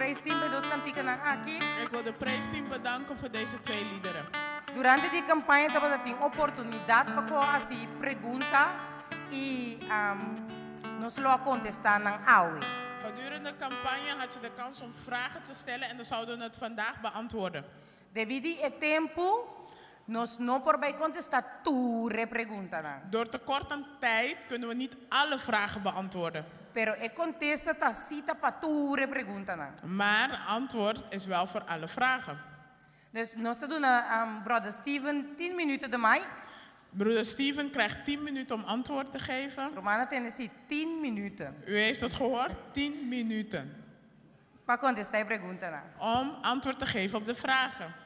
Praise Team pa e dos kantikanan aki. Ik wil de prijsteam bedanken voor deze twee liederen. Durante di kampaña tabatin oportunidat pa ku hasi pregunta i nos lo a kontestá nan awe. Gedurende de campagne had je de kans om vragen te stellen en dan zouden we het vandaag beantwoorden. Debí di e tempu, nos no por bai kontestá tur e preguntanan. Door tekort aan tijd kunnen we niet alle vragen beantwoorden. Pero e kontesta ta sí ta pa tur e preguntanan. Maar antwoord is wel voor alle vragen. Dus nos ta duna Brother Steven 10 minüt de mic. Broeder Steven krijgt 10 minuten om antwoord te geven. Ruman a tende sí, 10 minüt. U heeft het gehoord, 10 minuten. Pa kontestá e preguntanan. Om antwoord te geven op de vragen.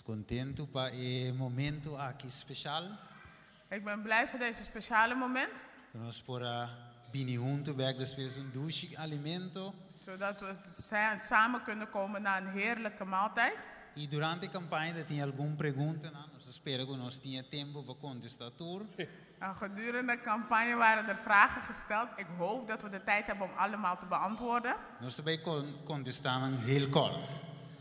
Kontentu pa e momento aki spesial. Ik ben blij voor deze speciale moment. Ku nos por a bini huntu bèk despues un dushi alimento. Zodat we samen kunnen komen na een heerlijke maaltijd. I durante e kampaña tin algun pregunta, nos ta spera ku nos tin tempu pa kontestá tur. En gedurende de campagne waren er vragen gesteld. Ik hoop dat we de tijd hebben om allemaal te beantwoorden. Nos ta bai kontestá nan heel kort.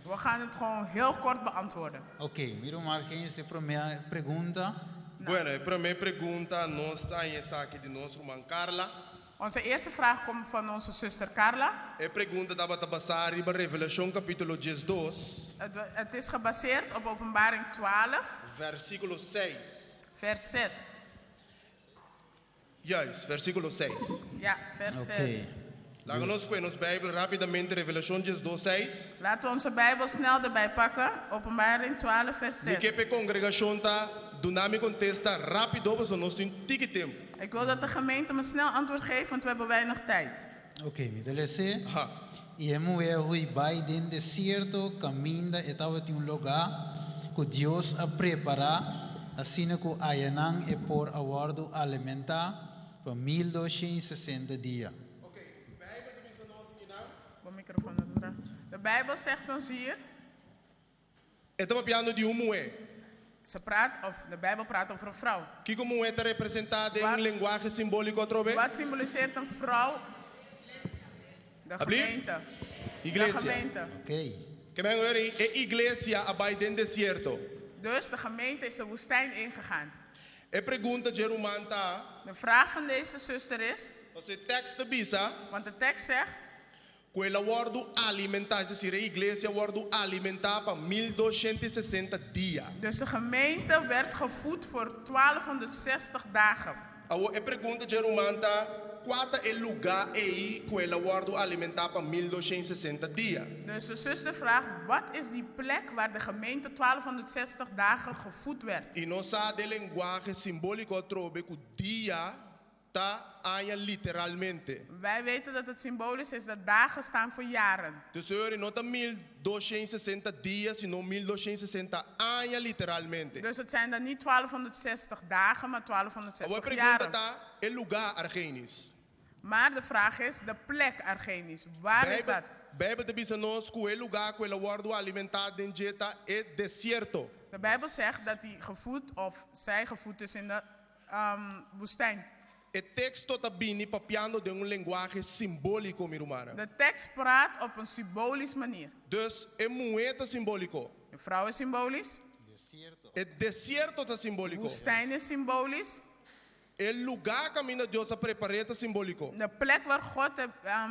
We gaan het gewoon heel kort beantwoorden. Ok, mi ruman Argenis, e promé pregunta. Bueno, e promé pregunta nos ta haña esaki di nos ruman Carla. Onze eerste vraag komt van onze zuster Carla. E pregunta tabata basá riba Revelashon kapítulo 12. Het is gebaseerd op Openbaring 12. Versíkulo 6. Vers 6. Juist, versíkulo 6. Ja, vers 6. Laga nos kue nos Beibel rápidamente, Revelashon 12, 6. Laten we onze Bijbel snel erbij pakken. Openbaring 12, vers Mi ke 6. pa e kongregashon ta duna mi kontesta rápido pasobra nos tin tiki tempu. Ik wil dat de gemeente me snel antwoord geeft, want we hebben weinig tijd. Ok, mi ta les'é. Aha. I e muhé a hui bai den desierto kaminda e tabatin un lugá ku Dios a prepará asina ku ayanan e por a wòrdu alimentá pa 1260 dia. Ok, Bijbel ta bisa nos kinan? Bo microfoon no ta traha. De Bijbel zegt ons hier. E ta papiando di un muhé. Ze praat, of de Bijbel praat over een vrouw. Kiko muhé ta representá den Wat lenguahe simbóliko atrobe? Wat symboliseert een vrouw? De Alsjeblieft? gemeente. De Iglesia. gemeente. Ok. Ke men hoor ei, e iglesia a bai den desierto. Dus de gemeente is de woestijn ingegaan. E pregunta dje ruman ta. De vraag van deze zuster is. Pasobra e tekst ta bisa. Want de tekst zegt. Ku el a wòrdu alimentá, es desir, e iglesia a wòrdu alimentá pa 1260 dia. Dus de gemeente werd gevoed voor 1260 dagen. Awor e pregunta dje ruman ta, Kua ta e lugá ei ku el a wòrdu alimentá pa 1260 dia? Dus de zuster vraagt, Wat is die plek waar de gemeente 1260 dagen gevoed werd? I nos sa den lenguahe simbóliko atrobe ku dia ta aña literalmente. Wij weten dat het symbolisch is dat dagen staan voor jaren. Dus e no ta 1260 dia, sino 1260 aña literalmente. Dus het zijn dan niet 1260 dagen, maar Awor e 1260 pregunta jaren. ta e lugá, Argenis. Maar de vraag is de plek, Argenis. Waar is Bijbel, dat? Bijbel ta bisa nos ku e lugá ku el a wòrdu alimentá den dje ta e desierto. De Bijbel zegt dat hij gevoed of zij gevoed is in de woestijn. E teksto ta bini papiando den un lenguahe simbóliko, mi rumannan. De tekst praat op een symbolisch manier. Dus e muhé ta simbóliko. De vrouw is symbolisch. E desierto ta simbóliko. Woestijn is symbolisch. E lugá kaminda Dios a prepar'é ta simbóliko. De plek waar God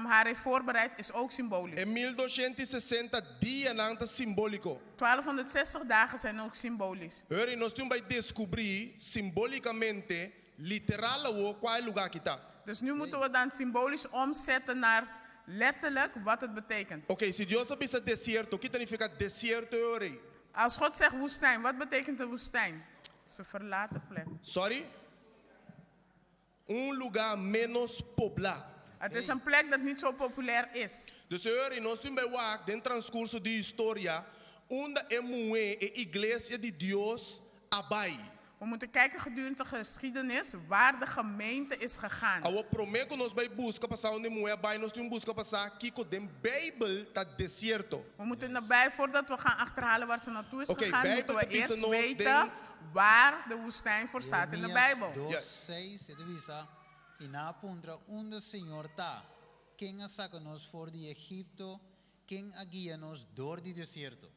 haar heeft voorbereid is ook symbolisch. E 1260 dianan ta simbóliko. 1260 dagen zijn ook symbolisch. Hori, nos tin bai deskubrí simbólikamente, literal awor, kua e lugá aki ta. Dus nu moeten we dan symbolisch omzetten naar letterlijk wat het betekent. Oké, si Dios a bisa desierto, ki ta nifiká desierto e ora ei? Als God zegt woestijn, wat betekent de woestijn? Het is een verlaten plek. Sorry? Un lugá ménos poblá. Het is een plek dat niet zo populair is. Dus e ora ei nos tin bai wak den transkurso di historia unda e muhé, e iglesia di Dios, a bai. We moeten kijken gedurende de geschiedenis waar de gemeente is gegaan. Awor promé ku nos bai buska pa sa unda e muhé a bai, nos tin buska pa sa kiko den Beibel ta desierto. We moeten erbij, voordat we gaan achterhalen waar ze naartoe is Oké, gegaan, Bijbel moeten we te bisa eerst nos weten den waar de woestijn voor staat in de Jeremias Bijbel. 2, Ja. 6, e ta bisa, I nan a puntra unda Señor ta, ken a saka nos for di Egipto, ken a guia nos dor di desierto.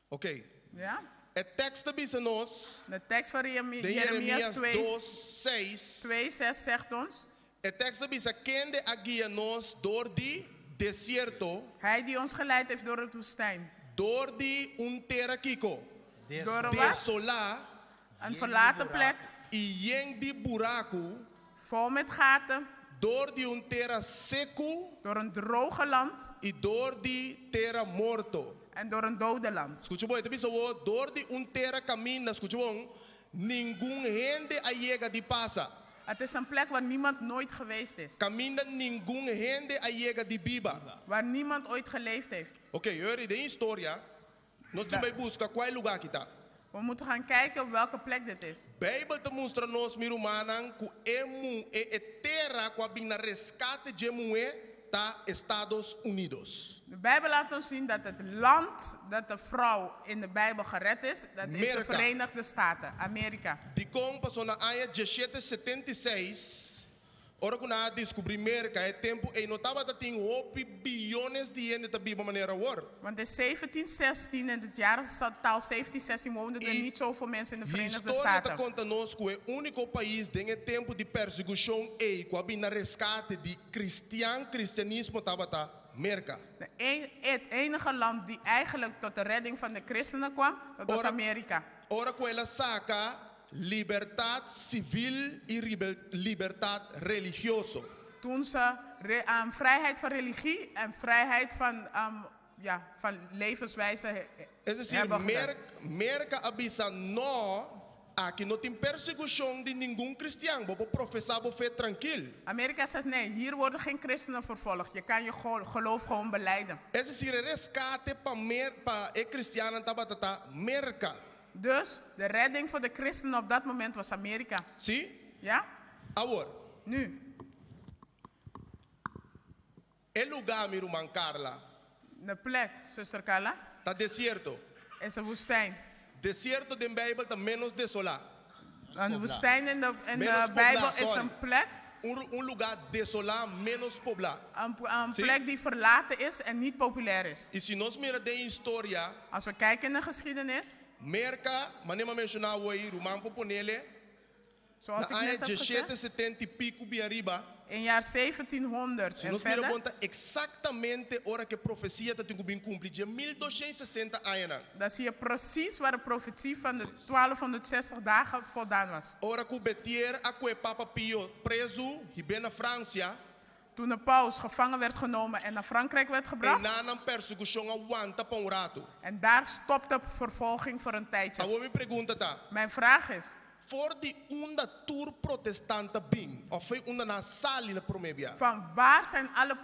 Oké. Ja? E tekst ta bisa nos, De tekst van den Jeremias Jeremias 2, 2, 6. 2, 6 zegt ons, E tekst ta bisa, kende a guia nos dor di desierto, hij die ons geleid heeft door het woestijn, dor di un tera kiko, Door een wat? desolá een verlaten plek, i yen di buraku, vol met gaten, dor di un tera seku door een droge land i dor di tera morto. en door een dode land. Skucha bon, e ta bisa bo, dor di un tera kaminda, skucha bon, ningun hende a yega di pasa. Het is een plek waar niemand nooit geweest is, Kaminda ningun hende a yega di biba. waar niemand ooit geleefd heeft. Oké, hori, den historia, nos tin bai buska kua e lugá aki ta. We moeten gaan kijken op welke plek dit is. Beibel ta mustra nos, mi rumannan, ku e mu e e tera ku a bin na reskate dje muhé ta Estados Unidos. De Bijbel laat ons zien dat het land dat de vrouw in de Bijbel gered is, dat is de Amerika. Verenigde Staten, Amerika. Dikon paso na aña 1776, ora ku nan a deskubrí Merka, e tempu ei no tabata tin hopi biones di hende ta biba manera awor. Want in 1716, in het jaartal 1716, woonden er I niet zoveel mensen in de Verenigde Historia ta Staten. konta nos ku e úniko pais den e tempu di persekushon ei ku a bin na reskate di kristian, kristianismo tabata Merka. Het enige land die eigenlijk tot de redding van de christenen kwam, dat was Ora- Amerika. Ora ku el a saka libertat sivil i libertat religioso. Toen ze vrijheid van religie en vrijheid van, ja, van levenswijze Es desir, hebben gedaan. Merka a bisa no, aki no tin persekushon di ningun kristian, bo por profesá bo fe trankil. Amerika zegt nee, hier worden geen christenen vervolgd. Je kan je geloof gewoon belijden. Es desir, e reskate pa mer, pa e kristiannan tabata ta Merka. Dus de redding voor de christenen op dat moment was Amerika. Si? Ja? Awor. Nu. E lugá, mi ruman Carla. De plek, zuster Carla, Ta desierto. is een woestijn. Desierto den Bijbel ta ménos desolá. Een woestijn in Menos de poblá, Bijbel is sorry. een plek. Un lugá desolá, ménos poblá. Een Si? plek die verlaten is en niet populair is. I si nos mira den historia, Als we kijken in de geschiedenis, Merka, manera m'a menshoná ei, ruman por ponele, zoals na ik aña net heb gezegd, 1770 i piku bin ariba, in jaar 1700 si en nos mira verder, bon ta eksaktamente ora ku e profesia ta tin ku bin kumpli, di 1260 añanan. dan zie je precies waar de profetie van de 1260 dagen voldaan was. Ora ku Betier a kue Papa Pio prezu, hib'é na Fransia, Toen de paus gevangen werd genomen en naar Frankrijk werd gebracht, einan nan persekushon a wanta pa un ratu. en daar stopte de vervolging voor een tijdje. Awor mi pregunta ta, Mijn vraag is, for di unda tur protestant a bin, òf for di unda nan a sali na promé bia? van waar zijn alle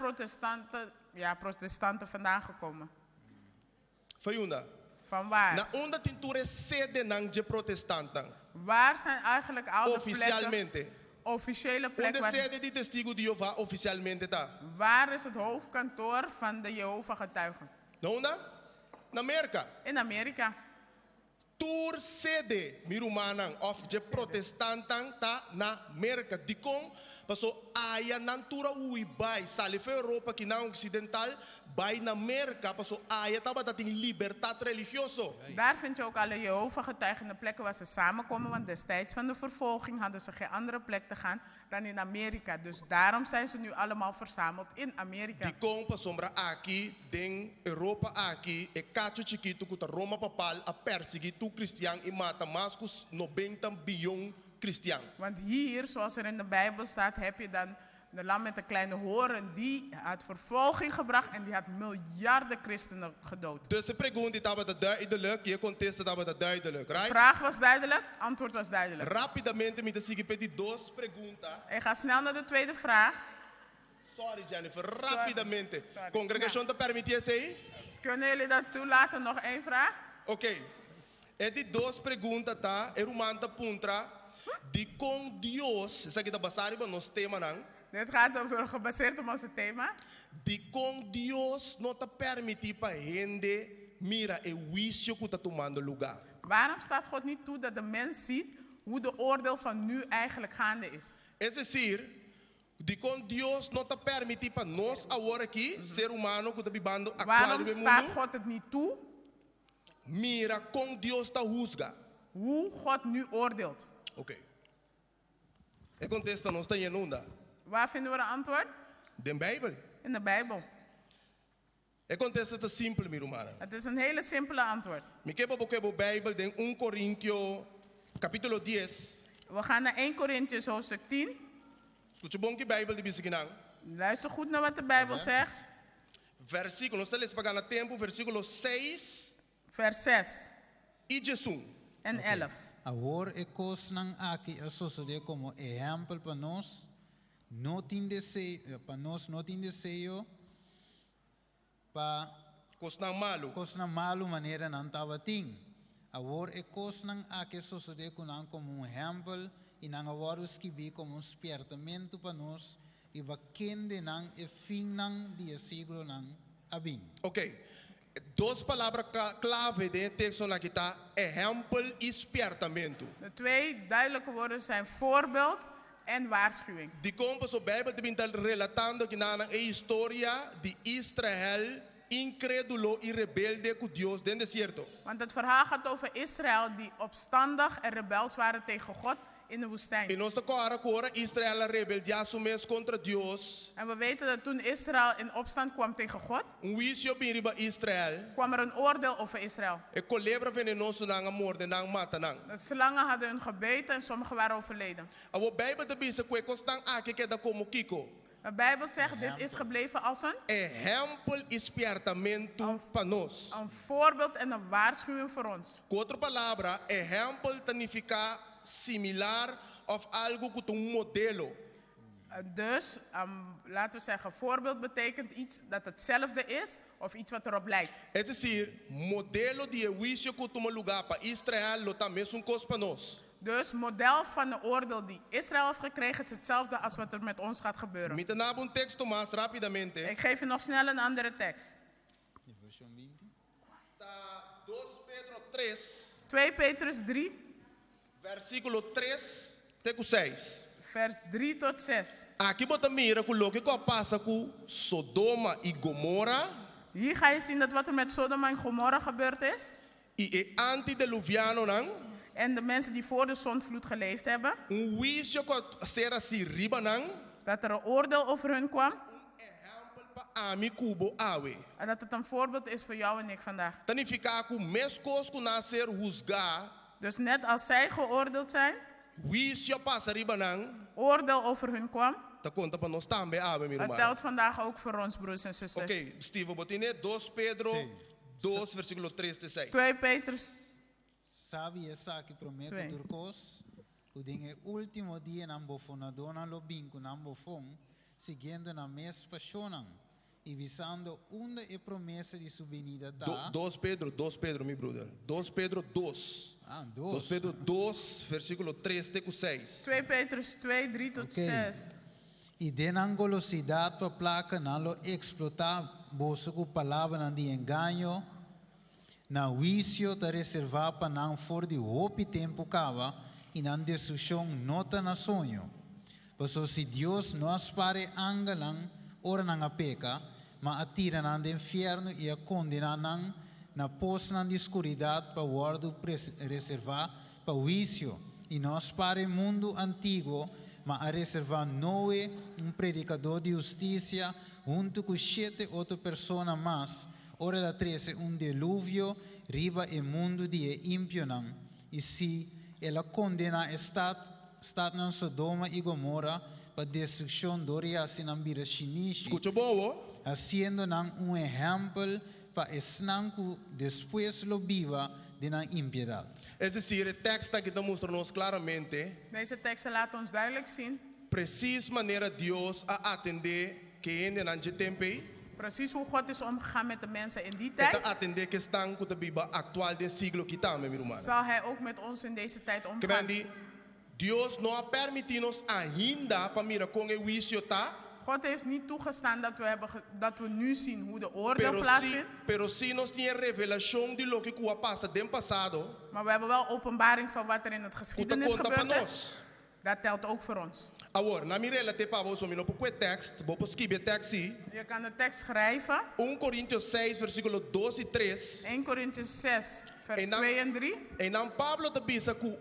protestanten vandaan gekomen? For di unda? Van waar? Na unda tin tur e sedenan dje protestanten? Waar zijn eigenlijk al de plekken? Ofisialmente. Officiële plek Unda waar, sede di Testigu di Jehová ofisialmente ta? waar is het hoofdkantoor van de Jehovah getuigen? Na unda? Na Merka. In Amerika. Tur sede, mi rumannan, òf dje protestanten ta na Merka. Dikon, paso aya nan tur a hui bai, sali for Europa akinan oksidental, bai na Merka, paso aya tabatin libertat religioso. Daar vind je ook alle Jehovah getuigen de plekken waar ze samenkomen, want destijds van de vervolging hadden ze geen andere plek te gaan dan in Amerika. Dus daarom zijn ze nu allemaal verzameld in Amerika. Dikon pasobra aki den Europa aki e kacho chikitu ku ta Roma papal a persiguí tur kristian i mata mas ku 90 bion kristian. Want hier, zoals er in de Bijbel staat, heb je dan de lam met de kleine hoorn. Die had vervolging gebracht en die had miljarden christenen gedood. Dus e pregunta tabata duidelijk, i e kontesta tabata duidelijk, De right? vraag was duidelijk, antwoord was duidelijk. Rápidamente mi ta sigui pa e di dos pregunta. Ik ga snel naar de tweede vraag. Sorry Jennifer, rápidamente. Sorry, Kongregashon ta permití esei? Kunnen jullie dat toelaten? Nog één vraag? Oké. E di dos pregunta ta, e ruman ta puntra, dikon Dios, esaki ta basá riba nos temanan. Dit gaat over gebaseerd op onze thema. Dikon Dios no ta permití pa hende mira e huisio ku ta tumando lugá? Waarom staat God niet toe dat de mens ziet hoe de oordeel van nu eigenlijk gaande is? Es desir, dikon Dios no ta permití pa nos awor aki, ser humano ku ta bibando aktual Waarom riba e staat mundu, God het niet toe mira kon Dios ta husga? hoe God nu oordeelt? Oké. E kontesta nos ta hañ'é unda? Waar vinden we de antwoord? Den Beibel. In de Bijbel. E kontesta ta simpel, mi rumannan. Het is een hele simpele antwoord. Mi ke pa bo kohe bo Beibel den 1 Korintio kapítulo 10. We gaan naar 1 Corinthians hoofdstuk 10. Skucha bon ki Beibel ta bisa akinan. Luister goed naar wat de Bijbel zegt. Versíkulo, nos ta lesa pa gana tempu, versíkulo 6 Vers 6 i 11. en 11. Awor e kosnan aki a sosodé komo ehèmpel pa nos, no tin deseo, pa nos no tin deseo pa Kosnan malu. Kosnan malu manera nan tabatin. Awor e kosnan aki a sosodé ku nan komo un ehèmpel i nan a wòrdu skibí komo un spièrtamentu pa nos riba kendenan e finnan di e siglonan a bin. Ok. Dos palabra klave den e tekstonan aki ta ehèmpel i spièrtamentu. De twee duidelijke woorden zijn voorbeeld en waarschuwing. Dikon? Pasobra Beibel ta bin ta relatando akinanan e historia di Israel inkrédulo i rebelde ku Dios den desierto. Want het verhaal gaat over Israël die opstandig en rebels waren tegen God in de I woestijn. nos ta kòrda ku ora Israel a rebeldiá su mes kontra Dios, En we weten dat toen Israël in opstand kwam tegen God, un huisio bin riba Israel. kwam er een oordeel over Israël. E kolebra venenosonan a morde nan, mata nan. De slangen hadden hun gebeten en sommigen waren overleden. Awor Beibel ta bisa ku e kosnan aki keda komo kiko? De Bijbel zegt, dit is gebleven als een, Ehèmpel i spièrtamentu pa nos. een voorbeeld en een waarschuwing voor ons. Ku otro palabra, ehèmpel ta nifiká similar òf algu ku ta un modelo. Dus, laten we zeggen, voorbeeld betekent iets dat hetzelfde is of iets wat erop lijkt. Es desir, modelo di e huisio ku tuma lugá pa Israel lo ta mesun kos pa nos. Dus model van de oordeel die Israël heeft gekregen is hetzelfde als wat er met ons gaat gebeuren. Mi ta duna bo un teksto mas rápidamente. Ik geef u nog snel een andere tekst. Ta 2 Pedro 3. 2 Petrus 3. Versíkulo 3 te ku 6. Vers 3 tot 6. Aki bo ta mira ku loke ku a pasa ku Sodoma i Gomora. Hier ga je zien dat wat er met Sodoma en Gomorra gebeurd is. I e antideluvianonan. En de mensen die voor de zondvloed geleefd hebben. Un huisio ku a ser hasí riba nan. Dat er een oordeel over hun kwam. Un ehèmpel pa ami ku bo awe. En dat het een voorbeeld is voor jou en ik vandaag. Ta nifiká ku meskos ku nan a ser husgá. Dus net als zij geoordeeld zijn. Huisio a pasa riba nan. Oordeel over hun kwam. Ta konta pa nos tambe awe, mi Het ruman. telt vandaag ook voor ons, broers en zusters. Ok, Steve, bo tin e 2 Pedro Sí. 2, versíkulo 3 te 6. 2 Petrus. Sabi esaki promé ku Twee. tur kos, ku den e último dianan bofonadónan lo bin ku nan bofon, siguiendo nan mes pashonnan, i bisando unda e promesa di su binida ta. 2 Pedro, 2 Pedro, mi broeder. 2 Pedro 2. Ah, 2 2. Pedro 2, versíkulo 3 te ku 6. 2 Petrus 2, 3 tot Oké. 6. I den nan golosidat pa plaka nan lo eksplotá boso ku palabranan di engaño. Nan huisio ta reservá pa nan for di hopi tempu kaba, i nan destrukshon no ta na soño. Pasobra si Dios no a spar e angelnan ora nan a peka, ma a tira nan den fièrnu i a kondená nan na posnan di skuridat pa wòrdu reservá pa huisio, i no a spar e mundu antiguo, ma a reservá Noe, un predikadó di hustisia, huntu ku shete otro persona mas, ora el a trese un deluvio riba e mundu di e impionan, i sí, el a kondená e stat, statnan Sodoma i Gomora, pa destrukshon dor di hasi nan bira shinishi, Skucha bon, wo. hasiendo nan un ehèmpel pa esnan ku despues lo biba den nan impiedat. Es desir, e tekst aki ta mustra nos klaramente. Deze teksten laten ons duidelijk zien. Presis manera Dios a atendé ku e hendenan dje tempu ei. Precies hoe God is omgegaan met de mensen in die E ta tijd, atendé ku esnan ku ta biba aktual den siglo akí tambe, mi ruman. zal hij ook met ons in deze tijd Ke omgaan. men di, Dios no a permití nos ainda pa mira kon e huisio ta, God heeft niet toegestaan dat we, hebben ge- dat we nu zien hoe de oordeel pero sí, plaatsvindt. pero sí nos tin revelashon di loke ku a pasa den pasado, Maar we hebben wel openbaring van wat er in het ku ta geschiedenis konta pa gebeurd is. nos. Dat telt ook voor ons. Awor, laga mi relat'é pa bo, mi no por kue tekst, bo por skibi e tekst sí. Je kan de tekst schrijven. 1 Korintionan 6, versíkulo 2 i 3. 1 Corinthians 6, vers En dan- 2 en 3. Einan Pablo ta bisa ku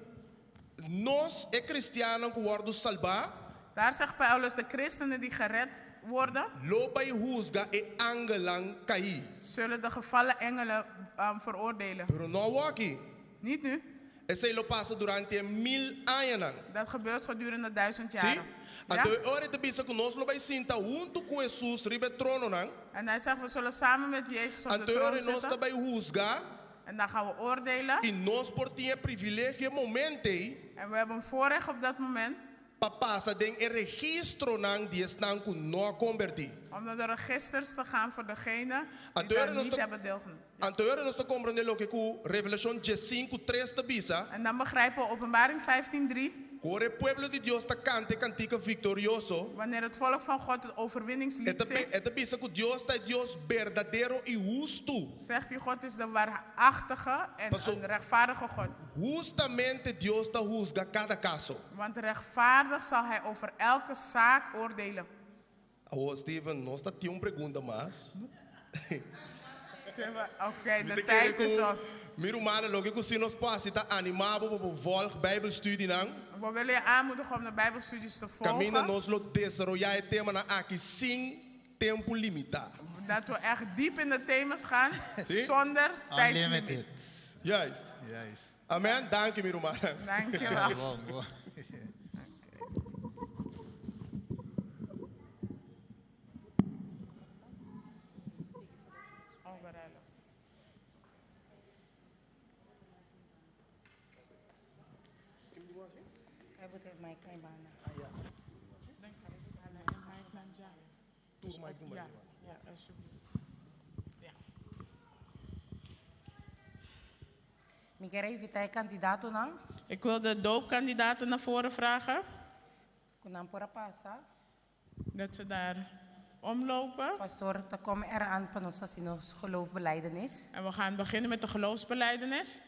nos e kristiannan ku wòrdu salbá, Daar zegt Paulus, de christenen die gered worden, lo bai husga e angelnan kaí. zullen de gevallen engelen veroordelen. Pero no awor akí. Niet nu. Esei lo pasa durante 1000 aña. Dat gebeurt gedurende 1000 Sí? jaren. Ja? Anto ora e ta bisa ku nos lo bai sinta huntu ku Hesus riba e trono nan. En hij zegt, we zullen samen met Jezus op de Anto troon ora nos zitten. ta bai husga En dan gaan we oordelen. i nos por tin e privilegio e momento ei En we hebben een voorrecht op dat moment pa pasa den e registronan di esnan ku no a kombertí. om naar de registers te gaan voor degenen die Anto daar ora nos niet ta hebben deelgenomen. Anto ora nos ta komprondé loke ku Revelashon 15:3 ta bisa. En dan begrijpen we Openbaring 15:3, Ku ora e pueblo di Dios ta kanta e kantika viktorioso. wanneer het volk van God het overwinningslied E ta zingt, e ta bisa ku Dios ta Dios berdadero i hustu. zegt hij God is de waarachtige en Pas op. een rechtvaardige God. Hustamente Dios ta husga kada kaso. Want rechtvaardig zal hij over elke zaak oordelen. Oh, Steven, nos ta tin un pregunta mas. Oké, de tijd is op. Mi ruman, loke ku sí nos por hasi ta animá bo pa volg Bijbelstudienan. We willen je aanmoedigen om de Bijbelstudies te Kaminda volgen. nos lo desaroyá e temanan aki sin tempu limitá. Dat we echt diep in de thema's gaan, Sí? zonder tijdslimiet. Unlimited. Juist. Juist. Amen. Dank je, mi ruman. Dankjewel. Bon, bon. Overal. Hij moet even mijn klein baan. Ja, ja, alsjeblieft. Ja. Mi ke invitá e kandidatonan? Ik wil de doopkandidaten naar voren vragen. Ku nan por a pasa. Dat ze daar omlopen. Pastor, ta kom eraan pa nos hasi nos geloofbelijdenis. En we gaan beginnen met de geloofsbelijdenis.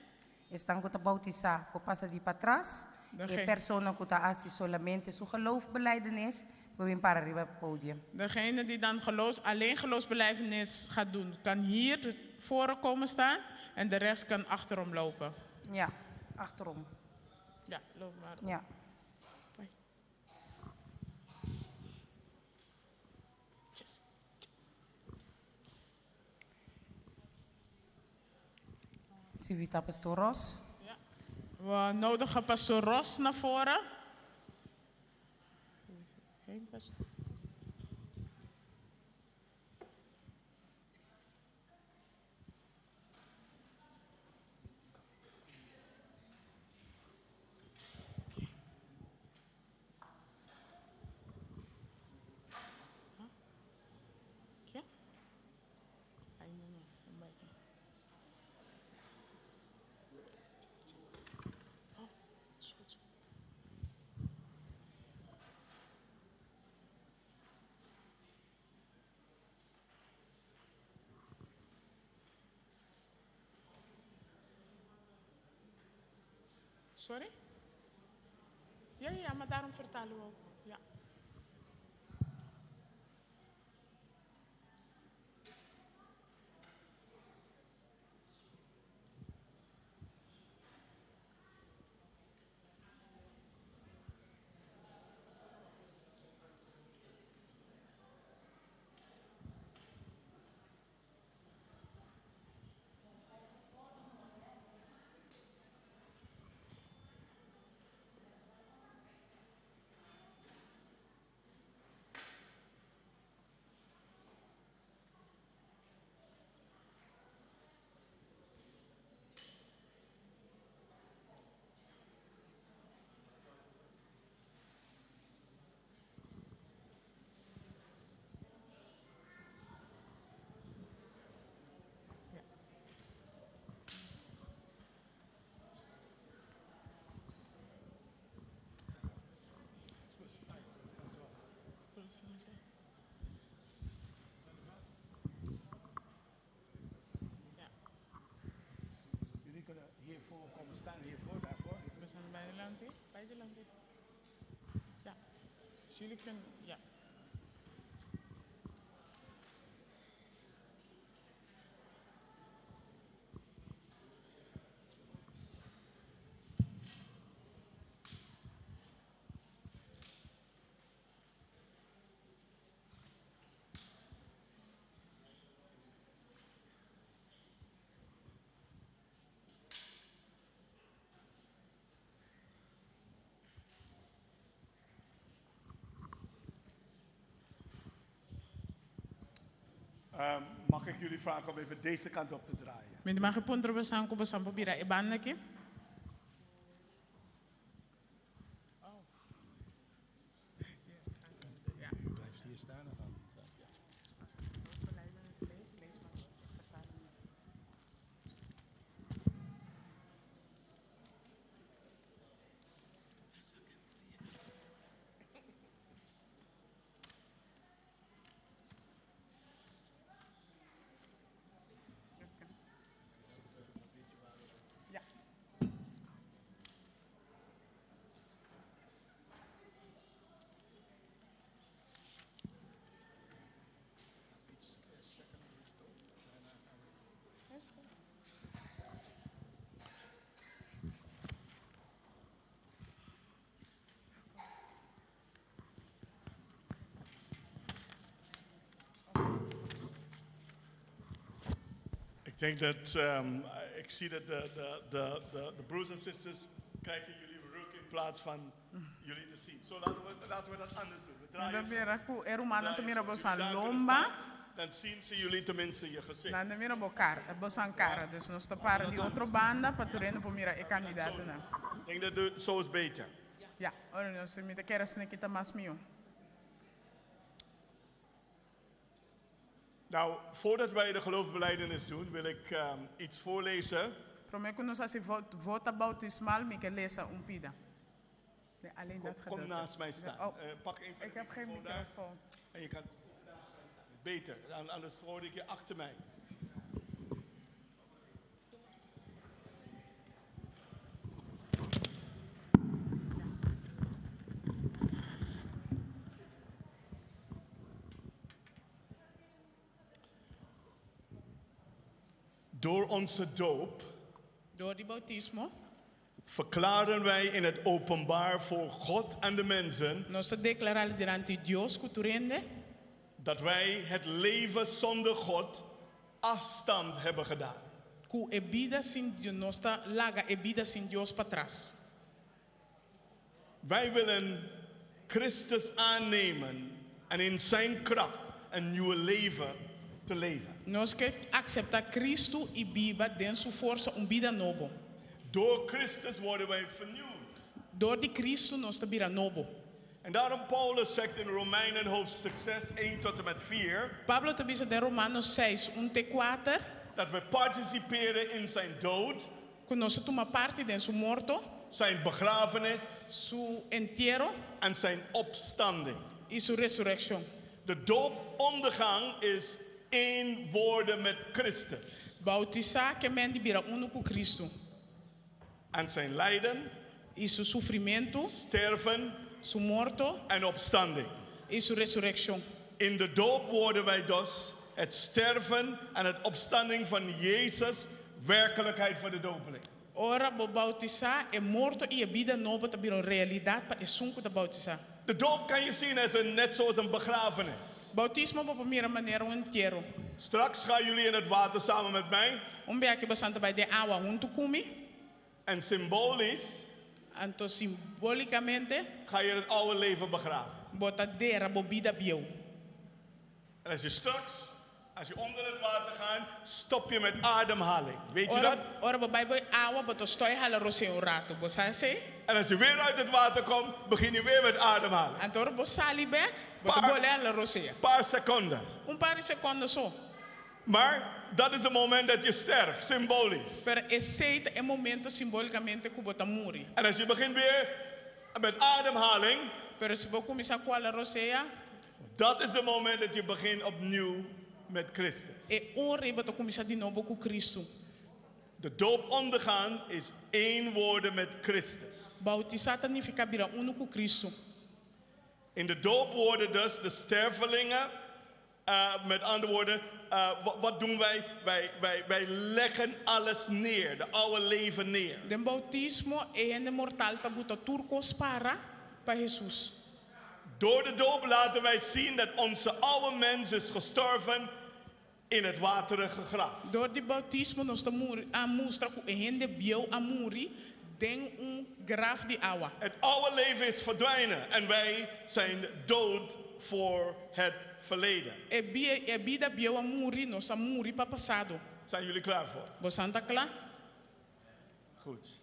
Esnan ku ta boutisá, por pasa di patras. De E ge- persona ku ta hasi solamente su geloofbelijdenis, por bin para riba podium. Degene die dan alleen geloofsbelijdenis gaat doen, kan hier voren komen staan en de rest kan achterom lopen. Ja, achterom. Ja, loop maar. Ja. Hoi. Yes. Invitá Pastor Ros. Ja. We nodigen pastoor Ros naar voren. Heen, pastoor. Ja? Ai, nee, nee, een beetje. Oh, is goed. Sorry? Ja, ja, maar daarom vertalen we ook. Ja. hiervoor komen staan, hiervoor, daarvoor. We zijn bij de land, bij de land. Ja. Dus jullie kunnen, ja. Mag ik jullie vragen om even deze kant op te draaien? Mi mag puntra boso ku boso por bira e banda aki. Ja. U blijft hier staan en dan. Ja. Ja. Ik denk dat, ik zie dat de broers en sisters kijken jullie rug in plaats van jullie te zien. Zo, laten we dat anders doen. We draaien Dan zo. mira ku e rumannan Draaien mira zo. bo Jullie daar kunnen lomba. staan, dan zien ze jullie tenminste je gezicht. Nan mira bo kara, bo cara. Dus nos ta para di otro banda pa tur hende por mira e kandidatonan. Ik denk dat zo is beter. Ja, ora nos mi ta kere esaki mas mihó. Nou, voordat wij de geloofsbelijdenis doen, wil ik iets voorlezen. Promé ku nos hasi voto boutismal, mi ke lesa un pida. Nee, alleen Kom, dat kom gedeelte. naast mij staan. Oh, Pak even ik de heb geen microfoon daar. microfoon. En je kan naast mij staan. Beter, anders hoor ik je achter mij. Door onze doop Dor di boutismo, verklaren wij in het openbaar voor God en de mensen nos ta deklará dilanti Dios ku tur hende dat wij het leven zonder God afstand hebben gedaan. ku e bida sin Dios, nos ta laga e bida sin Dios patras. Wij willen Christus aannemen en in zijn kracht een nieuw leven te leven. Nos ke aseptá Kristu i biba den su forsa un bida nobo. Door Christus worden wij vernieuwd. Dor di Kristu nos ta bira nobo. En daarom Paulus zegt in Romeinen hoofdstuk 6, 1 tot en met 4, Pablo ta bisa den Romano 6, 1 te 4, dat we participeren in zijn dood, ku nos ta tuma parti den su morto, zijn begrafenis su entiero en zijn opstanding. i su resurekshon. De doopondergang is één worden met Christus. Boutisá ke men di bira unu ku Kristu. En zijn lijden, I su sufrimentu, sterven su morto en opstanding. i su resurekshon. In de doop worden wij dus het sterven en het opstanding van Jezus werkelijkheid voor de dopeling. Ora bo boutisá e morto i e bida nobo ta bira un realidat pa esun ku ta boutisá. De doop kan je zien als een, net zoals een begrafenis. Boutismo bo por mira manera un entiero. Straks gaan jullie in het water samen met mij. Un bia aki boso ta bai den awa huntu ku mi. En symbolisch Anto simbólikamente ga je het oude leven begraven. bo ta dera bo bida bieu. En als je straks, als je onder het water gaat, stop je met ademhaling. Weet je Ora, dat? ora bo bai bou awa bo ta stòp hala rosea un ratu. Bo sa esei? En als je weer uit het water komt, begin je weer met ademhalen. Anto ora bo sali bèk, bo ta bolbe hala rosea. Een paar seconden. Un par di sekònde so. Maar dat is het moment dat je sterft, symbolisch. Pero esei ta e momento simbólikamente ku bo ta muri. En als je begint weer met ademhaling, Pero si bo kuminsá ku hala rosea, dat is het moment dat je begint opnieuw met Christus. e ora ei bo ta kuminsá di nobo ku Kristu. De doop ondergaan is één worden met Christus. Boutisá ta nifiká bira unu ku Kristu. In de doop worden dus de stervelingen, met andere woorden, wat doen wij? Wij leggen alles neer, de oude leven neer. Den boutismo e hende mortal ta buta tur kos para pa Hesus. Door de doop laten wij zien dat onze oude mens is gestorven in het waterige graf. Dor di boutismo nos ta muri a mustra ku e hende bieu a muri den un graf di awa. Het oude leven is verdwijnen en wij zijn dood voor het verleden. E e bida bieu a muri, nos a muri pa pasado. Zijn jullie klaar voor? Bosan ta kla? Goed.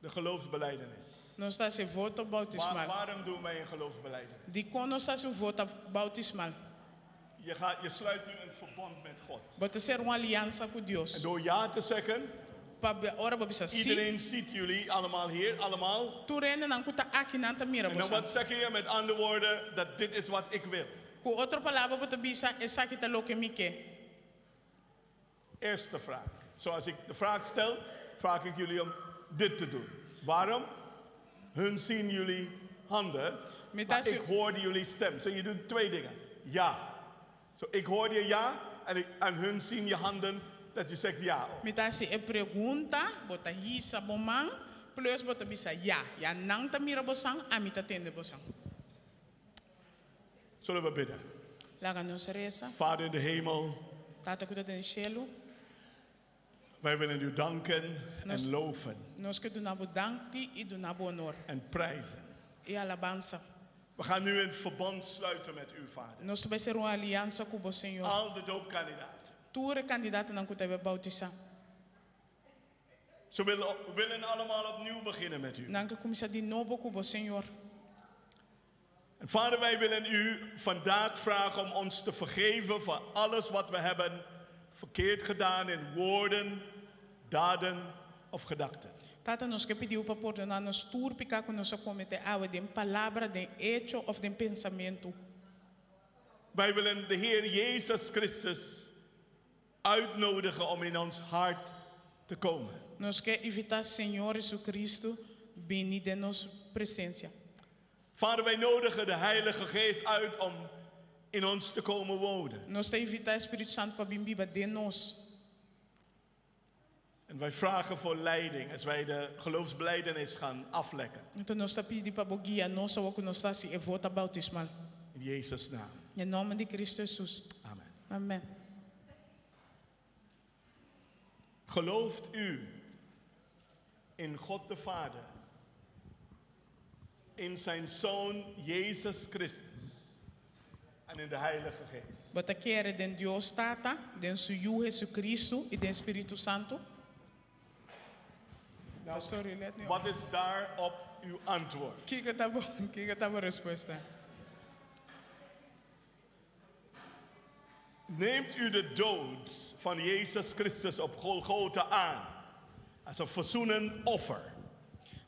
De geloofsbelijdenis. Nos ta hasi voto boutismal. Waarom doen wij een geloofsbelijdenis? Dikon nos ta hasi un voto boutismal? Je sluit nu een verbond met God. Bo ta sera un aliansa ku En Dios. door ja te zeggen, Pa ora bo bisa si. iedereen ziet jullie allemaal hier, allemaal. Tur hendenan ku ta aki nan ta mira En dan bosan. wat zeg je met andere woorden, dat dit is wat ik wil. Ku otro palabra bo ta bisa esaki ta loke mi ke. Eerste vraag. Zoals ik de vraag stel, vraag ik jullie om dit te doen. Waarom? Hun zien jullie handen, Met maar als je ik hoorde jullie stem. Zo, je doet twee dingen. Ja. Zo, ik hoorde je ja en hun zien je handen dat je zegt ja. Mi ta hasi e pregunta, bo ta hisa bo man, plus bo ta bisa ja. Ya nan ta mira bosan, ami ta tende bosan. Zullen we bidden? Laga nos resa. Vader in de hemel, Tata ku ta den shelu. wij willen u danken en Nos- loven Nos ke duna bo danki i duna bo honor en prijzen. i alabansa. We gaan nu een verbond sluiten met u, Vader. Nos ta bai sera un aliansa ku bo, Señor. Al de doopkandidaten. Tur e kandidatonan ku ta bai boutisá. Ze willen allemaal opnieuw beginnen met u. Nan ke kuminsá di nobo ku bo, Señor. En Vader, wij willen u vandaag vragen om ons te vergeven voor alles wat we hebben verkeerd gedaan in woorden, daden of gedachten. Tata, nos ke pidi bo pa pordoná nos tur piká ku nos a kometé awe den palabra, den echo òf den pensamentu. Wij willen de Heer Jezus Christus uitnodigen om in ons hart te komen. Nos ke invitá Señor Jesucristo bini den nos presensia. Vader, wij nodigen de Heilige Geest uit om in ons te komen wonen. Nos ta invitá Spiritu Santu pa bin biba den nos. En wij vragen voor leiding als wij de geloofsbelijdenis gaan afleggen. Anto nos ta pidi pa bo guia nos awor ku nos ta hasi e voto boutismal. In Jezus' naam. Den nòmber di Cristo Jesus. Amen. Amen. Gelooft u in God de Vader, in zijn Zoon Jezus Christus en in de Heilige Geest? Bo ta kere den Dios Tata, den su Yu Jesucristo i den Spiritu Santu? Nou, Pastor, let nu op. wat is daarop uw antwoord? Kiko ta bo, kiko ta bo respuesta? Neemt u de dood van Jezus Christus op Golgotha aan als een verzoenend offer?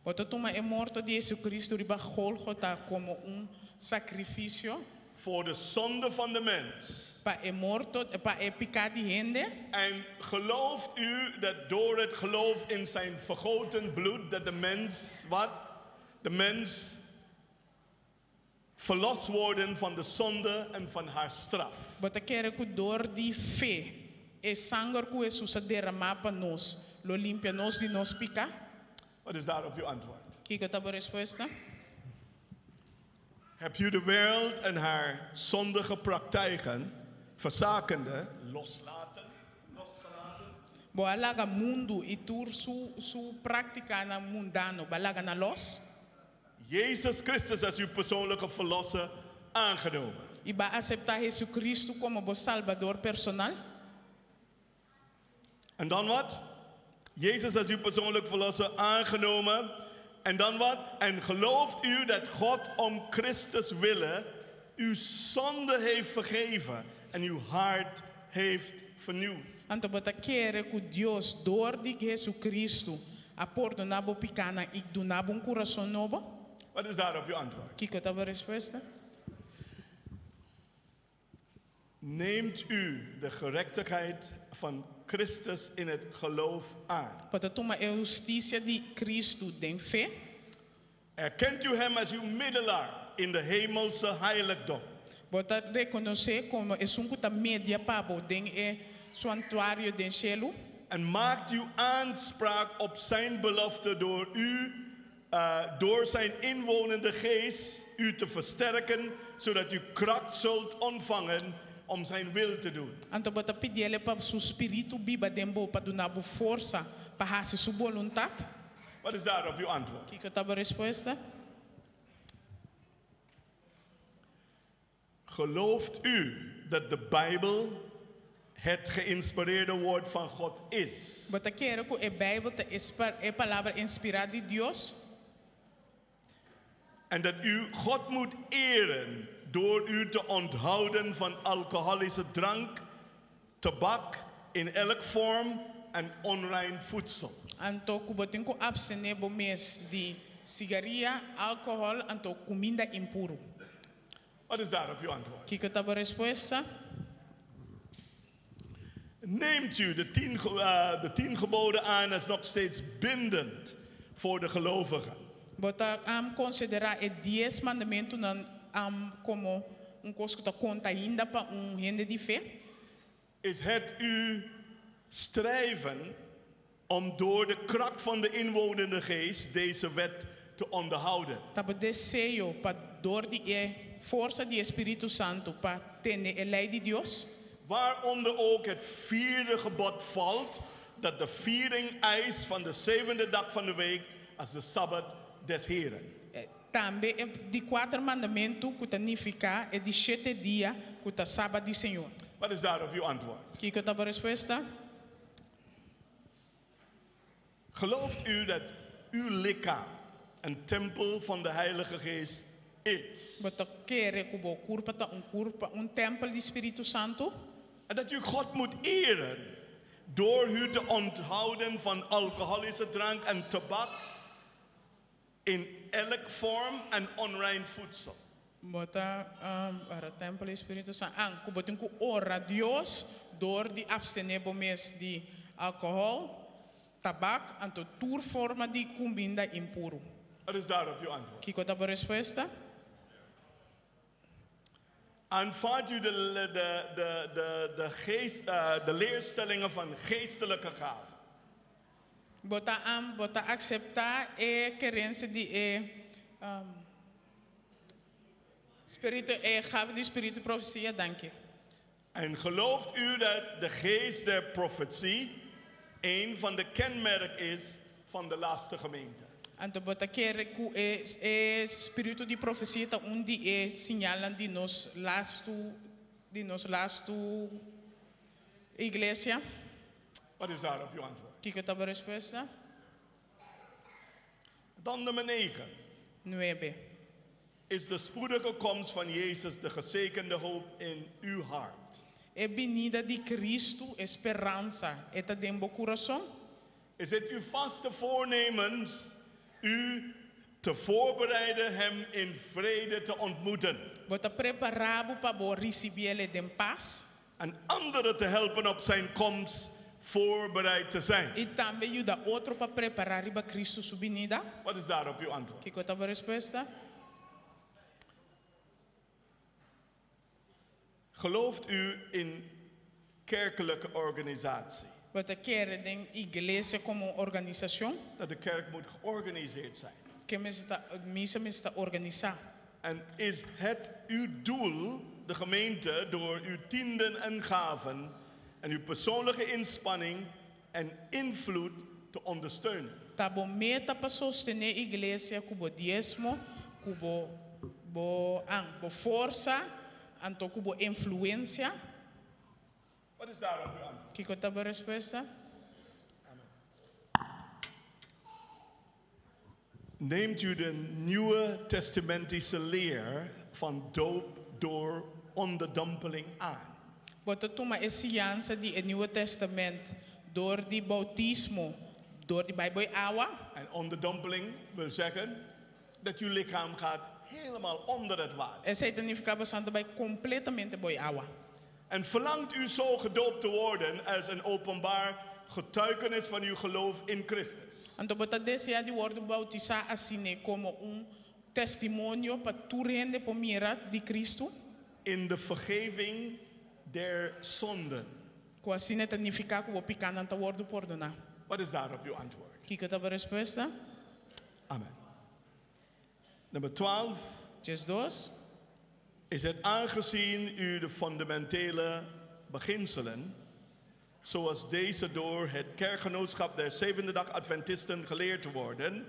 Bo ta tuma e morto di Jesucristo riba Golgotha komo un sakrifisio Voor de zonde van de mens. Pa e morto, pa e piká di hende. En gelooft u dat door het geloof in zijn vergoten bloed dat de mens, wat? De mens verlost worden van de zonde en van haar straf. Bo ta kere ku dor di fe, e sanger ku Hesus a derramá pa nos, lo limpia nos di nos piká? Wat is daarop uw antwoord? Kiko ta bo respuesta? Hebt u de wereld en haar zondige praktijken, verzakende, loslaten, losgelaten? Bo a laga mundu i tur su su práktikanan mundano, bo a laga nan los? Jezus Christus als uw persoonlijke verlosser aangenomen. I bo a aseptá Jesucristo komo bo Salbador personal? En dan wat? Jezus als uw persoonlijk verlosser aangenomen. En dan wat? En gelooft u dat God om Christus willen uw zonde heeft vergeven en uw hart heeft vernieuwd? Anto bo ta kere ku Dios dor di Jesucristo a pordoná bo pikánan i duna bo un kurason nobo? Wat is daarop uw antwoord? Kiko ta bo respuesta? Neemt u de gerechtigheid van Christus in het geloof aan? Bo ta tuma e hustisia di Kristu den fe? Erkent u hem als uw middelaar in de hemelse heiligdom? Bo ta rekonos'é komo esun ku ta media pa bo den e santuario den shelu? En maakt u aanspraak op zijn belofte door u, door zijn inwonende geest, u te versterken, zodat u kracht zult ontvangen om zijn wil te doen. Anto bo ta pidiel pa su spiritu biba den bo pa duna bo forsa pa hasi su boluntat? Wat is daarop uw antwoord? Kiko ta bo respuesta? Gelooft u dat de Bijbel het geïnspireerde woord van God is? Bo ta kere ku e Bijbel ta e Palabra inspirá di Dios? En dat u God moet eren door u te onthouden van alcoholische drank, tabak in elk vorm en onrein voedsel. Anto ku bo tin ku apstené bo mes di sigaria, alkohòl anto kuminda impuru. Wat is daarop uw antwoord? Kiko ta bo respuesta? Neemt u de 10 geboden aan als nog steeds bindend voor de gelovigen? Bo ta konsiderá e dies mandamentunan komo un kos ku ta konta ainda pa un hende di fe? Is het uw streven om door de kracht van de inwonende geest deze wet te onderhouden? Ta bo deseo pa dor di e forsa di e Spiritu Santu pa tene e lei di Dios? Waaronder ook het vierde gebod valt, dat de viering eist van de zevende dag van de week als de Sabbat des Heren. Tambe e di kuater mandamentu ku ta nifiká e di shete dia ku ta Sabat di Señor. Wat is daarop uw antwoord? Kiko ta bo respuesta? Gelooft u dat uw lichaam een tempel van de Heilige Geest is? Bo ta kere ku bo kurpa ta un kurpa, un tèmpel di Spiritu Santu? En dat u God moet eren door u te onthouden van alcoholische drank en tabak in elk vorm en onrein voedsel. Bo ta para tèmpel di Spiritu Santu. An, ku bo tin ku ora Dios dor di abstené bo mes di alkohòl, tabak, anto tur forma di kuminda impuru. Wat is daarop uw antwoord? Kiko ta bo respuesta? Aanvaardt u de geest, de leerstellingen van geestelijke gaven? Bo ta am, bo ta akseptá e kerensia di e spiritu, e gave di spiritu profesia? Danki. En gelooft u dat de geest der profetie een van de kenmerken is van de laatste gemeente? Anto bo ta kere ku e e spiritu di profesia ta un di e siñalnan di nos lastu di nos lastu iglesia? Wat is daarop uw antwoord? Kiko ta bo respuesta? Dan nummer 9. Nuebe. Is de spoedige komst van Jezus de gezegende hoop in uw hart? E binida di Kristu e speransa e ta den bo kurason? Is het uw vaste voornemens u te voorbereiden hem in vrede te ontmoeten? Bo ta prepará bo pa bo risibié den pas? En anderen te helpen op zijn komst voorbereid te zijn? I tambe yuda otro pa prepará riba Kristu su binida? Wat is daarop uw antwoord? Kiko ta bo respuesta? Gelooft u in kerkelijke organisatie? Bo ta kere den iglesia komo organisashon? Dat de kerk moet georganiseerd zijn. Ke mester ta, misa mester ta organisá. En is het uw doel, de gemeente, door uw tienden en gaven en uw persoonlijke inspanning en invloed te ondersteunen? Ta bo meta pa sostené iglesia ku bo diesmo, ku bo bo an, bo forsa, anto ku bo influensia? Wat is daarop uw antwoord? Kiko ta bo respuesta? Neemt u de nieuwe testamentische leer van doop door onderdompeling aan? Bo ta tuma e siñansa di e Nieuwe Testament dor di boutismo dor di bai bou awa? En onderdompeling wil zeggen dat uw lichaam gaat helemaal onder het water. Esei ta nifiká bo ta bai kompletamente bou awa. En verlangt u zo gedoopt te worden als een openbaar getuigenis van uw geloof in Christus? Anto bo ta deseá di wòrdu boutisá asina komo un testimonio pa tur hende por mira di Kristu? In de vergeving der zonden. Ku asina ta nifiká ku bo pikánan ta wòrdu pordoná. Wat is daarop uw antwoord? Kiko ta bo respuesta? Amen. Nummer 12. 12. Is het aangezien u de fundamentele beginselen, zoals deze door het kerkgenootschap der Zevende Dag Adventisten geleerd worden,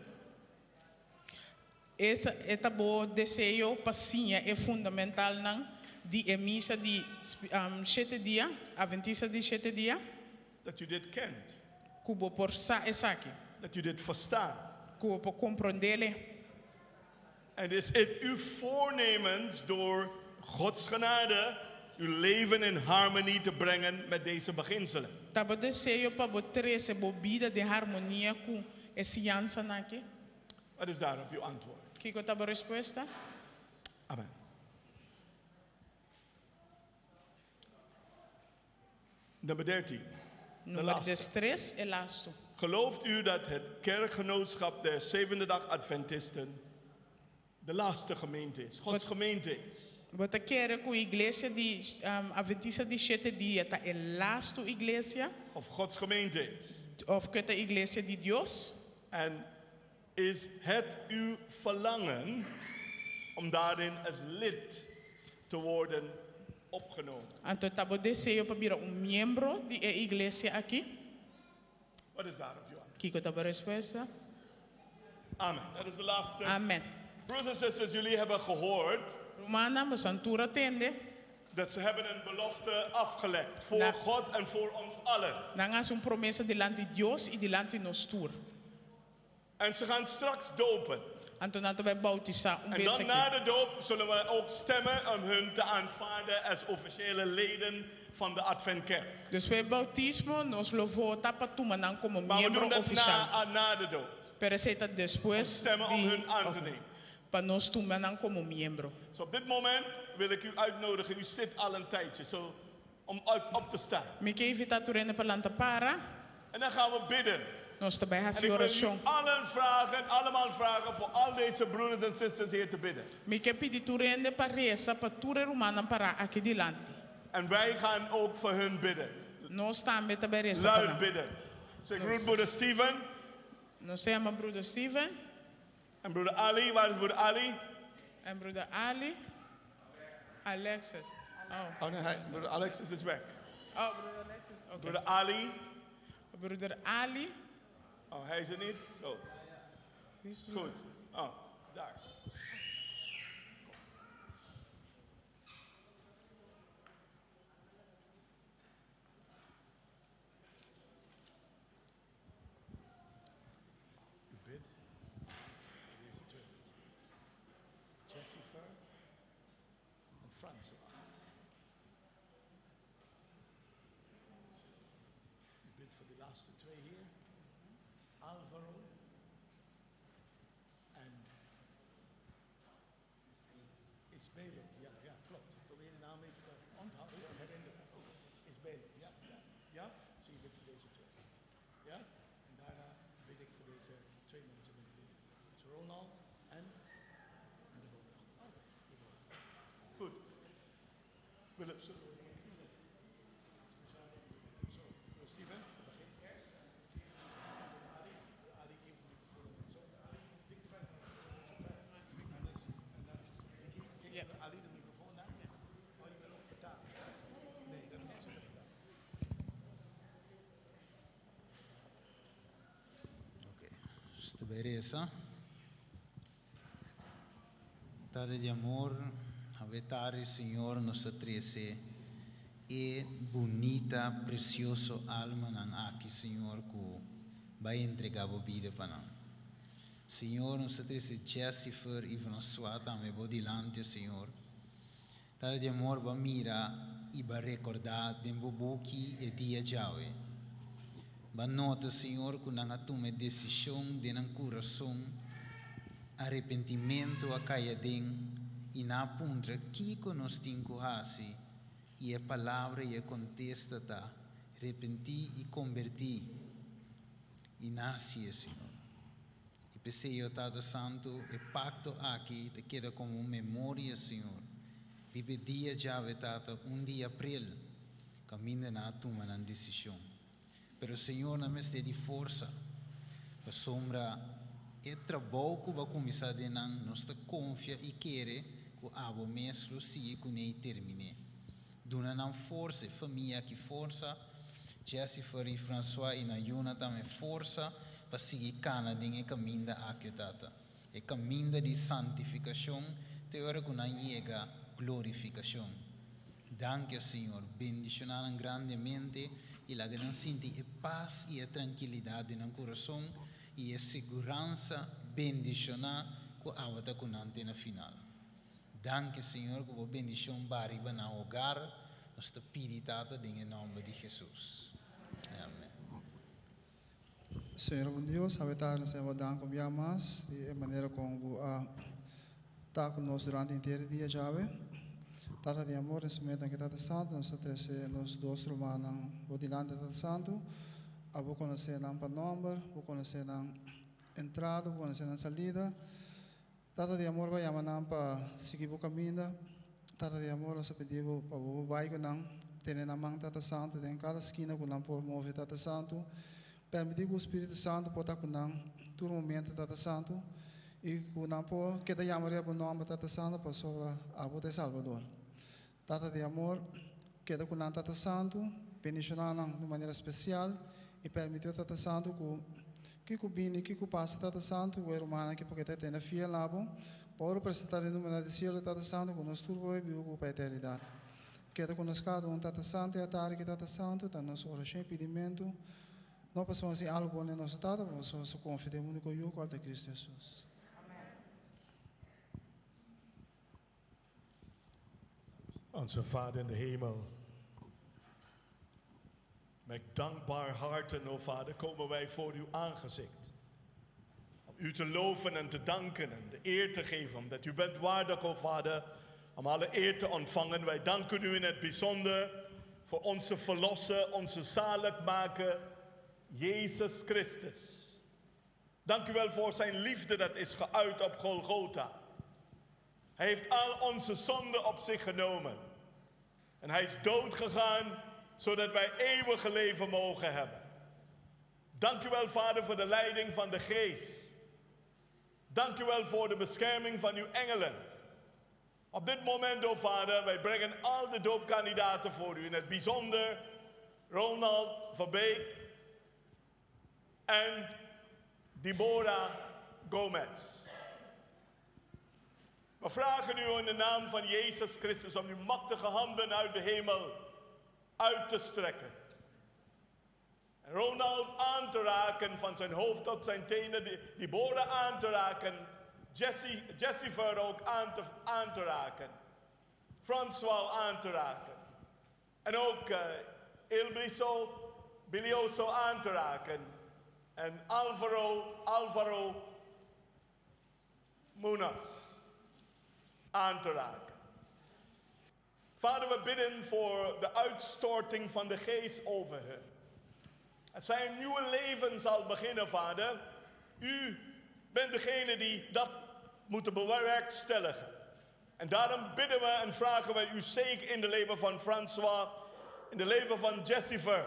E ta bo deseo pa siña e fundamentalnan di e misa di shete dia, Adventista di shete dia? Dat u dit kent. Ku bo por sa esaki. Dat u dit verstaan. Ku bo por komprondele. En is het uw voornemens door Gods genade uw leven in harmonie te brengen met deze beginselen? Ta bo deseo pa bo trese bo bida den harmonia ku e siñansanan aki? Wat is daarop uw antwoord? Kiko ta bo respuesta? Amen. Nummer 13. De Nummer laatste. 13, e lastu. Gelooft u dat het kerkgenootschap der Zevende Dag Adventisten de laatste gemeente is? Gods gemeente is. Bo ta kere ku iglesia di Adventista di shete dia ta e lastu iglesia? Of Gods gemeente is. Of ku e ta iglesia di Dios? En is het uw verlangen om daarin als lid te worden opgenomen? Anto ta bo deseo pa bira un miembro di e iglesia aki? Wat is daarop, Johan? Kiko ta bo respuesta? Amen. Dat is de laatste. Amen. Broeders en zusters, jullie hebben gehoord Rumannan, boso a tur a tende. dat ze hebben een belofte afgelegd voor Na- God en voor ons allen. Nan a hasi un promesa dilanti Dios i dilanti nos tur. En ze gaan straks dopen. Anto nan ta bai boutisá un En bes dan na aki. de doop zullen we ook stemmen om hun te aanvaarden als officiële leden van de Adventkerk. Despues di boutismo nos lo vota pa tuma nan komo Maar we miembro doen dat ofishal. na, na de doop. Pero esei ta despues Stemmen om di hun aan te ok, nemen. pa nos tuma nan komo miembro. Dus op dit moment wil ik u uitnodigen, u zit al een tijdje, zo, om uit, op te staan. Mi ke invitá tur hende pa lanta para. En dan gaan we bidden. Nos ta bai En hasi ik wil u orashon. allen vragen, allemaal vragen voor al deze broeders en zusters hier te bidden. Mi ke pidi tur hende pa resa pa tur e rumannan pará aki dilanti. En wij gaan ook voor hun bidden. Nos tambe ta bai resa pa Luid nan. bidden. Dus ik roep broeder Steven Nos ta yama broeder Steven en broeder Ali. Waar is broeder Ali? en broeder Ali. Alexis. Oh. Oh nee, hij, broeder Alexis is weg. Oh, broeder Alexis. Oké. Broeder Ali. Broeder Ali. Oh, hij is er niet? Oh, Wie is broeder? goed. Oh, daar. U bidt voor deze twee. Jessica en François. U bidt voor die laatste twee hier. Alvaro en Isabelo. Ja, ja, klopt. Ik probeer de naam even te onthouden, herinneren. Ook Isabelo, ja, ja. Ja, zie je voor deze twee. Ja, en daarna bid ik voor deze twee mensen met de Dus Ronald en Deborah. Oh, Deborah. Goed. Willem, zo. Zo, Steven, begin eerst. Ali, Ali geeft de microfoon. Zo, Ali, dichterbij. Ja. Ali de microfoon naar. Oh, je wil ook vertalen. Nee, dat is niet zo. Oké, esta bereza. Tata di amor, abetare, Señor, nos a trece e bunita, precioso almanan aki, Señor, cu bay entrega bo bida pa nan. Señor, nos a trece Jessifer y François tambe bo dilanti, Señor. Tata di amor, bo a mira y bo a recorda den bo buki e dia djawe. Bo a nota, Señor, cu nan a tuma e decision den nan curason, arepentimentu a cay aden y nan a puntra, Kico nos tin cu haci? I e palabra i e kontesta ta, Repentí i kombertí, i nasi e Señor. I p'esei, o Tata Santu, e pakto aki ta keda komo un memoria, Señor, riba e dia djawe, Tata, un di aprel, kaminda nan a tuma nan desishon. Pero Señor, nan mester di forsa, pasobra e trabou ku bo a kuminsá den nan, nos ta konfia i kere ku abo mes lo sigui kuné i termin'é. Duna nan forsa, e famia aki forsa, Jessifer i Francois i nan yunan tambe forsa pa sigui kana den e kaminda aki, o Tata, e kaminda di santifikashon te ora ku nan yega glorifikashon. Danki, o Señor, bendishoná nan grandemente i laga nan sinti e pas i e trankilidat den nan kurason i e siguransa bendishoná ku abo ta ku nan te na final. Danki, Señor, ku bo bendishon ba riba nan hogar. Nos ta pidi, Tata, den e nòmber di Hesus. Amen. Señor bon Dios, awe tardi nos ta yama danki un bia mas di e manera kon bo a ta ku nos durante henter e dia djawe. Tata di amor, den su momento aki Tata Santu, nos ta trese nos dos rumannan bo dilanti Tata Santu. Abo konosé nan pa nòmber, bo konosé nan entrada, bo konosé nan salida. Tata di amor, bo a yama nan pa sigui bo kaminda. Tata di amor, nos a pidi bo pa bo bai ku nan, tene nan man, Tata Santu, den kada skina ku nan por move, Tata Santu. Permití ku Spiritu Santu por ta ku nan tur momento, Tata Santu, i ku nan por keda yama riba bo nòmber, Tata Santu, pasobra abo ta e Salbador. Tata di amor, keda ku nan, Tata Santu, bendishoná nan di un manera spesial i permití, o Tata Santu, ku kiko bini, kiko pasa, Tata Santu, ku e rumannan aki por keda tene fiel na bo, pa ora presentá den numero di sielo, Tata Santu, ku nos tur por bai biba ku bo pa eternidat. Keda ku nos kada un, Tata Santu, e atardi aki, Tata Santu, ta nos orashon i pidimentu, no pasobra nos tin algu bon den nos, Tata, ma pasobra nos ta konfia den e úniko Yu, kual ta Kristu Hesus. Onze Vader in de hemel. Met dankbaar harten, o Vader, komen wij voor uw aangezicht. Om u te loven en te danken en de eer te geven, omdat u bent waardig, o Vader, om alle eer te ontvangen. Wij danken u in het bijzonder voor onze verlosser, onze zaligmaker, Jezus Christus. Dank u wel voor zijn liefde dat is geuit op Golgotha. Hij heeft al onze zonden op zich genomen. En hij is doodgegaan zodat wij eeuwige leven mogen hebben. Dank u wel, Vader, voor de leiding van de Geest. Dank u wel voor de bescherming van uw engelen. Op dit moment, o Vader, wij brengen al de doopkandidaten voor u. In het bijzonder Ronald Verbeek en Deborah Gomez. We vragen u in de naam van Jezus Christus om uw machtige handen uit de hemel uit te strekken. En Ronald aan te raken van zijn hoofd tot zijn tenen, Deborah aan te raken, Jesse, Jessifer ook aan te, aan te raken, François aan te raken. En ook uh, Ilbriso, Bilioso aan te raken. En Alvaro, Alvaro Munoz aan te raken. Vader, we bidden voor de uitstorting van de geest over hen. Als zij een nieuwe leven zal beginnen, Vader. U bent degene die dat moet bewerkstelligen. En daarom bidden we en vragen wij u zeker in de leven van François, in de leven van Jessifer,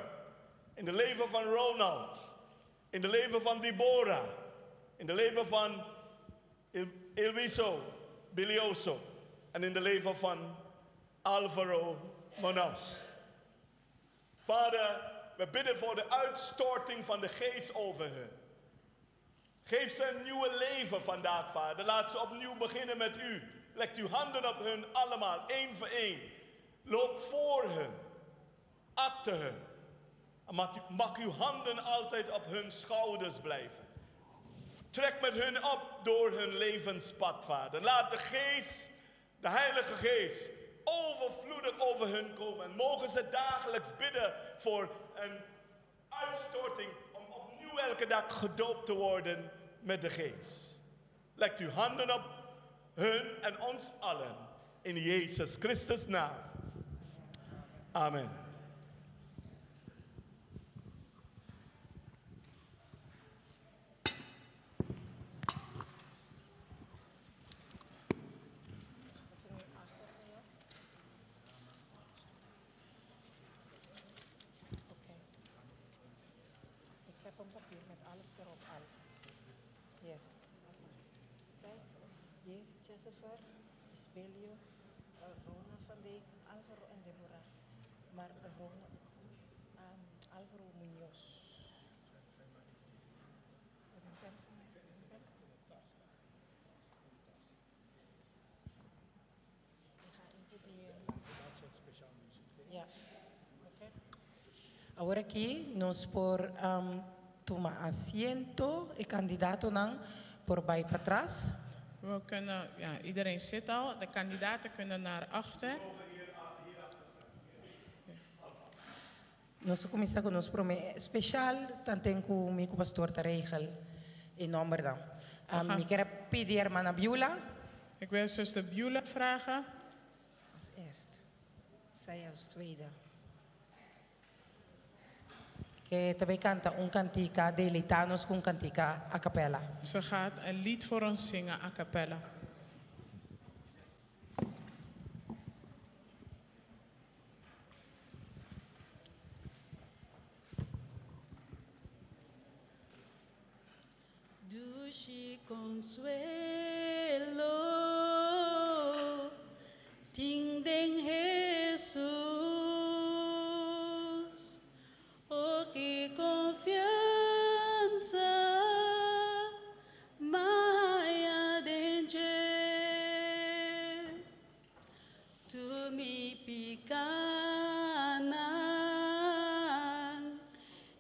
in de leven van Ronald, in de leven van Deborah, in de leven van Elviso Bilioso en in de leven van Alvaro Monos. Vader, we bidden voor de uitstorting van de geest over hun. Geef ze een nieuwe leven vandaag, Vader. Laat ze opnieuw beginnen met u. Leg uw handen op hun allemaal, één voor één. Loop voor hun. Achter hun. En mag, mag uw handen altijd op hun schouders blijven. Trek met hun op door hun levenspad, Vader. Laat de geest, de Heilige Geest, overvloedig over hun komen. En mogen ze dagelijks bidden voor een uitstorting om opnieuw elke dag gedoopt te worden met de geest. Leg uw handen op hun en ons allen. In Jezus Christus naam. Amen. Ik heb een papier met alles erop al. Hier. Kijk, hier, Jennifer, Isbelio, Rona van Dijk, Alvaro en Deborah. Maar Rona, Alvaro Munoz. Heb je een pen voor mij? Een pen? Ik ga even die... Ja. Oké. Awor aki nos por tuma asiento e kandidatonan por bai patras. We kunnen, ja, iedereen zit al. De kandidaten kunnen naar achter. Nos ta kuminsá ku nos promé spesial, tanten ku mi ku pastor ta regel e nòmbernan. Mi kier a pidi hermana Beulah. Ik wil zuster Beulah vragen. Als eerst. Zij als tweede. Ku ta bai kanta un kantika, deleitá nos ku un kantika a capella. Ze gaat een lied voor ons zingen a cappella. Dushi consuelo tin den Jesus. Oh, ki confianza m'a haya den dje. Tur mi picanan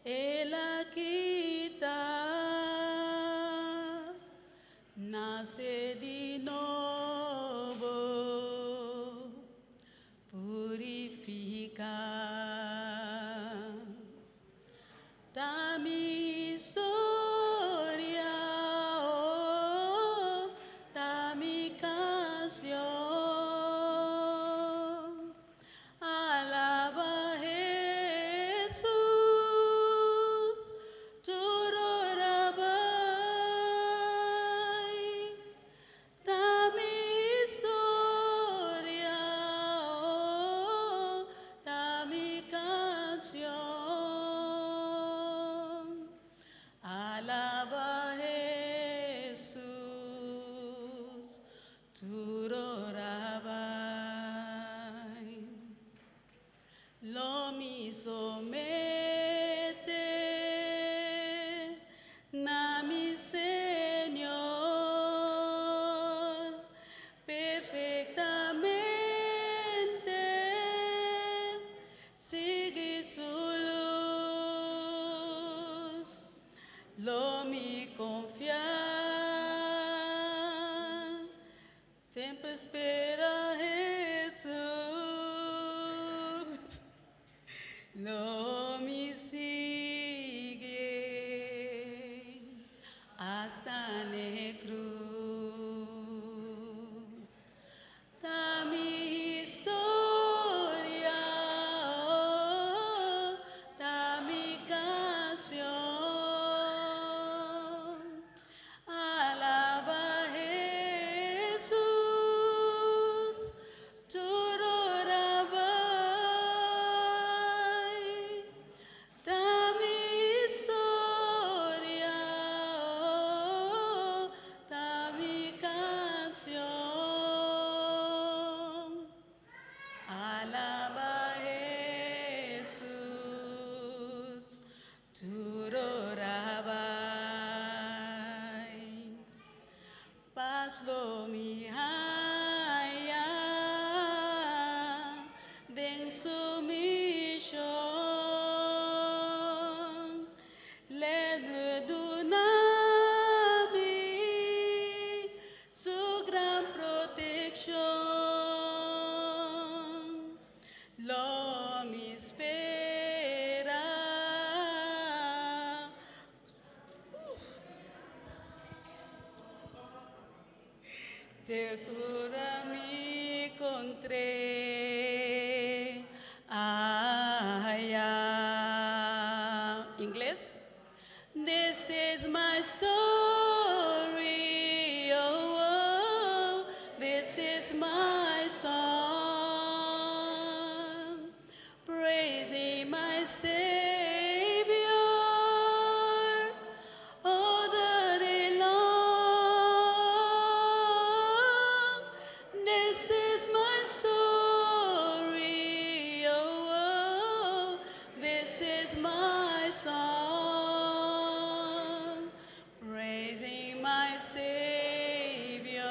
El a kita, nace di nobo, purifica. Ta mi historia, oh, ta mi cancion. Alaba Jesus, tur ora bai. Ta mi historia, oh, ta mi cancion. Alaba Jesus, tur ora bai. Lo mi somete na mi Señor perfectamente sigui su luz. Lo mi confia, semper spera Jesus. Lo mi sigui hasta na cruz. Ta mi historia, oh, ta mi cancion. Alaba Jesus, tur ora bai. Ta mi historia, oh, ta mi cancion. Alaba Jesus, tur ora bai. Paz lo mi haya den sumision. L'e duna mi su gran proteccion. Lo mi spera. Te cu mi encontr'e. This is my song, praising my Savior all the day long. This is my story, oh, oh, this is my song, praising my Savior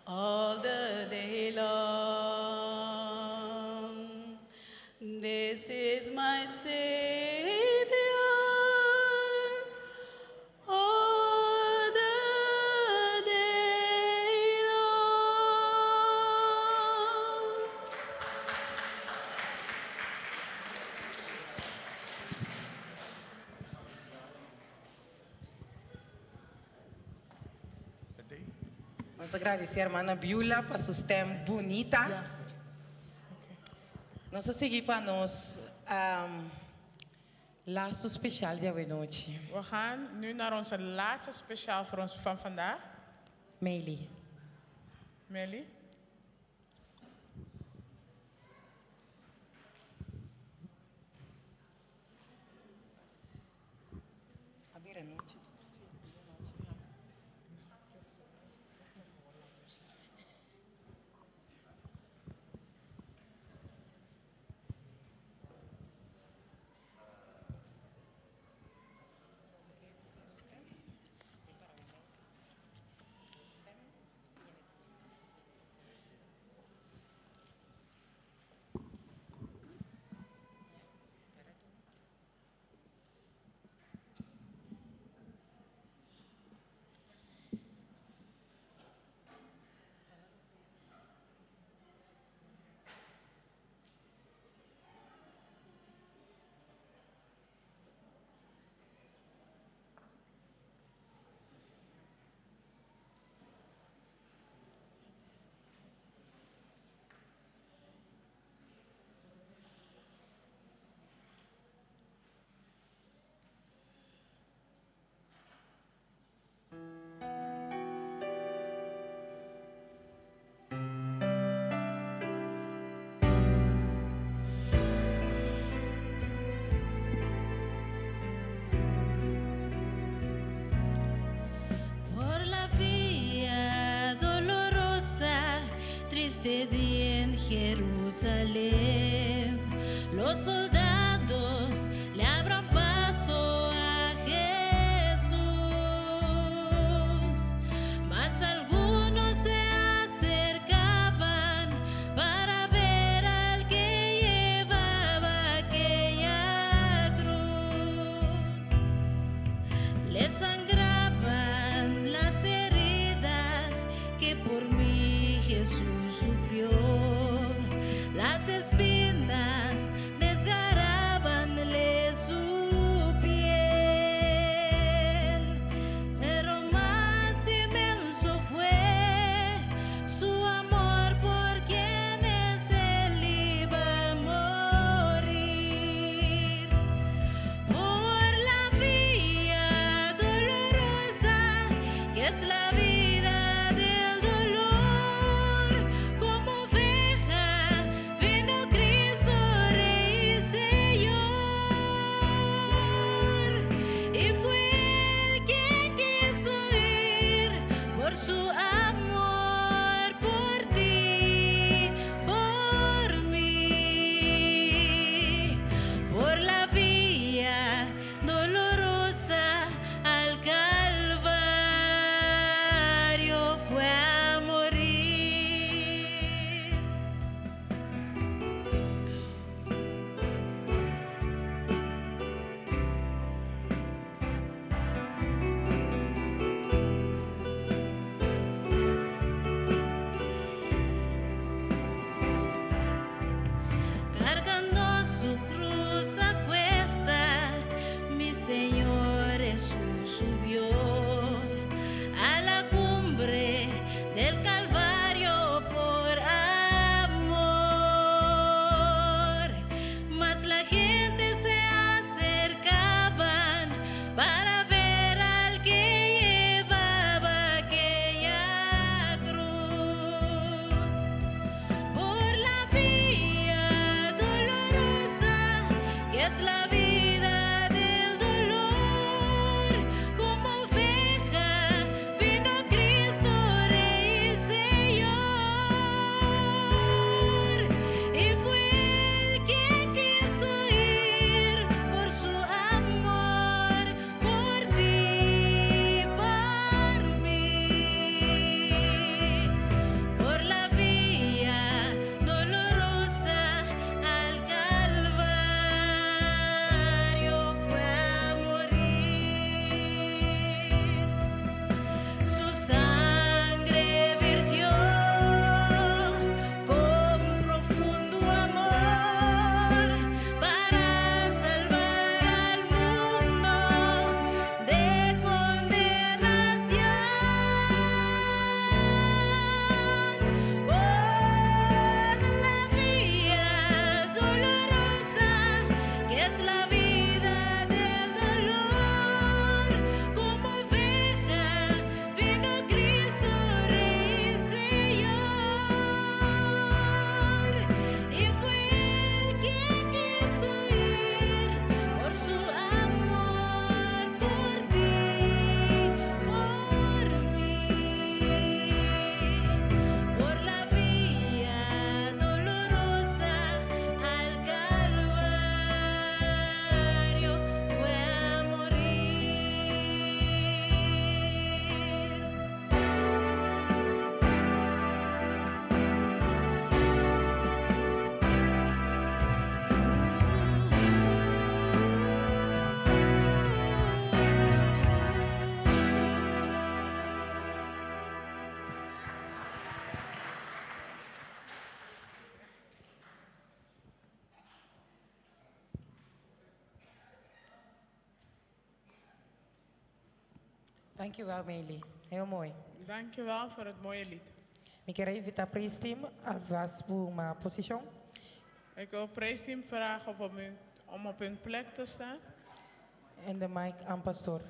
all the day long. This is my Savior all the day long. Nos ta gradisí ruman Beulah pa su stem bunita. Nos ta sigui pa nos laatste speciaal di anochi. We gaan nu naar onze laatste speciaal voor ons van vandaag. Meili. Melly. Abrir anochi. Por la vía dolorosa, triste día en Jerusalén, los soldados le abran paso a Jesús. Mas algunos se acercaban para ver al que llevaba aquella cruz. Le sangraban las heridas que por mí Jesús sufrió. Las espinas desgarrábanle su piel. Pero más inmenso fue su amor por quienes él iba a morir. Por la vía dolorosa, que es la vida del dolor, como oveja vino Cristo. Dankjewel, Meili. Heel mooi. Dankjewel voor het mooie lied. Mi ke invitá Praise alvast pa un posishon. Ik wil prijsteam vragen om op hun plek te staan. En de mic aan pastoor.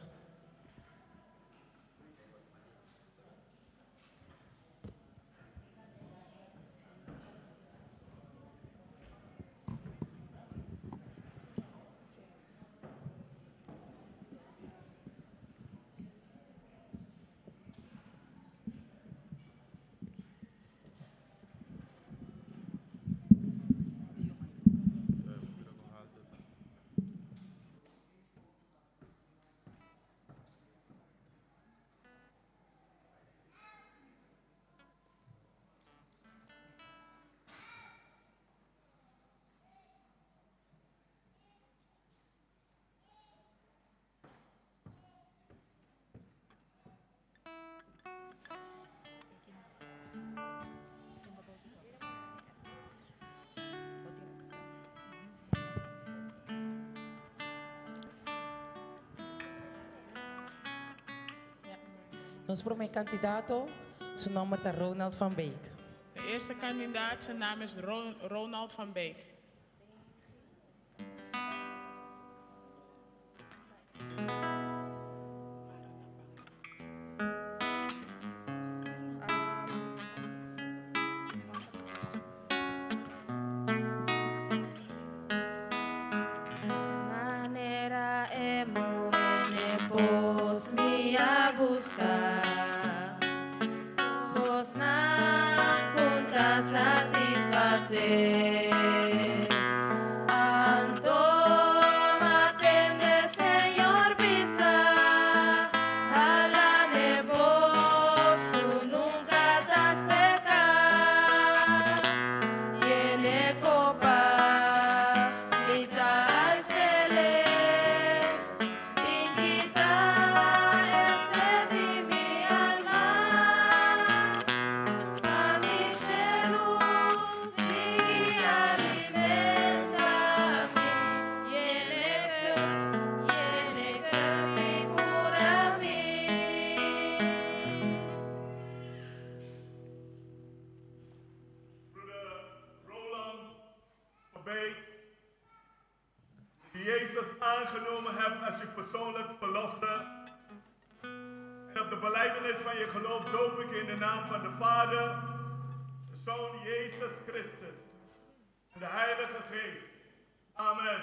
Nos promé kandidato, su nòmber ta Ronald van Beek. De eerste kandidaat, zijn naam is Ronald van Beek. Manera e muhé pos mi a buska. Kosnan ku n' ta satisfasé. Anto m'a tende Señor bisa, hala n'e pos ku nunka ta seka. Yena e kopa, mi ta als'é. Bin kita e set di mi alma. Pa mi shelu sigui alimentá mi. Yen'é, yen'é i kura mi. Broeder Roland van Beek, die Jezus aangenomen hebt als je persoonlijk verlosser. En op de belijdenis van je geloof doop ik je in de naam van de Vader, de Zoon Jezus Christus en de Heilige Geest. Amen.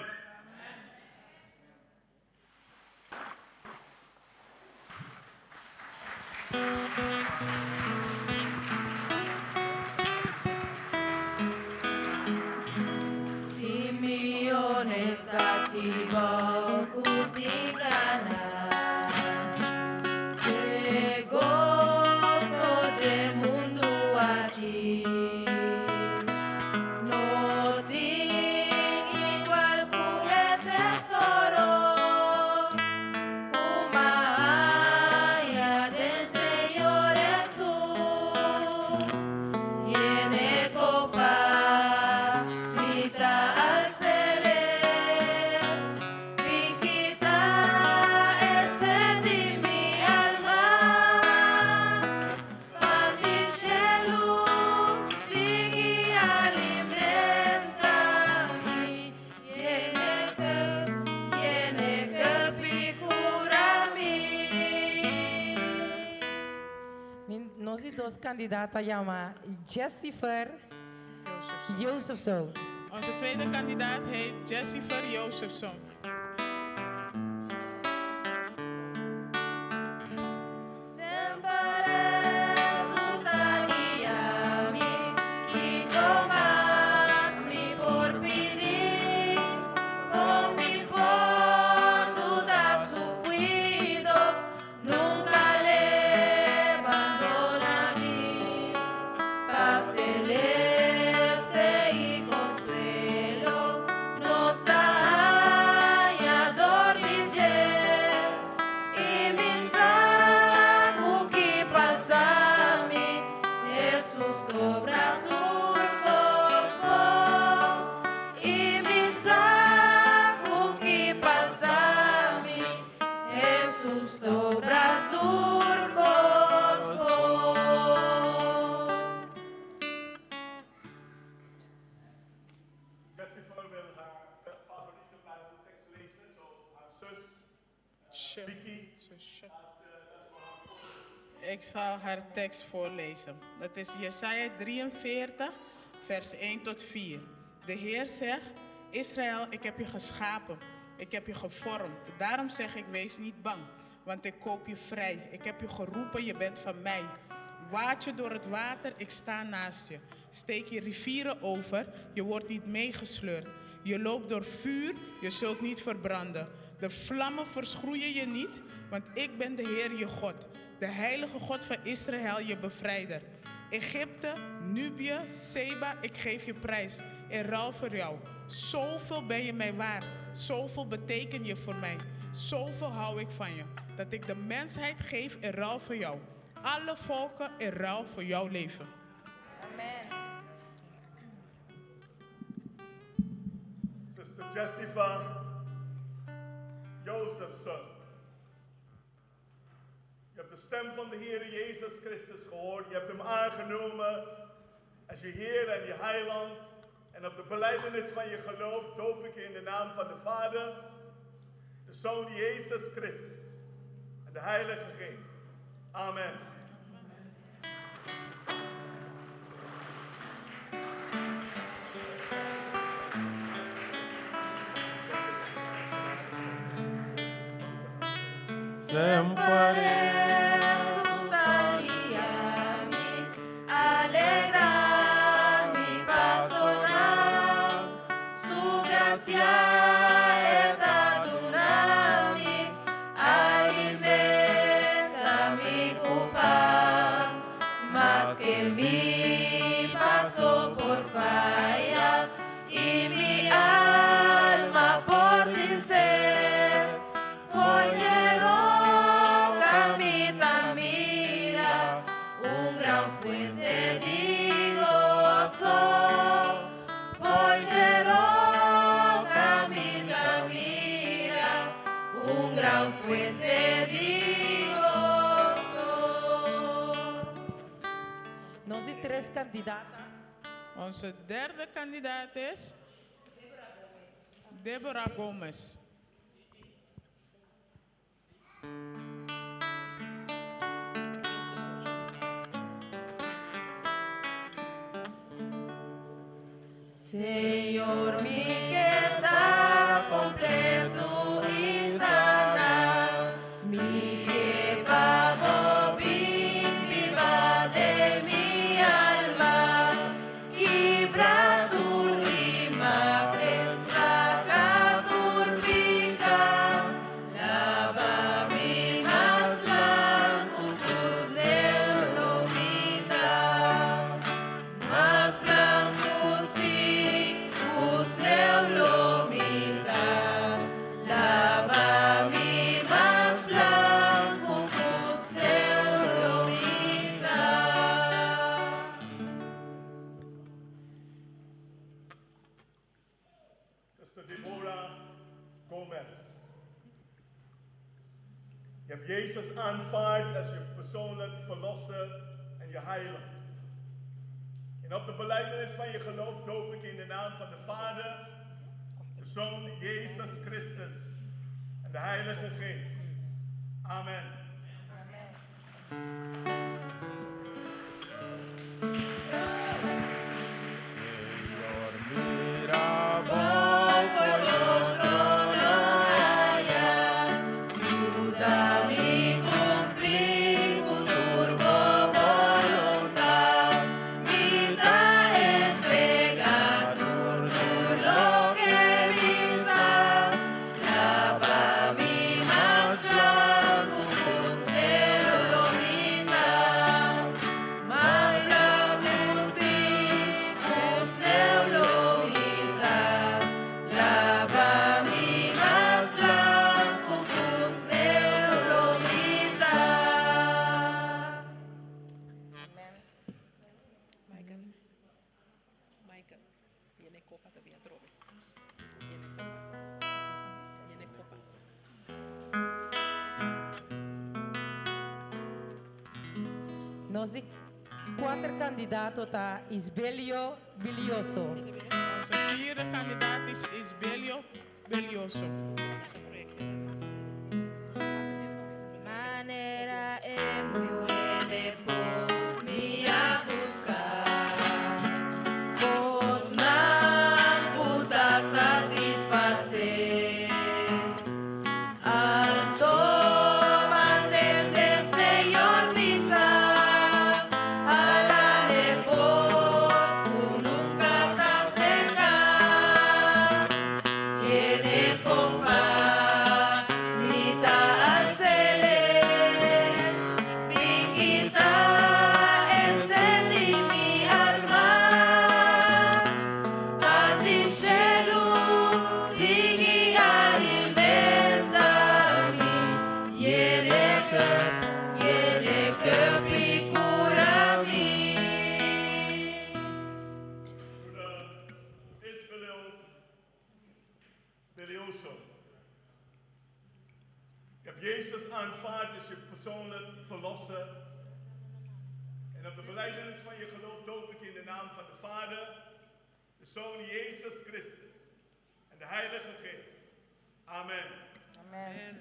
Tin miónes aki bou ku tin gana. E goso di mundu aki. No tin igual ku e tesoro. Ku m'a haña den Señor Hesus. Yena e kopa, mi ta als'é. Bin kita e set di mi alma. Pan di shelu, sigui alimentá mi. Yen'é, yen'é i kura mi. Nos di dos kandidato yama Jessifer Josefsson. Onze tweede kandidaat heet Jessifer Josefsson. Semper Hesus a guia mi, kiko mas mi por pidi, kon mi por duda su kuido, nunka l'e bandoná mi. Pas seleste i konsuelo, nos ta Ik zal haar tekst voorlezen. Dat is Jesaja 43, vers 1 tot 4. De Heer zegt, Israël, ik heb je geschapen. Ik heb je gevormd. Daarom zeg ik, wees niet bang, want ik koop je vrij. Ik heb je geroepen, je bent van mij. Waad je door het water, ik sta naast je. Steek je rivieren over, je wordt niet meegesleurd. Je loopt door vuur, je zult niet verbranden. De vlammen verschroeien je niet, want ik ben de Heer je God, de heilige God van Israël, je bevrijder. Egypte, Nubië, Seba, ik geef je prijs in ruil voor jou. Zoveel ben je mij waard, zoveel beteken je voor mij. Zoveel hou ik van je, dat ik de mensheid geef in ruil voor jou. Alle volken in ruil voor jouw leven. Amen. Sister Jessica Josephson. Je hebt de stem van de Heer Jezus Christus gehoord. Je hebt hem aangenomen als je Heer en je Heiland. En op de belijdenis van je geloof doop ik je in de naam van de Vader, de Zoon Jezus Christus en de Heilige Geest. Amen. Sempre alegra mi pasonan, su gracia eta dunami, alimenta mi culpa, mas que mi paso por falla y mi alma por vencer. Foi camita mira, un gran fuente de gozo. Foi camita mira, un gran fuente de gozo. Nos di tres kandidato. Onze derde kandidaat is Deborah Gomez. Señor, mi ke ta kompleto i saná, mi ke pa Bo bin biba den mi alma, kibra tur imágen, saka tur piká, laba mi mas blanku ku sneu lo mi ta. Mas blanku si, ku sneu lo mi ta. Laba mi mas blanku ku sneu lo mi ta. Sister Deborah Gomez. Je hebt Jezus aanvaard als je persoonlijk verlosser en je heiland. En op de belijdenis van je geloof doop ik je in de naam van de Vader, de Zoon Jezus Christus en de Heilige Geest. Amen. Bo for otro no haya, yuda mi kumpli ku tur Bo boluntat. Mi ta entregá tur loke mi sa, laba mi mas blanku ku sneu lo mi ta. Mas blanku si, ku sneu lo mi ta. Laba mi mas blanku ku sneu lo mi ta. Michael. Michael. Viene copa todavía, trove. Viene copa. Viene copa. Nos di kuater kandidato ta Isbelio Bilioso. Onze vierde kandidaat is Isbelio Belioso. hebt Jezus aanvaard als je persoonlijk verlosser. En op de belijdenis van je geloof doop ik je in de naam van de Vader, de Zoon Jezus Christus en de Heilige Geest. Amen. Amen.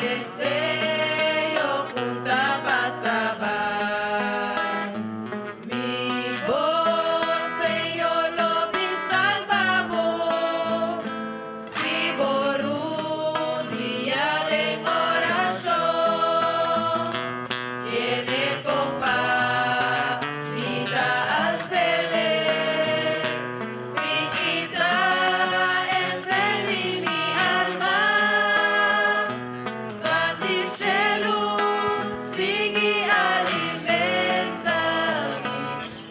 Deseo junta pasaba. Mi voz, Señor, lo vi salvabo. Si por un día de oración, tiene copa, vida al cele. Mi quita encendí mi alma. Bandicelu, sigui alimentami.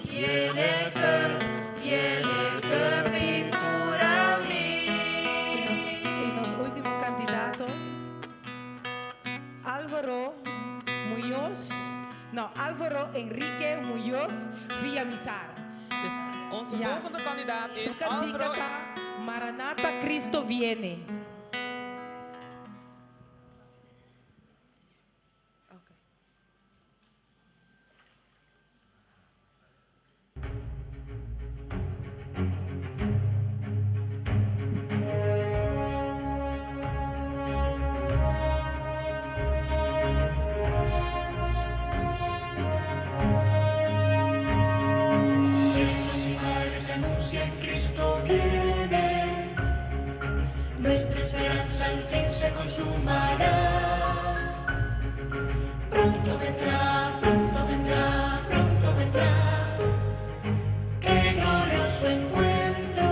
Tiene que mi curami. Y nos último candidato, Álvaro Muñoz, no, Álvaro Enrique Muñoz Villamizar. Dus onze Ja. volgende kandidaat Su is cantica Álvaro. ta, Maranata Cristo viene. Cielos y mares anuncian Cristo viene. Nuestra esperanza al fin se consumará. Pronto vendrá, pronto vendrá, pronto vendrá. Qué glorioso encuentro.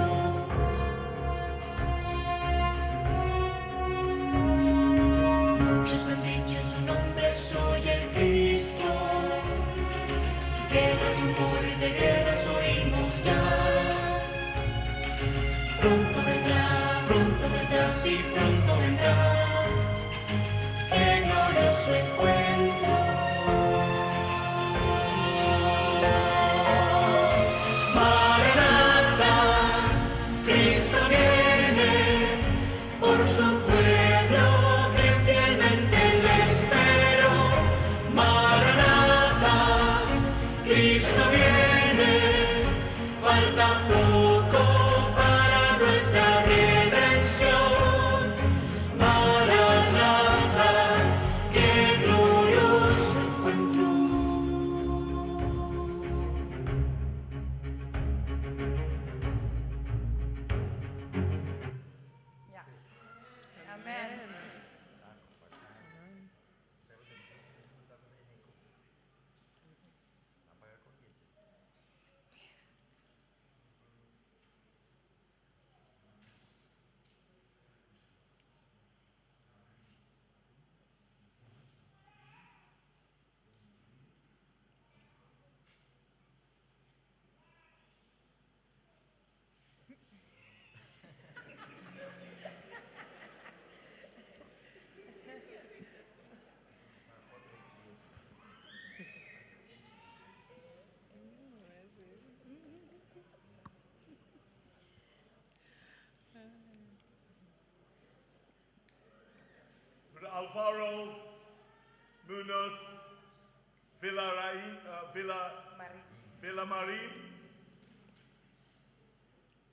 Muchos han dicho en su nombre soy el Cristo. Guerras, rumores de guerras oímos ya. Pronto vendrá, pronto vendrá, sí, pronto vendrá. Qué glorioso encuentro. Maranatha, Cristo viene por su pueblo que fielmente le esperó. Maranatha, Cristo viene, falta poco para nuestra redención. Maranatha, qué glorioso encuentro. Amen. Broeder Alvaro Munoz Villarain, Villamarin.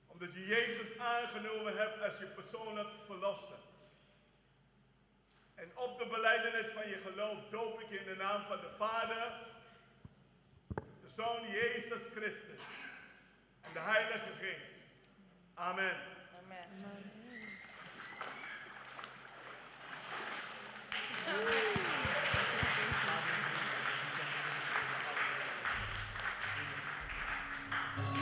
Omdat je Jezus aangenomen hebt als je persoonlijk verlosser. En op de belijdenis van je geloof doop ik je in de naam van de Vader, de Zoon Jezus Christus en de Heilige Geest. Amen. Amen.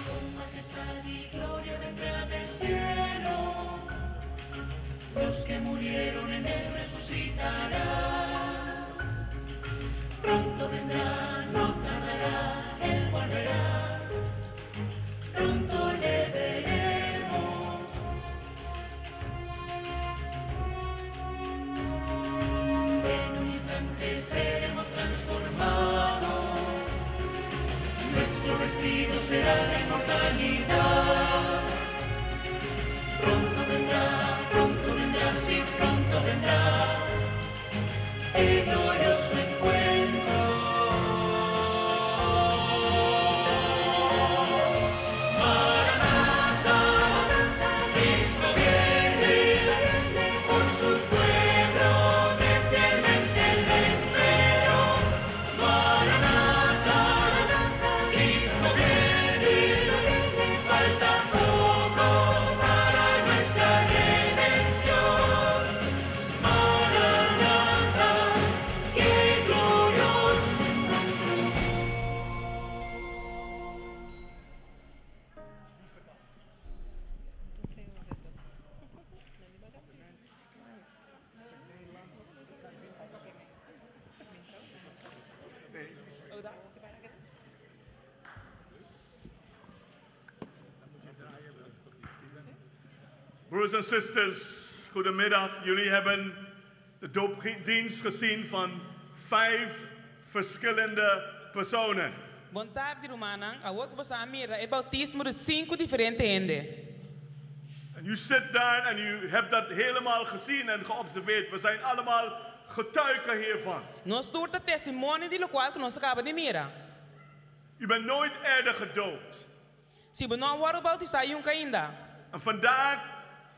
Con majestad y gloria vendrá del cielo. Los que murieron en él resucitarán. Pronto vendrá, no tardará, él volverá. Pronto le veremos. En un instante seremos transformados. Nuestro vestido será la inmortalidad. Pronto vendrá, pronto vendrá, sí, pronto vendrá. El glorioso encuentro. Maranatha, Cristo viene por su pueblo que fielmente le esperó. Maranatha, Cristo viene, falta poco para nuestra redención. Maranatha, qué glorioso encuentro. Broers en zusters, goedemiddag. Jullie hebben de doopdienst gezien van vijf verschillende personen. Bon tardi, rumannan. Awor boso a mira e boutismo di sinku diferente hende. En u zit daar en u hebt dat helemaal gezien en geobserveerd. We zijn allemaal getuigen hiervan. Nos tur ta testimonio di loke nos a kaba di mira. U bent nooit eerder gedoopt. Si bo no a wòrdu boutisá nunka ainda. En vandaag,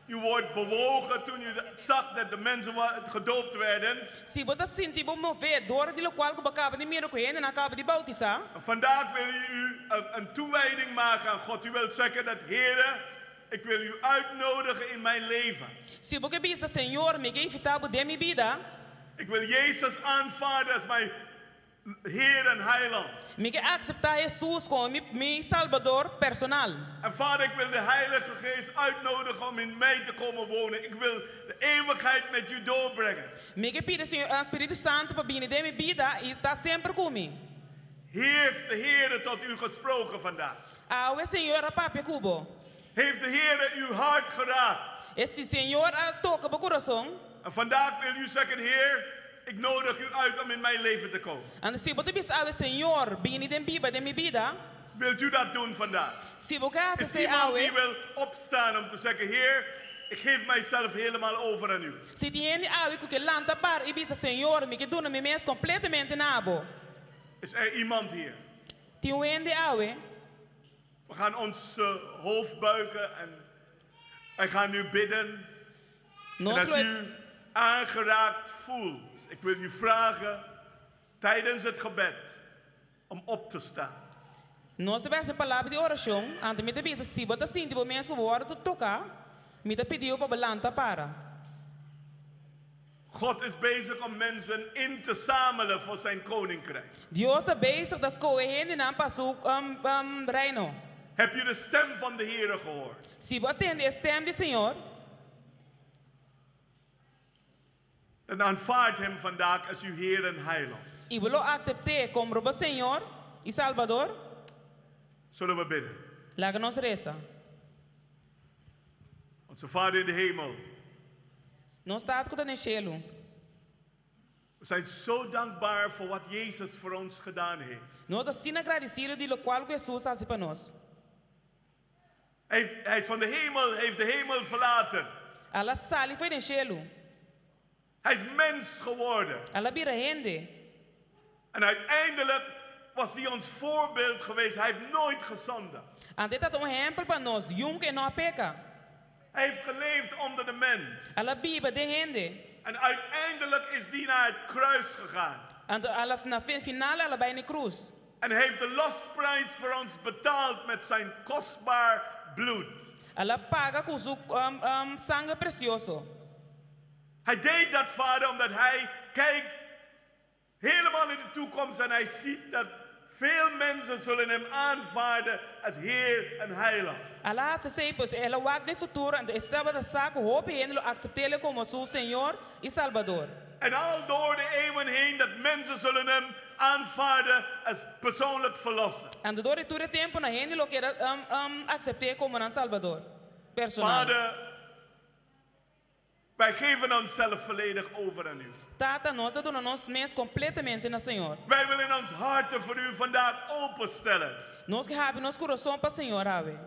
u wordt bewogen toen u zag dat de mensen gedoopt werden. Si bo ta sinti bo mové dor di loke bo a kaba di mira ku hendenan a kaba di boutisá. En vandaag wil u een toewijding maken aan God. U wilt zeggen dat, Heere, ik wil u uitnodigen in mijn leven. Si bo ke bisa Señor, mi ke invitá bo den mi bida. Ik wil Jezus aanvaarden als mijn Heer en Heiland. Mi ke aseptá Hesus komo mi Salbador personal. En Vader, ik wil de Heilige Geest uitnodigen om in mij te komen wonen. Ik wil de eeuwigheid met u doorbrengen. Mi ke pidi Señor, Spiritu Santu pa bini den mi bida i ta semper ku mi. Heeft de Heer tot u gesproken vandaag? Awe Señor a papia ku bo. Heeft de Heer uw hart geraakt? Si Señor a toka bo kurason. En vandaag wil u zeggen, Heer, ik nodig u uit om in mijn leven te komen. Anto si bo ta bisa awe Señor, bini den biba den mi bida. Wilt u dat doen vandaag? Si bo ke Is se iemand awe. die wil opstaan om te zeggen, Heer, ik geef mijzelf helemaal over aan u. Si tin hende awe ku ke lanta para i bisa Señor, mi ke duna mi mes kompletamente na bo. Is er iemand hier? Tin un hende awe. We gaan ons hoofd buigen en wij gaan nu bidden. En Nos als lo- u aangeraakt voelt, ik wil u vragen tijdens het gebed om op te staan. Nos ta bai hasi palabra di orashon, anto mi ta bisa si bo ta sinti bo mes ku bo a wòrdu toká, mi ta pidi bo pa lanta para. God is bezig om mensen in te zamelen voor zijn koninkrijk. Dios ta bezig ta skohe hendenan pa su reino. Heb je de stem van de Heer gehoord? Si bo a tende e stèm di Señor, Dan aanvaard hem vandaag als uw Heer en Heiland. i bo lo asept'é komo bo Señor i Salbador. Zullen we bidden? Laga nos resa. Onze Vader in de hemel, Nos Tata ku ta den shelu. we zijn zo dankbaar voor wat Jezus voor ons gedaan heeft. Nos ta asina gradesido di loke Hesus a hasi pa nos. Hij heeft van de hemel, heeft de hemel verlaten. El a sali for di shelu. Hij is mens geworden. El a bira hende. En uiteindelijk was hij ons voorbeeld geweest. Hij heeft nooit gezondigd. Anto e ta un ehèmpel pa nos, nunka e no a peka. Hij heeft geleefd onder de mens. El a biba den hende. En uiteindelijk is hij naar het kruis gegaan. Anto el a na final el a bai na krus. En heeft de losprijs voor ons betaald met zijn kostbaar bloed. El a paga ku su sanger presioso. Hij deed dat, vader, omdat hij kijkt helemaal in de toekomst en hij ziet dat veel mensen zullen hem aanvaarden als Heer en Heiland. El a hasi esei, pues el a wak den futuro, anto e tabata sa ku hopi hende lo asept'é komo su Señor i Salbador. En al door de eeuwen heen dat mensen zullen hem aanvaarden als persoonlijk verlosser. Anto dor di tur tempu nan hende lo keda asept'é komo nan Salbador. Personal. Vader, wij geven onszelf volledig over aan u. Tata, nos ta duna nos mes kompletamente na Señor. Wij willen ons harten voor u vandaag openstellen. Nos ke habri nos kurason pa Señor awe.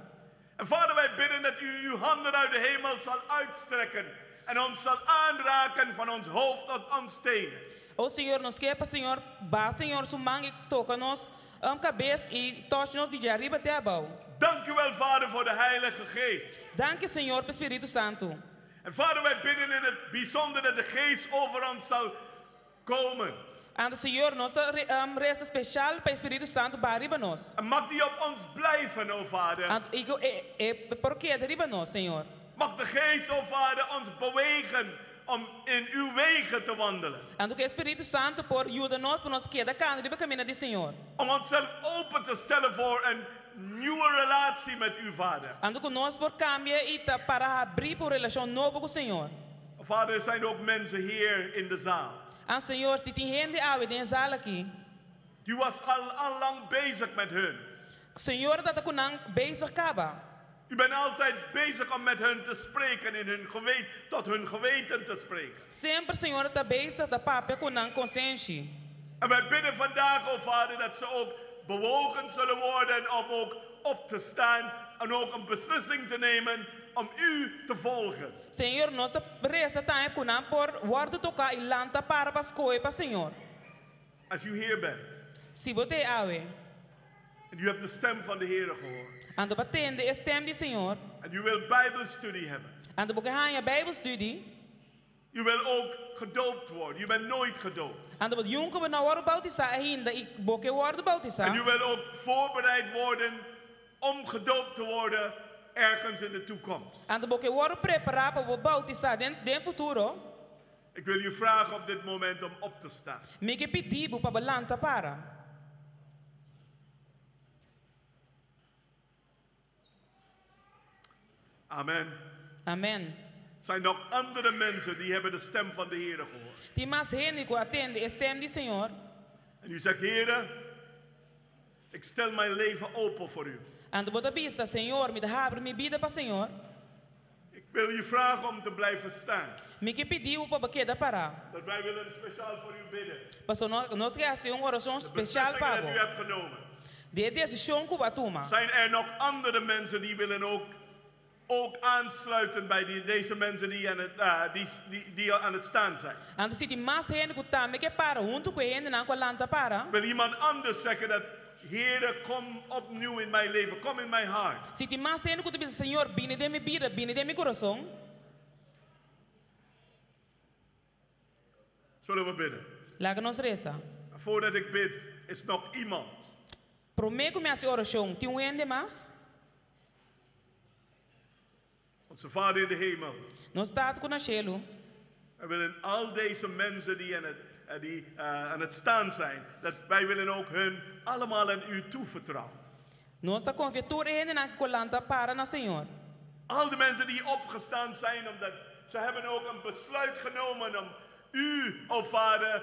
En vader, wij bidden dat u uw handen uit de hemel zal uitstrekken en ons zal aanraken van ons hoofd tot ons tenen. O Señor, nos ke pa Señor baha Señor su man i toka nos kabes i tòch nos di djariba te abou. Dank u wel, Vader, voor de Heilige Geest. Danki, Señor, pa e Spiritu Santu. En Vader, wij bidden in het bijzonder dat de Geest over ons zal komen. Anto, Señor, nos ta resa speshal pa e Spiritu Santu baha riba nos. En mag die op ons blijven, o Vader. Anto, i ku e e por keda riba nos, Señor. Mag de Geest, o Vader, ons bewegen om in uw wegen te wandelen. Anto ku e Spiritu Santu por yuda nos pa nos keda kana riba kaminda di Señor. Om onszelf open te stellen voor een nieuwe relatie met u, Vader. Anto ku nos por kambia i ta para habrí pa un relashon nobo ku Señor. Vader, er zijn ook mensen hier in de zaal. An Señor, si tin hende awe den e zaal aki. U was al al lang bezig met hun. Señor ta ta ku nan bezig kaba. U bent altijd bezig om met hun te spreken in hun geweten, tot hun geweten te spreken. Semper Señor ta bezig ta papia ku nan konsenshi. En wij bidden vandaag, o Vader, dat ze ook bewogen zullen worden om ook op te staan en ook een beslissing te nemen om u te volgen. Señor, nos ta resa tambe ku nan por wòrdu toká i lanta para pa skohe pa Señor. Als u hier bent. Si bo t'ei awe. En u hebt de stem van de Heere gehoord. Anto bo a tende e stem di Señor. En u wil Bijbelstudie hebben. Anto bo ke haña Bijbelstudie. U wil ook gedoopt worden. U bent nooit gedoopt. Anto bo nunka bo no a wòrdu boutisá ainda i bo ke wòrdu boutisá. En u wil ook voorbereid worden om gedoopt te worden ergens in de toekomst. Anto bo ke wòrdu prepará pa bo boutisá den den futuro. Ik wil u vragen op dit moment om op te staan. Mi ke pidi bo pa bo lanta para. Amen. Amen. Zijn nog andere mensen die hebben de stem van de Heere gehoord. Tin mas hende ku a tende e stem di Señor. En u zegt, Heere, ik stel mijn leven open voor u. Anto bo ta bisa, Señor, mi ta habri mi bida pa Señor. Ik wil u vragen om te blijven staan. Mi ke pidi bo pa bo keda pará. Dat wij willen speciaal voor u bidden. Pasobra nos ke hasi un orashon De speshal beslissing pa dat bo. u hebt genomen. Di e desishon ku bo a tuma. Zijn er nog andere mensen die willen ook, ook aansluiten bij die, deze mensen die aan het, eh, die, die, die aan het staan zijn? Anto si tin mas hende ku tambe ke para huntu ku e hendenan ku a lanta para. Wil iemand anders zeggen dat, Heere, kom opnieuw in mijn leven, kom in mijn hart. Si tin mas hende ku ta bisa, Señor, bini den mi bida, bini den mi kurason. Zullen we bidden? Laga nos resa. Voordat ik bid, is nog iemand. Promé ku mi hasi orashon, tin un hende mas? Onze Vader in de hemel. Nos Tata ku na shelu. Wij willen al deze mensen die aan het, eh, die, eh, aan het staan zijn, dat wij willen ook hun allemaal aan u toevertrouwen. Nos ta konfia tur e hendenan ku lanta para na Señor. Al de mensen die opgestaan zijn, omdat ze hebben ook een besluit genomen om u, o Vader,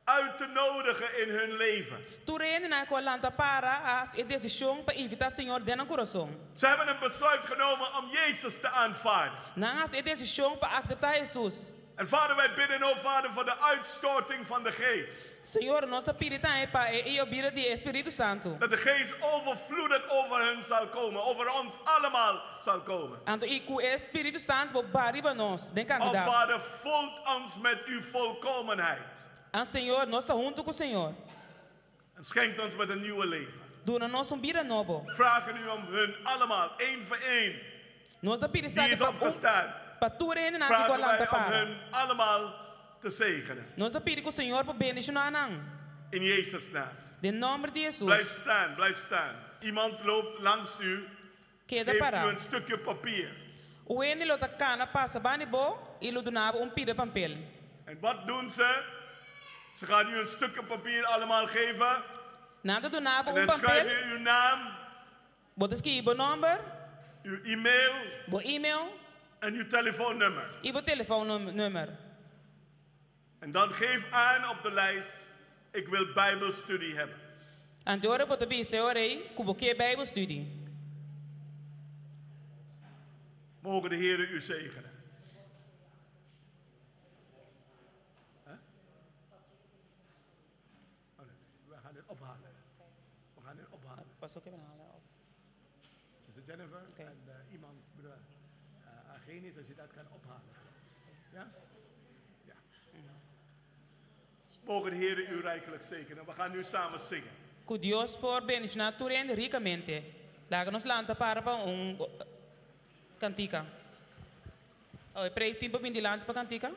uit te nodigen in hun leven. Tur e hendenan ku a lanta para a hasi e desishon pa invitá Señor den nan kurason. Ze hebben een besluit genomen om Jezus te aanvaarden. Nan a hasi e desishon pa akseptá Hesus. En Vader, wij bidden, o Vader, voor de uitstorting van de Geest. Señor, nos ta pidi tambe pa e yobida di e Spiritu Santu. Dat de Geest overvloedig over hun zal komen, over ons allemaal zal komen. Anto i ku e Spiritu Santu por baha riba nos den O kantidat. Vader, vult ons met uw volkomenheid. An Señor, nos ta huntu ku Señor. En schenkt ons met een nieuwe leven. Duna nos un bida nobo. Vragen u om hun allemaal, één voor één, Nos ta pidi die esaki is pa un, opgestaan. pa tur e hendenan ku a Vragen lanta wij om para. hun allemaal te zegenen. Nos ta pidi ku Señor por bendishoná nan. In Jezus' naam. Den nòmber di Blijf Hesus. staan, blijf staan. Iemand loopt langs u, Keda geeft u pará. een stukje papier. Un hende lo ta kana pasa banda di bo i lo duna bo un pida pampel. En wat doen ze? Ze gaan u een stukje papier allemaal geven. Nan ta duna bo En un dan schrijf pampel. je uw naam, Bo ta skibi bo nòmber, uw e-mail bo e-mail en uw telefoonnummer. i bo telefònnummer. En dan geef aan op de lijst, ik wil Bijbelstudie hebben. Anto ora bo ta bisa e ora ei ku bo ke Bijbelstudie. Mogen de Heer u zegenen. Hè? Oh nee, we gaan dit ophalen. gaan hen ophalen. Pas ook even halen op. Zuster Jennifer en iemand, broer Argenis, als je dat kan ophalen. Ja? Ja. Mogen de Heer u rijkelijk zegenen. We gaan nu samen zingen. Ku Dios por bendishoná tur hende rikamente. Laga nos lanta para pa un kantika. Oh, e praise team por bin dilanti pa kantika.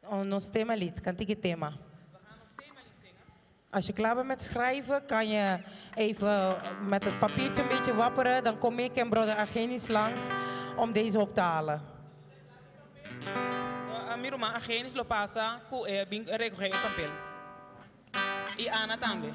Oh, nos themalied, kantiki tema. Als je klaar bent met schrijven, kan je even met het papiertje een beetje wapperen. Dan kom ik en broeder Argenis langs om deze op te halen. Mi ruman Argenis lo pasa ku e bin rekohé e papel. I Ana tambe.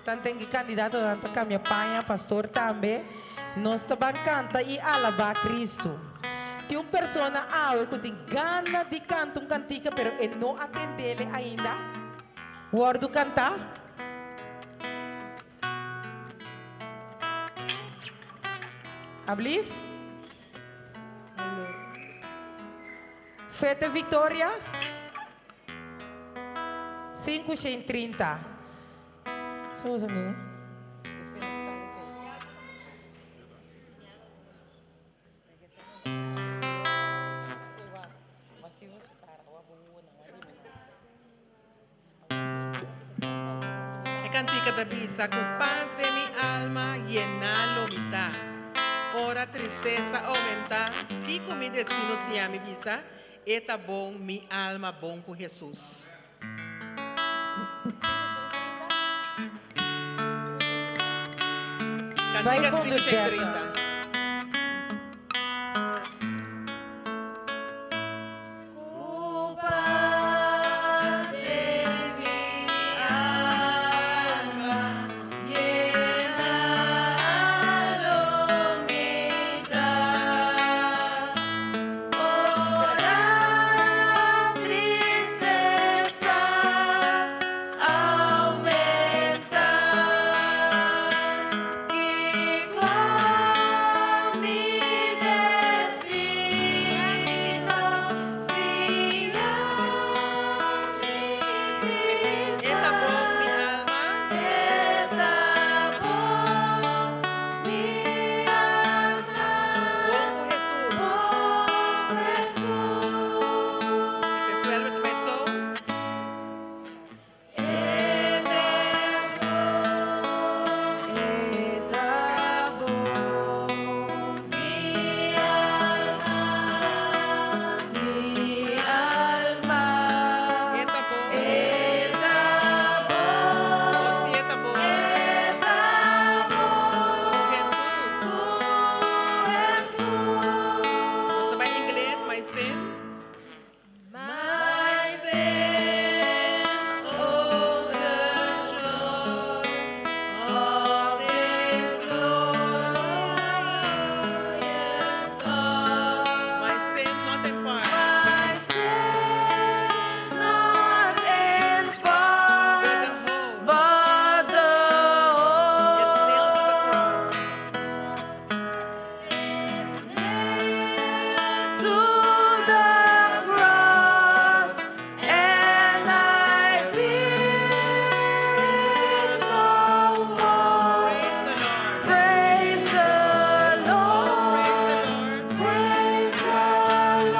Tanten e kandidatonan ta kambia paña, pastor tambe. Nos ta ban kanta i alabá Kristu. Tin un persona awe ku tin gana di kanta un kantika pero e no a tendele ainda? Wòrdu kantá? Ablief? Fete Victoria? Sinku shen trinta. Sa usa mi? E kantika ta bisa ku pas den mi alma yená lo mi ta. Ora tristesa oumentá, kiko mi destino siña mi bisa? E ta bon mi alma bon ku Hesus. Cantica 530. 530. Cu paz de mi alma, llénalo mitad. Ora tristeza aumenta, que con mi destino Eta bom mi alma. Eta bom mi alma. Bom cu Jesus. Bom Jesus. It is well with my soul. Mi alma, Eta bom. eta bom, Oh, si eta bom. eta bom, Jesus. Jesus. Você vai em inglês, my sin. My sin, oh the joy of this glorious God. My sin not in part. My sin not in But part, the whole but the is nailed to the whole cross. to the cross, and I fear no more. Praise the Lord. Praise the Lord. Praise the Lord. Praise the Oh,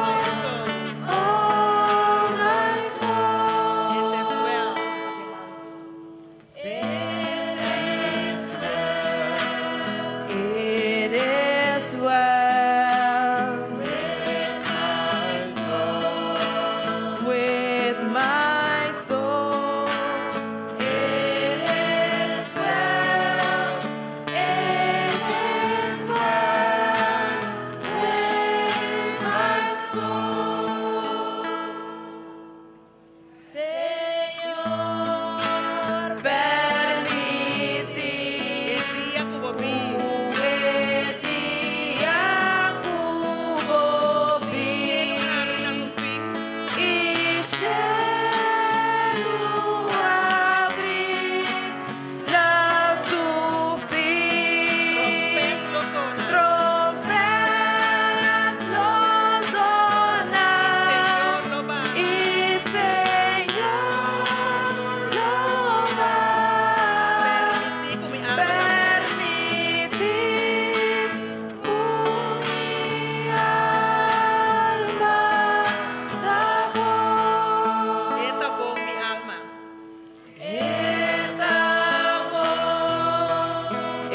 my Lord. soul. Oh, my It is soul. well. It is well. It is well with my soul. With my soul. It is well. It is well with my soul. Señor, permití E dia cu bo bin. e dia cu bo Cielo habri na bin su fin. e cielo habri na su fin. Trompet lo zona. Trompet lo zona. Señor lo va. E Señor lo va. Permití cu mi alma ta bon. Permití cu mi alma ta bon. E ta bon mi alma. E ta bon, e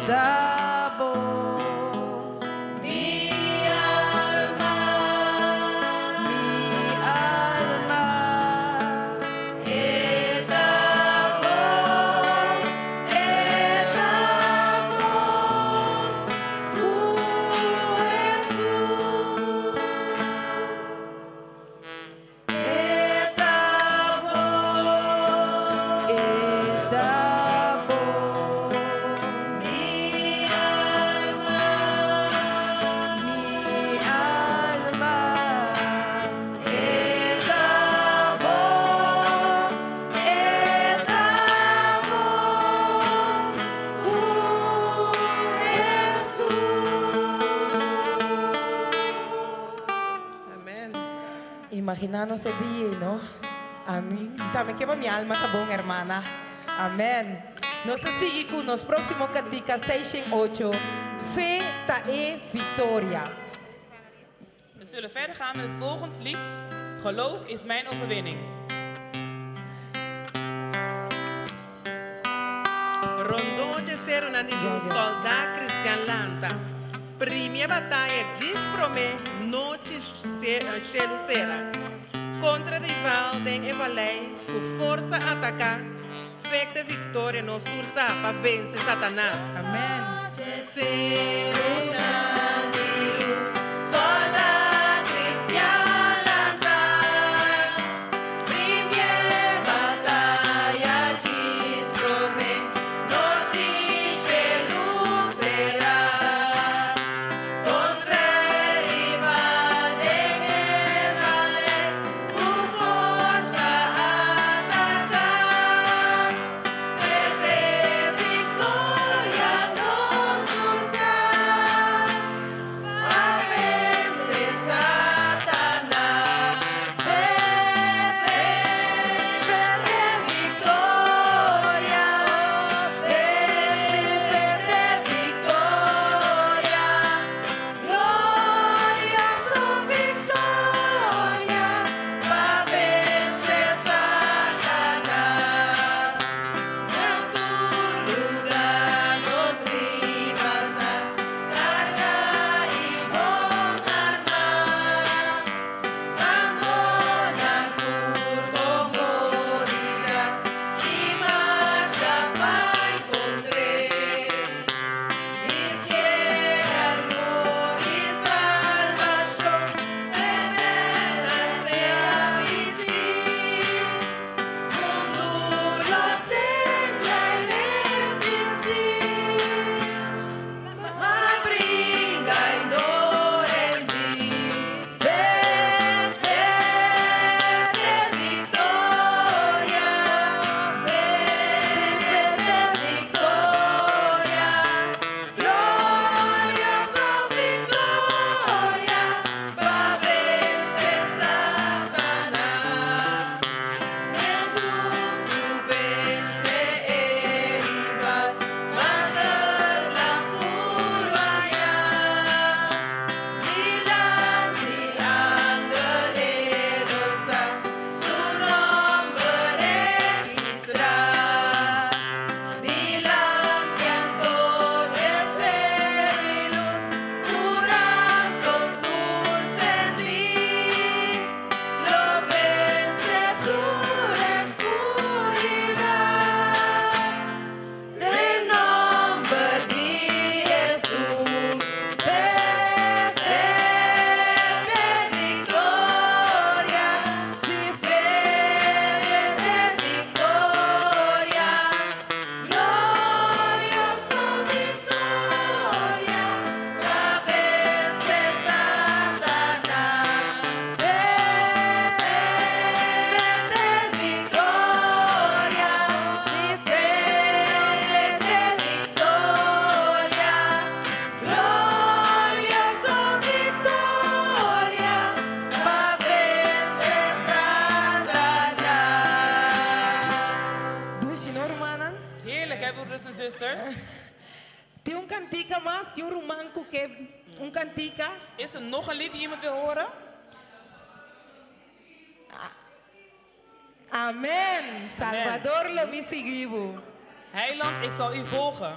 ta bon. Mi alma, mi alma. E ta bon, e ta bon. Cu Jesus. E ta bon, e ta bon. Mi alma, mi alma. E ta bon, e ta bon. Cu Jesus. Amen. Imagina nos e dia, no? Ami tambe ke mi alma ta bon, hermana. Amen. Nos ta sigui cu nos proximo cantica 608. Fe ta e victoria. We zullen verder gaan met het volgende lied. Geloof is mijn overwinning. Rondó dje seronan di un soldá cristian lanta. Primi e bataya djis promé nochi shelu sera. Contra rival den e vallei, cu forsa ataca. Fe ta viktoria nos tur sa pa vense Satanas. Amen. Dushi, no, rumannan? Heerlijk, hè, broeders en zusters? Tin un kantika mas, tin un ruman ku ke un kantika. Is er nog een lied die iemand wil horen? Amen. Salvador lo mi sigui bo. Heiland, ik zal u volgen.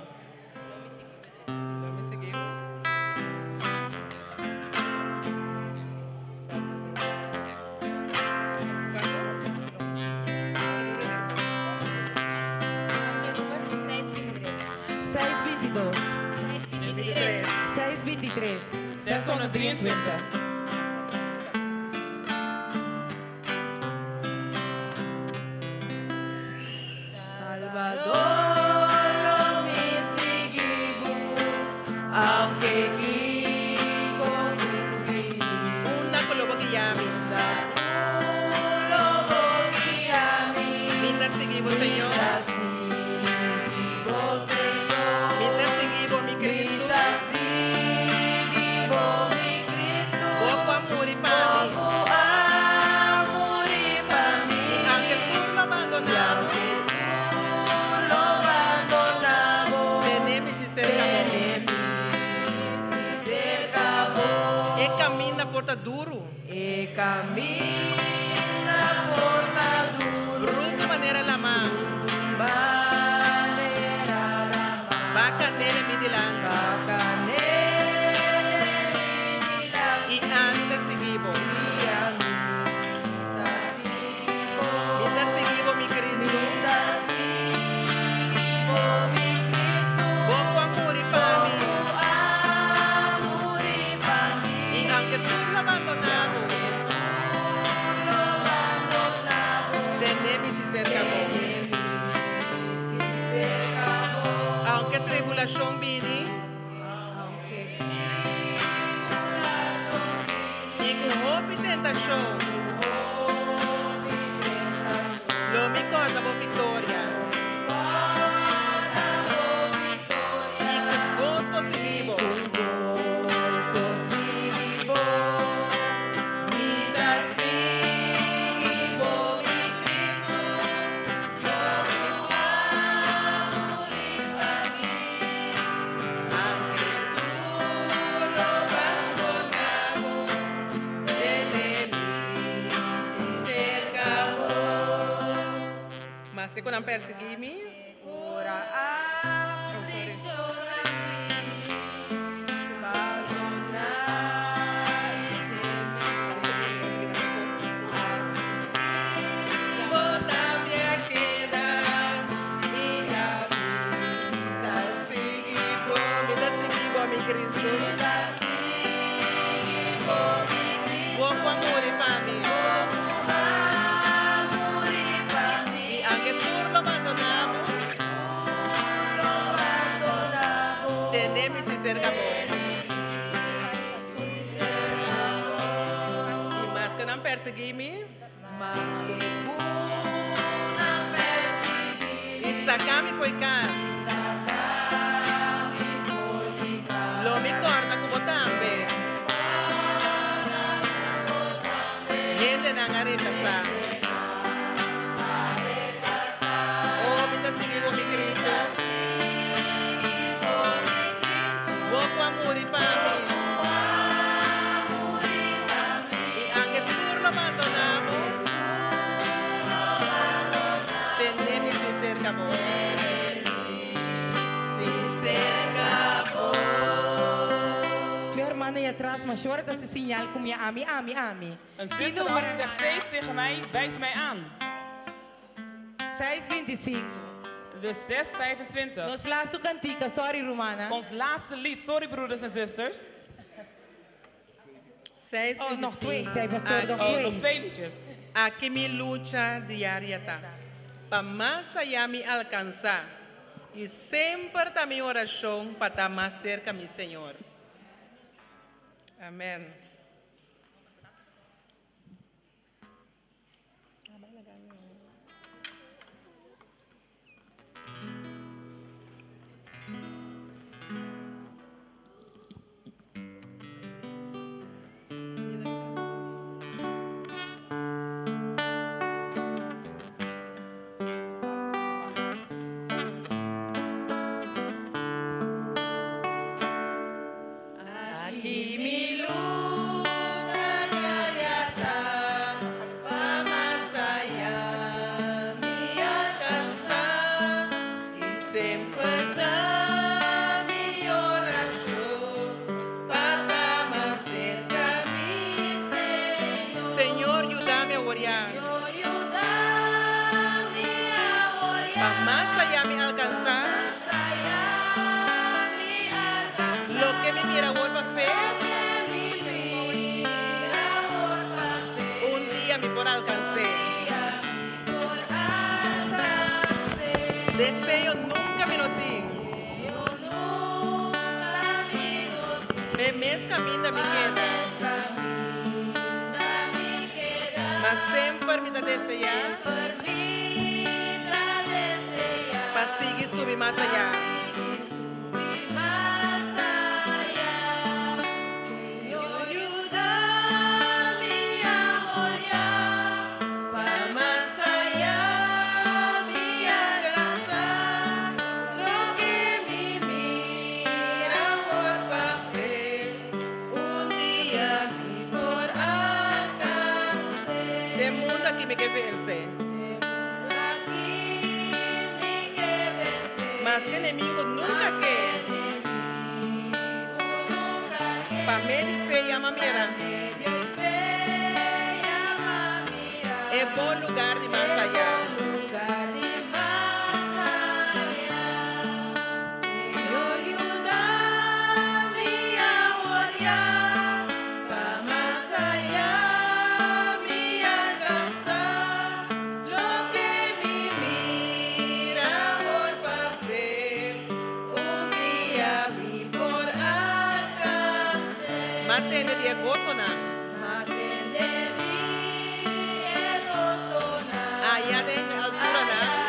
622. 623. 623. Salvador, lo mi sigui bo, aunke kiko mi. Unda ku lo bo guia mi. Lo bo guia mi. Mi ta sigui bo, Señor. Mi ta sigui bo, mi Cristo. Bo ku a muri pa mi. I aunke tur lo bandoná bo. Tene mi si serka bo. E kaminda por ta duru. E kaminda por ta duru. Brutu manera laman. B'a kandela mi dilanti. I ami ta sigui bo. Mi ta sigui bo, mi Cristo. bo victoria. Y cu gozo sigui bo. Mi ta sigui bo, mi Cristo. Aunque tur lo bandonabo, tene mi cerca bo. Maske cu nan persigui mi. Oh, sorry. Bo tambe a keda y ami ta sigui bo, mi ta sigui bo, mi Cristo. Bo cu a muri pa mi. Y aunke tur lo bandonabo, tene mi si cerca bo. Y maske nan persigui mi, y saca mi fo'i cas. Lo mi corda cu bo tambe. Hendenan a rechasa. Oh, mi ta sigui bo, mi Cristo. Bo cu a muri pa mi. Y aunke tur lo bandonabo, tene mi si cerca bo. Si cerca bo. Twee hermanen hier atrás, maar short dat is signaal kom je ami, ami, ami. Een zuster zegt steeds tegen mij, wijs mij aan. 6:25. Dus 6:25. Nos laatste cantica, sorry Romana. Ons laatste lied, sorry broeders en zusters. 6 Oh, nog twee, zei pastoor, nog Oh, twee. nog twee liedjes. Aki mi lucha diario ta. Pa mas aya mi alcansa. Y semper ta mi oracion pa ta mas cerca mi Señor. Amen. Aki mi lucha diaria ta, pa mas aya mi alcansa, y semper ta mi oracion, pa ta mas cerca mi Señor. Señor, yuda mi awor. Pa mas aya mi alcansa, loke mi mira awor pa fe, un dia mi por alcansa. Deseo nunca mi no tin. P'e mes caminda mi keda. Mas semper mi ta desea. Pa sigui subi mas aya. Señor, yuda mi awor, pa mas aya mi alcansa, loke mi mira awor pa fe, un dia mi por alcansa. Den mundo aki mi ke vence. Maske enemigo nunca ke. Pa medio di fe ya m'a mira. E bon lugar di mas aya. Señor, yuda mi awor, pa mas aya mi alcansa, loke mi mira awor pa fe, un dia mi por alcansa. M'a tende di e gosonan. Aya den alturanan.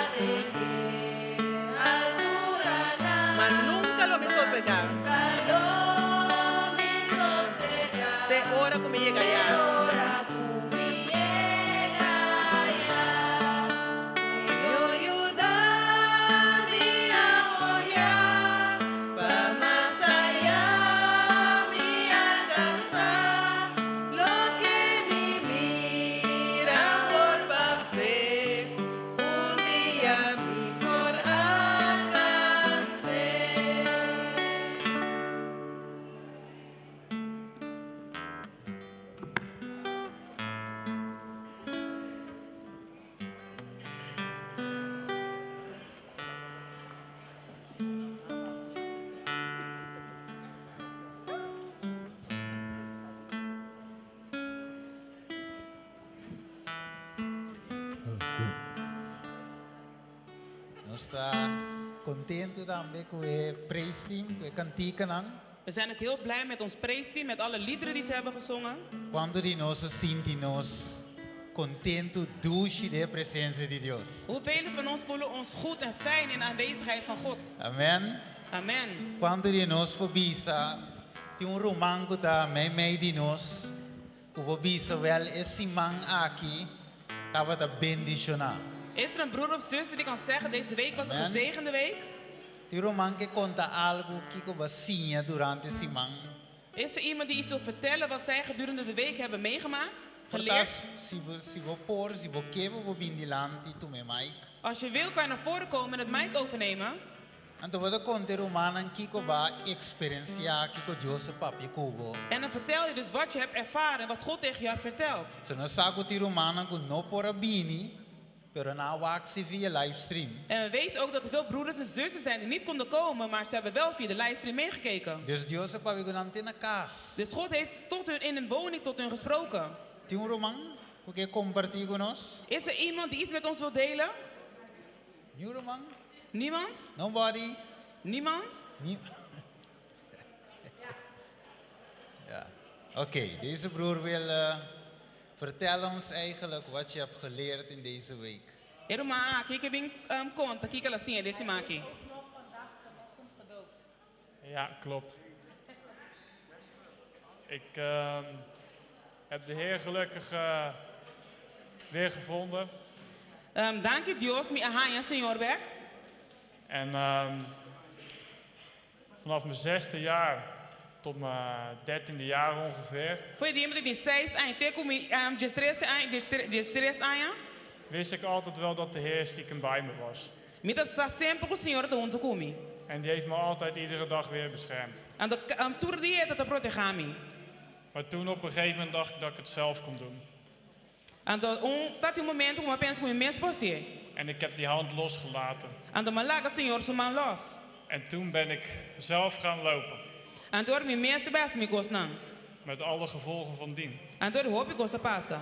Nos ta kontentu tambe ku e praise team, ku e kantikanan. We zijn ook heel blij met ons praise team, met alle liederen die ze hebben gezongen. Kuantu di nos a sinti nos kontentu dushi den presensia di Dios? Hoeveel van ons voelen ons goed en fijn in de aanwezigheid van God? Amen. Amen. Kuantu di nos por bisa tin un ruman ku ta meimei di nos ku por bisa wèl e siman aki tabata bendishoná? Is er een broer of zuster die kan zeggen deze week was een Amen. gezegende week? Tin ruman ke konta algu kiko bo a siña durante siman? Is er iemand die iets wil vertellen wat zij gedurende de week hebben meegemaakt? Por ta Geleerd? si bo si bo por, si bo ke bo por bin dilanti tuma e mic. Als je wil kan je naar voren komen en het mic overnemen. Anto bo ta konta e rumannan kiko bo a eksperensiá, kiko Dios a papia ku bo. En dan vertel je dus wat je hebt ervaren en wat God tegen jou heeft verteld. So nos sa ku tin rumannan ku no por a bini, pero nan a wak si via livestream. En we weten ook dat er veel broeders en zussen zijn die niet konden komen, maar ze hebben wel via de livestream meegekeken. Dus Dios a papia ku nan te na kas. Dus God heeft tot hun in hun woning tot hun gesproken. Tin un ruman ku ke kompartí ku nos? Is er iemand die iets met ons wil delen? Niun ruman? Niemand? Nobody? Niemand? Nie Ja. Oké, deze broer wil eh, vertel ons eigenlijk wat je hebt geleerd in deze week. E ruman aki ke bin um, konta kiko el a siña den e siman aki. Ja, klopt. Ik heb de Heer gelukkig eh, weer gevonden. Um, danki Dios, mi a haña Señor bèk. En vanaf mijn zesde jaar tot mijn dertiende jaar ongeveer, For di dia mi tin 6 aña, te ku mi um, 13 aña, 13 aña, wist ik altijd wel dat de Heer stiekem bij me was. mi tabata sa semper ku Señor ta huntu ku mi. En die heeft me altijd iedere dag weer beschermd. Anto um, tur dia e tabata protehá mi. Maar toen op een gegeven moment dacht ik dat ik het zelf kon doen. Anto un tabatin un momento ku mi a pensa ku mi mes por hasié. En ik heb die hand losgelaten. Anto m'a laga Señor su man lòs. En toen ben ik zelf gaan lopen. Anto ora mi mes a bai hasi mi kosnan. Met alle gevolgen van dien. Anto hopi kos a pasa.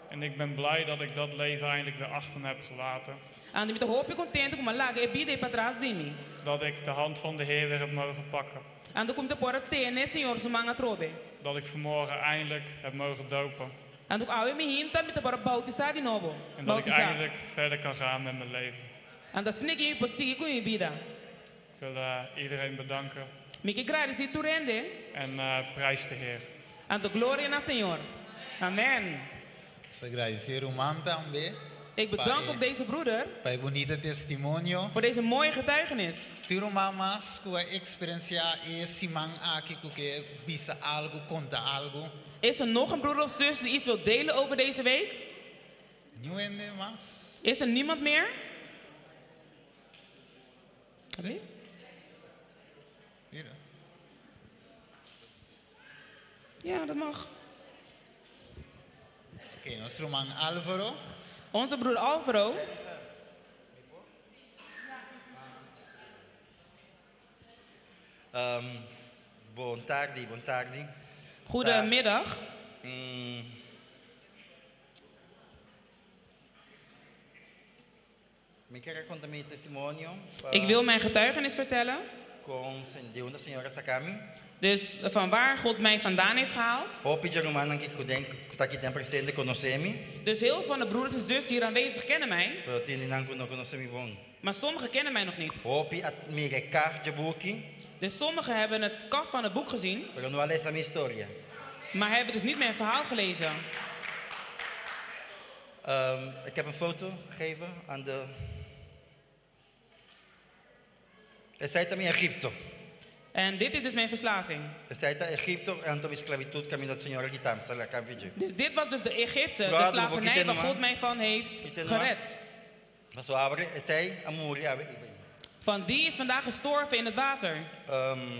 En ik ben blij dat ik dat leven eindelijk weer achter me heb gelaten. Anto mi ta hopi kontentu ku m'a laga e bida ei patras di mi. Dat ik de hand van de Heer weer heb mogen pakken. Anto ku mi ta por a tene Señor su man atrobe. Dat ik vanmorgen eindelijk heb mogen dopen. Anto awe mainta mi ta por a boutisá di nobo. En dat ik Boutisá. eindelijk verder kan gaan met mijn leven. Anto asin'aki mi por sigui ku mi bida. Ik wil eh, iedereen bedanken Mi ke gradisí tur hende. en eh, prijs de Heer. Anto gloria na Señor. Amen. Nos ta gradisí ruman tambe. Ik bedank ook deze broeder. Pa e bunita testimonio. Voor deze mooie getuigenis. Tin ruman mas ku a eksperensiá e siman aki ku ke bisa algu, konta algu. Is er nog een broeder of zus die iets wil delen over deze week? Niun hende mas? Is er niemand meer? Mira. Mira. Ja, dat mag. Oké, nos ruman Álvaro. Onze broer Álvaro. Bon tardi, bon tardi. Goedemiddag. Mi ke konta mi testimonio. Ik wil mijn getuigenis vertellen. Kon di unda Señor a saka mi. Dus van waar God mij vandaan heeft gehaald. Hopi di rumannan ku den ku ta aki den presente konosé mi. Dus heel veel van de broeders en zussen hier aanwezig kennen mij. Pero tin di nan ku no konosé mi bon. Maar sommigen kennen mij nog niet. Hopi a mira e kaft di buki. Dus sommigen hebben het kaf van het boek gezien. Pero no a lesa mi historia. Maar hebben dus niet mijn verhaal gelezen. Ik heb een foto gegeven aan de. Esaki ta mi Egipto. En dit is dus mijn verslaving. Esaki ta Egipto anto mi sklabitut kaminda Señor a kita mi saka mi. Dus dit was dus de Egypte, de Brother, slavernij waar man. God mij van heeft gered. Paso awe, esei a muri awe. Van die is vandaag gestorven in het water.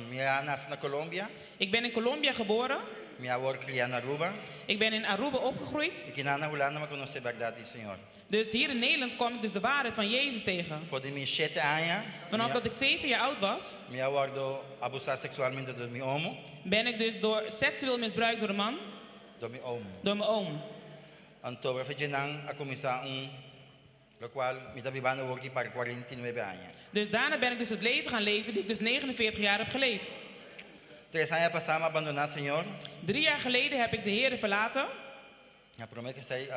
Mi a nase na Colombia. Ik ben in Colombia geboren. Mi a wòrdu kriá na Aruba. Ik ben in Aruba opgegroeid. I akinan na Hulanda m'a konosé bèrdat di Señor. Dus hier in Nederland kwam ik dus de waarheid van Jezus tegen. For di mi shete aña. Vanaf dat ik 7 jaar oud was, Mi a wòrdu abusá seksualmente dor mi omo. ben ik dus door seksueel misbruikt door een man, Dor mi oom. door mijn oom. Anto, nan a kuminsá un Lokual mi ta bibando awor aki pa 49 aña. Dus daarna ben ik dus het leven gaan leven die ik dus 49 jaar heb geleefd. 3 aña pasá mi a bandoná Señor. 3 jaar geleden heb ik de Heer verlaten. Na promé ku esei,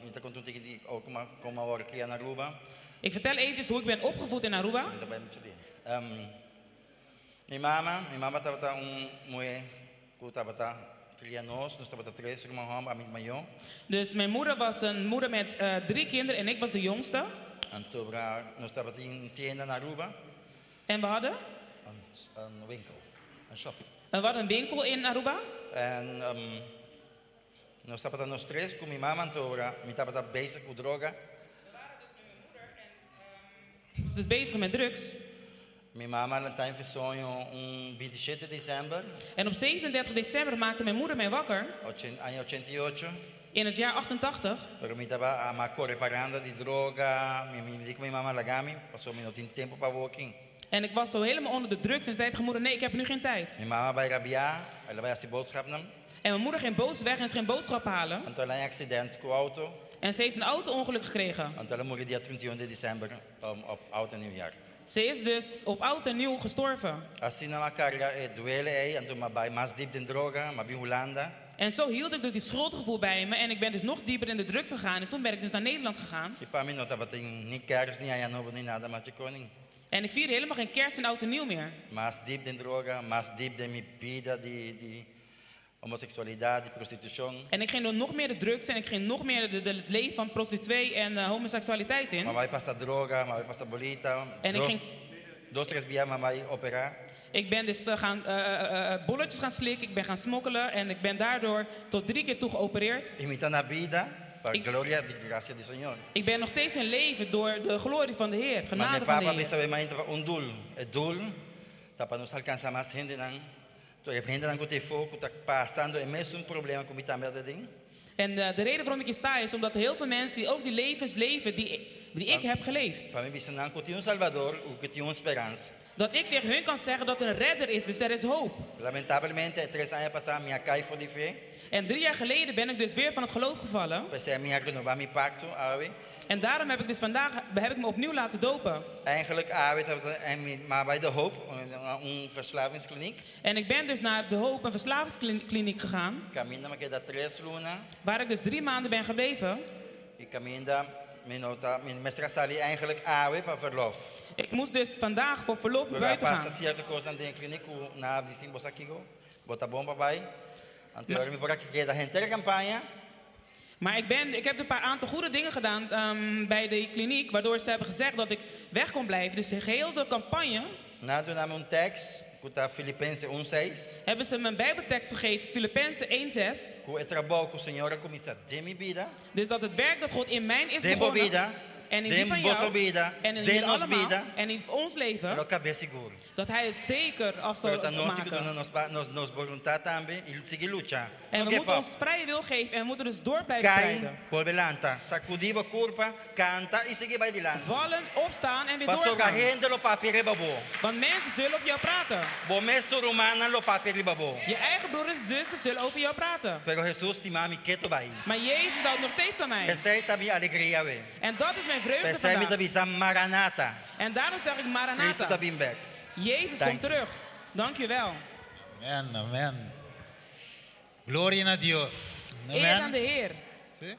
mi ta konta un tiki di kon mi kon mi a wòrdu kriá na Aruba. Ik vertel eventjes hoe ik ben opgevoed in Aruba. Mi ta bai muchu dia. Mi mama, mi mama tabata un muhé ku tabata kria nos, nos tabata tres ruman hòmber, ami mayó. Dus mijn moeder was een moeder met drie kinderen en ik was de jongste. Anto nos tabatin un tienda na Aruba. En we hadden? Un winkel, un shop. We hadden een winkel in Aruba. En nos tabata nos tres ku mi mama, anto ora mi tabata bezig ku droga. Ik was dus bezig met drugs. Mi mama a lanta mi soño un 27 december. En op 37 december maakte mijn moeder mij wakker. Aña 88. In het jaar 88. Pero mi tabata a kore paranda di droga, mi di ku mi mama laga mi, pasobra mi no tin tempu pa woking. En ik was zo helemaal onder de drugs en zei tegen moeder, nee, ik heb nu geen tijd. Mi mama a bai rabiá, el a bai hasi boodschapnan. En mijn moeder ging boos weg en ze ging boodschappen halen. Anto el a haña aksident ku outo. En ze heeft een auto-ongeluk gekregen. Anto el a muri dia 31 di december op Oud en Nieuwjaar. Ze is dus op Oud en Nieuw gestorven. Asina mi a karga e duele ei, anto mi a bai mas diep den droga, mi a bin Hulanda. En zo hield ik dus die schuldgevoel bij me en ik ben dus nog dieper in de drugs gegaan en toen ben ik dus naar Nederland gegaan. I pa mi no tabatin ni kerst, ni aña nobo, ni nada mas dje koning. En ik vierde helemaal geen kerst en oud en nieuw meer. Mas diep den droga, mas diep den mi bida di di homoseksualidat, di prostitushon. En ik ging door nog meer de drugs en ik ging nog meer de, de, het leven van prostituee en homoseksualiteit in. Mi a bai pasa droga, mi a bai pasa bolita. En ik Dos, ging, dos tres bia mi a bai operá. ik ben dus gaan, bolletjes gaan slikken, ik ben gaan smokkelen en ik ben daardoor tot drie keer toe geopereerd. I mi ta na bida pa gloria di grasia di Señor. Ik ben nog steeds in leven door de glorie van de Heer, Ma genade ne van de papa Heer. bisa be mainta pa un doel. E doel ta pa nos alkansá mas hendenan. To e hendenan ku ta efó ku ta pasando e mesun problema ku mi tambe a ta den. En de reden waarom ik hier sta is omdat heel veel mensen die ook die levens leven die, die ik heb geleefd. Pa mi bisa nan ku tin un Salbador u ku tin un speransa. Dat ik tegen hun kan zeggen dat er een redder is, dus er is hoop. Lamentablemente e tres aña pasá mi a kai for di fe. En 3 jaar geleden ben ik dus weer van het geloof gevallen. P'esei mi a renobá mi pakto awe. En daarom heb ik dus vandaag heb ik me opnieuw laten dopen. Eigenlijk awe tabata mi a bai De Hoop, un verslavingskliniek. En ik ben dus naar de Hoop, een verslavingskliniek gegaan. Kaminda mi a keda tres luna. Waar ik dus 3 maanden ben gebleven. I kaminda mi no ta mi mester a sali eigenlijk awe pa verlof. Ik moest dus vandaag voor verlof naar Pero a buiten pasa gaan. sierto kosnan den e kliniek ku nan a bisa bo sa kiko, bo ta bon pa bai. Anto mi por a keda henter e kampaña. Maar ik heb een paar aantal goede dingen gedaan bij de kliniek, waardoor ze hebben gezegd dat ik weg kon blijven. Dus geheel de campagne Nan a duna mi un tekst, ku ta Filipense 1:6. hebben ze me een bijbeltekst gegeven, Filippenzen 1:6. Ku e trabou ku Señor a kuminsá den mi bida. Dus dat het werk dat God in mij is Den bo begonnen, bida, en in die den van boso jou, bida, en in den jullie nos allemaal, bida. en in ons leven, Lo kab'é sigur. dat hij het zeker af Pero zal ta nos ku maken. duna nos, nos, nos boluntat tambe i sigui lucha. En No we give moeten up. ons vrije wil geven en we moeten dus door blijven Kai, strijden. bolbe lanta, sakudí bo kurpa, kanta i sigui bai dilanti. Vallen, opstaan en weer Pasobra doorgaan. hende lo papia riba bo. Want mensen zullen op jou praten. Bo mes rumannan lo papia riba bo. Je eigen broeders en zussen zullen over jou praten. Pero Hesus stima mi ketu bai. Maar Jezus houdt nog steeds van mij. Esei ta mi alegria awe. En dat is mijn vreugde P'esei mi ta vandaag. bisa Maranata. En daarom zeg ik Cristo Maranatha. ta bin bèk. Jezus Dank komt terug. Dank je wel. Amen, amen. Gloria na Dios. Eer aan de Amen. Heer. Si?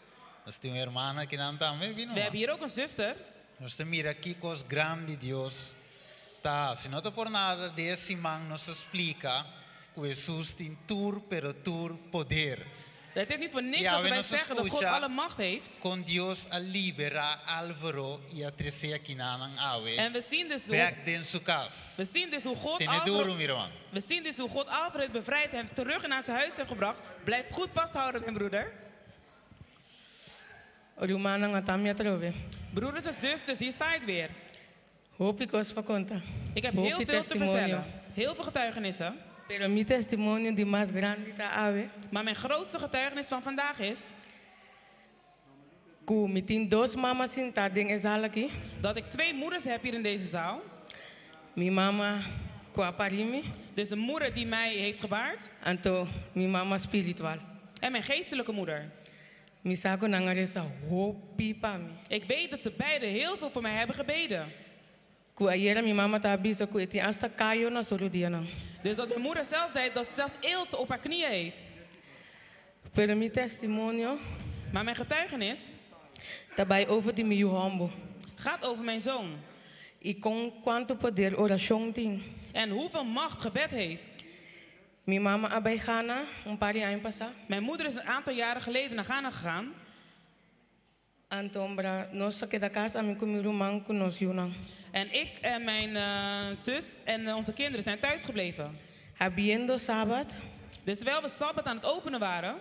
Nos tin un ruman akinan tambe, We hebben hier ook een zuster. Nos ta mira ki kos grandi Dios ta. Si no ta por nada, den siman nos a splika ku Hesus tin tur, pero tur poder. Het is niet voor niks Ja, dat we wij nos zeggen dat God escucha. alle macht heeft. Kon Dios a liberá Álvaro i a tres'é akinan awe. En we zien dus hoe, Bèk den su kas. we zien dus hoe God Tene duru, Alvaro, mi ruman. we zien dus hoe God Alvaro heeft bevrijd en hem terug naar zijn huis heeft gebracht. Blijf goed vasthouden, mijn broeder. Rumannan, ata mi atrobe. Broeders en zusters, hier sta ik weer. Hopi kos pa konta. Ik heb Hopi heel veel te testimonio. vertellen. Heel veel getuigenissen. Pero mi testimonio di mas grandi ta awe. Maar mijn grootste getuigenis van vandaag is Ku mi tin dos mama sintá den e zaal aki. dat ik twee moeders heb hier in deze zaal. Mi mama ku a pari mi. Dus de moeder die mij heeft gebaard Anto mi mama spiritual. en mijn geestelijke moeder. Mi sa ku nan a resa hopi pa mi. Ik weet dat ze beiden heel veel voor mij hebben gebeden. Ku ayera mi mama ta bisa ku e tin asta kayo na su rudianan. Dus dat mijn moeder zelf zei dat ze zelfs eelt op haar knieën heeft. Pero mi testimonio Maar mijn getuigenis ta bai over di mi yu hòmber. gaat over mijn zoon. I kon kuantu poder orashon tin. En hoeveel macht gebed heeft. Mi mama a bai Ghana un par di aña pasá. Mijn moeder is een aantal jaren geleden naar Ghana gegaan. Anto bra nos a keda kas ami ku mi ruman ku nos yunan. En ik en mijn eh, zus en eh, onze kinderen zijn thuis gebleven. Habiendo Sabat. Dus terwijl we Sabbat aan het openen waren,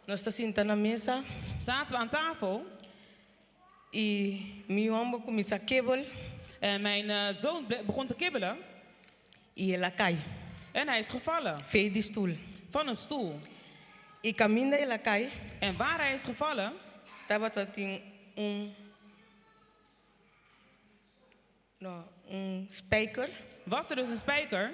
Nos ta sinta na mesa. zaten we aan tafel. I mi yu hòmber kuminsá kebel. En mijn eh, zoon ble- begon te kibbelen. I el a kai. En hij is gevallen. Fei di stul. Van een stoel. I kaminda el a kai. En waar hij is gevallen, Tabata tin un no, un spijker. was er dus een spijker.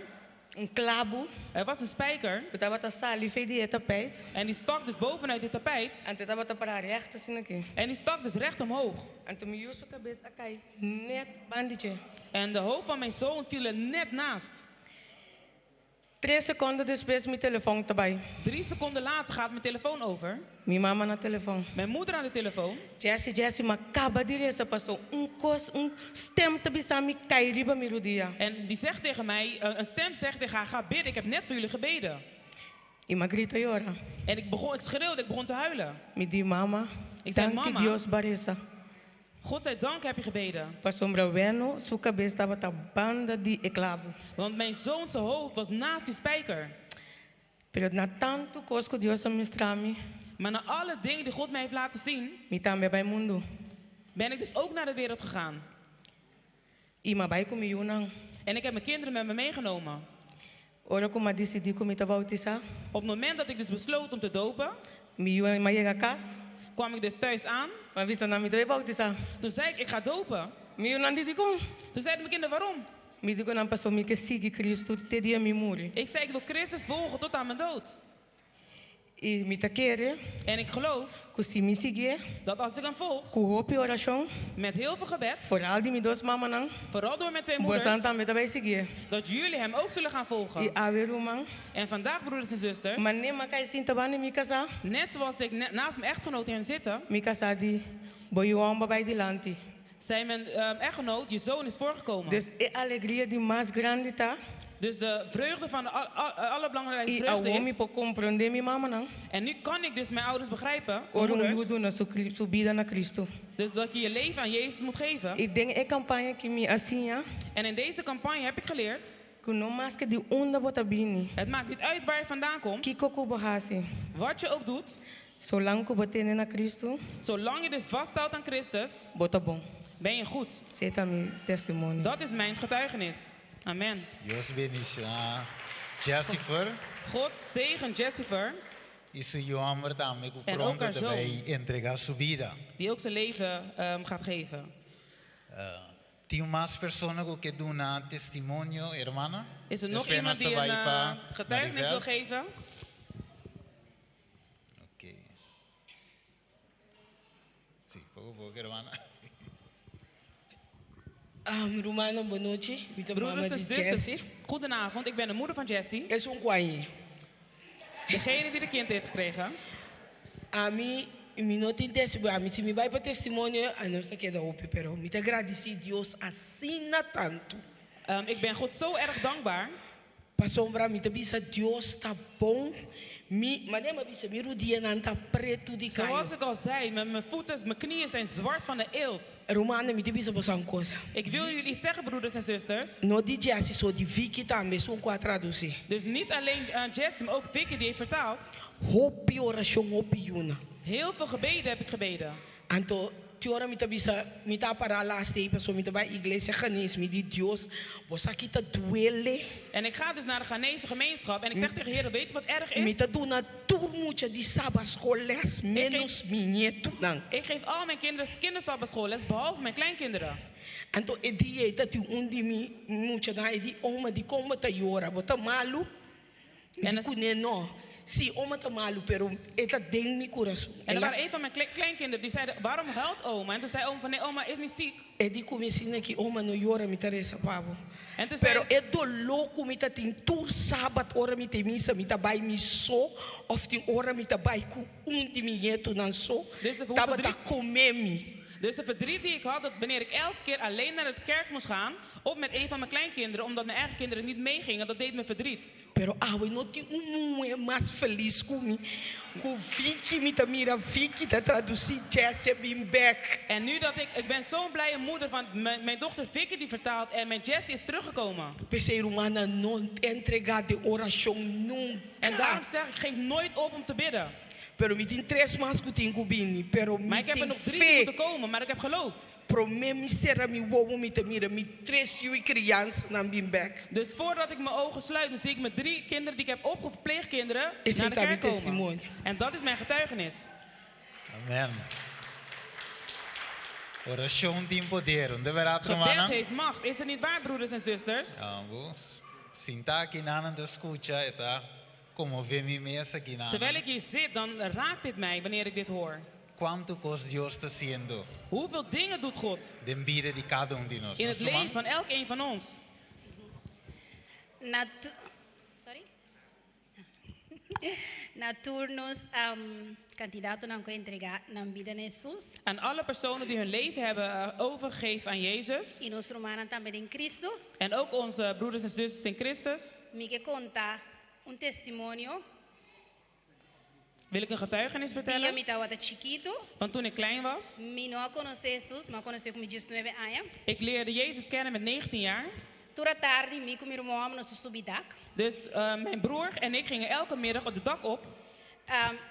Un klabu. Er was een spijker. Ku tabata sali fei di e tapijt. En die stak dus bovenuit het tapijt. Anto e tabata para recht asina aki. En die stak dus recht omhoog. Anto mi yu su kabes a kai net band'i dje. En de hoofd van mijn zoon viel er net naast. Tres sekonde despues mi telefòn ta bai. 3 seconden later gaat mijn telefoon over. Mi mama na telefòn. Mijn moeder aan de telefoon. Jesse, Jesse, m'a kaba di resa paso un kos, un stem ta bisa mi kai riba mi rudia. En die zegt tegen mij, eh, een stem zegt tegen haar, ga bidden. Ik heb net voor jullie gebeden. I m'a grita yora. En ik begon, ik schreeuwde, ik begon te huilen. Mi di mama, Ik zei, danki mama. Dios b'a resa. God zij dank heb je gebeden. Pasobra Weno, su kabes tabata banda di e klabu. Want mijn zoon zijn hoofd was naast die spijker. Pero na tantu kos ku Dios a mustra mi, Maar na alle dingen die God mij heeft laten zien, mi tambe a bai mundu. ben ik dus ook naar de wereld gegaan. I m'a bai ku mi yunan. En ik heb mijn kinderen met me meegenomen. Ora ku m'a disidí ku mi ta boutisá, Op het moment dat ik dus besloot om te dopen, mi yu m'a yega kas, kwam ik dus thuis aan. m'a bisa nan mi ta bai boutisá. Toen zei ik, ik ga dopen. Mi yunan di dikon. Toen zeiden mijn kinderen, waarom? Mi di ku nan paso mi ke sigui Kristu te dia mi muri. Ik zei, ik wil Christus volgen tot aan mijn dood. I mi ta kere En ik geloof ku si mi siguié, dat als ik hem volg, ku hopi orashon, met heel veel gebed, vooral di mi dos mamanan, vooral door mijn twee boso moeders, tambe ta bai siguié. dat jullie hem ook zullen gaan I volgen. awe ruman, En vandaag, broeders en zusters, manera m'a kai sinta band'i mi kasá, net zoals ik net naast mijn echtgenoot hem zitten, mi kasá di, bo yu hòmber a bai dilanti. zei mijn echtgenoot, je zoon is voorgekomen. Dus e alegria di mas grandi ta, Dus de vreugde van de allerbelangrijkste i vreugde awor mi is, por komprondé mi mamanan, en nu kan ik dus mijn ouders begrijpen, mijn ora un yu moeders, duna su, su bida na Kristu. dus dat je je leven aan Jezus moet geven. I den e kampaña aki mi a siña, En in deze campagne heb ik geleerd, ku no maske di unda bo ta bini, het maakt niet uit waar je vandaan komt, kiko ku bo hasi, wat je ook doet, zolang ku bo tene na Kristu, zolang je dus vasthoudt aan Christus, bo ta bon. ben je goed. Esei ta mi testimonio. Dat is mijn getuigenis. Amen. Dios bendishoná Jessifer God zegen Jessifer, i su yu hòmber tambe ku En ook pronto haar ta zoon. bai entregá su bida. die ook zijn leven gaat geven. Tin mas persona ku ke duna testimonio, hermana? Is er nog Despues iemand nos die ta een bai pa getuigenis wil Maribel. geven? Oké. Sí, poko poko, hermana. Rumannan, bon nochi. Mi ta Broeders mama en di zusters, Jesse. goedenavond. Ik ben de moeder van Jesse. Esun ku a hañ'é. Degene die de kind heeft gekregen. Ami, mi no tin testimonio, ami si mi bai pa testimonio, nos ta keda hopi, pero mi ta gradisí Dios asina tantu. Ik ben God zo erg dankbaar. Pasobra mi ta bisa Dios ta bon. Mi, manera m'a bisa mi rudianan ta pretu di kayo. Zoals ik al zei, mijn voeten, mijn knieën zijn zwart van de eelt. Rumannan, mi ta bisa boso un kos. Ik wil jullie zeggen, broeders en zusters. No di Jesse so di Vicky tambe, esun ku a tradusí. Dus niet alleen Jesse, maar ook Vicky die heeft vertaald. Hopi orashon, hopi yuna. Heel veel gebeden heb ik gebeden. Anto, tin ora mi ta bisa, mi ta para laatste even, so mi ta bai iglesia Ghanese, mi di Dios, bo sa ki ta duele. En ik ga dus naar de Ghanese gemeenschap en ik zeg tegen de Heer, weet je wat erg Mi is? ta duna tur mucha di sabatschool les, menos mi nietunan. Ik geef al mijn kinderen kindersabbatschoolles, behalve mijn kleinkinderen. Anto e dia ei tatin un di mi muchanan, e di oma di kon bo ta yora, bo ta malu? Mi di kuné no. Si, oma ta malu, pero e ta den mi kurason. En er waren een van mijn kleinkinderen die zeiden, waarom huilt oma? En toen zei oma van, nee, oma is niet ziek. E di ku mi asina ki oma no yora mi ta resa pa bo. En toen zei Pero e doló ku mi ta tin tur sabat ora mi ta e misa mi ta bai mi so òf tin ora mi ta bai ku un di mi ñetunan so Dus de, hoe tabata verdriet, kome mi. dus de verdriet die ik had, dat wanneer ik elke keer alleen naar het kerk moest gaan, of met een van mijn kleinkinderen, omdat mijn eigen kinderen niet meegingen, dat deed me verdriet. Pero awe no tin un muhé mas felis ku mi, ku Vicky mi ta mira Vicky ta tradusí Jessy a bin bèk. En nu dat ik, ik ben zo'n blije moeder van mijn, mijn dochter Vicky die vertaalt en mijn Jessie is teruggekomen. P'esei rumannan no entregá den orashon nunka. En daarom zeg ik, geef nooit op om te bidden. Pero mi tin tres mas ku tin ku bini, pero mi Maar ik heb er tin nog drie die fe. moeten komen, maar ik heb geloof. Promé mi sera mi wowo mi ta mira mi tres yu i kriansanan bin bèk. Dus voordat ik mijn ogen sluit, dan zie ik mijn drie kinderen die ik heb opgevoed, pleegkinderen, Is naar de het kerk mijn komen. testimonie? En dat is mijn getuigenis. Amen. Orashon tin poder, no ta berdat, Gebed rumannan? heeft macht. Is het niet waar, broeders en zusters? Ah, bo. Sintá akinan ta skucha, ta konmové mi mes akinan. Terwijl ik hier zit, dan raakt dit mij wanneer ik dit hoor. Kuantu kos Dios ta hasiendo Hoeveel dingen doet God den bida di kada un di nos. in het Nos, ruman? leven van elk een van ons? Natu Sorry? Na tur nos kandidatonan ku a entregá nan bida na Hesus Aan alle personen die hun leven hebben overgegeven aan Jezus. i nos rumannan tambe den Kristu. En ook onze broeders en zusters in Christus. Mi ke konta un testimonio. Wil ik een getuigenis Dia vertellen? mi tabata chikitu. Want toen ik klein was, Mi no a konosé Hesus, m'a konosé ku mi 19 aña. ik leerde Jezus kennen met 19 jaar. Tur atardi, mi ku mi ruman nos ta subi dak. Dus mijn broer en ik gingen elke middag op het dak op.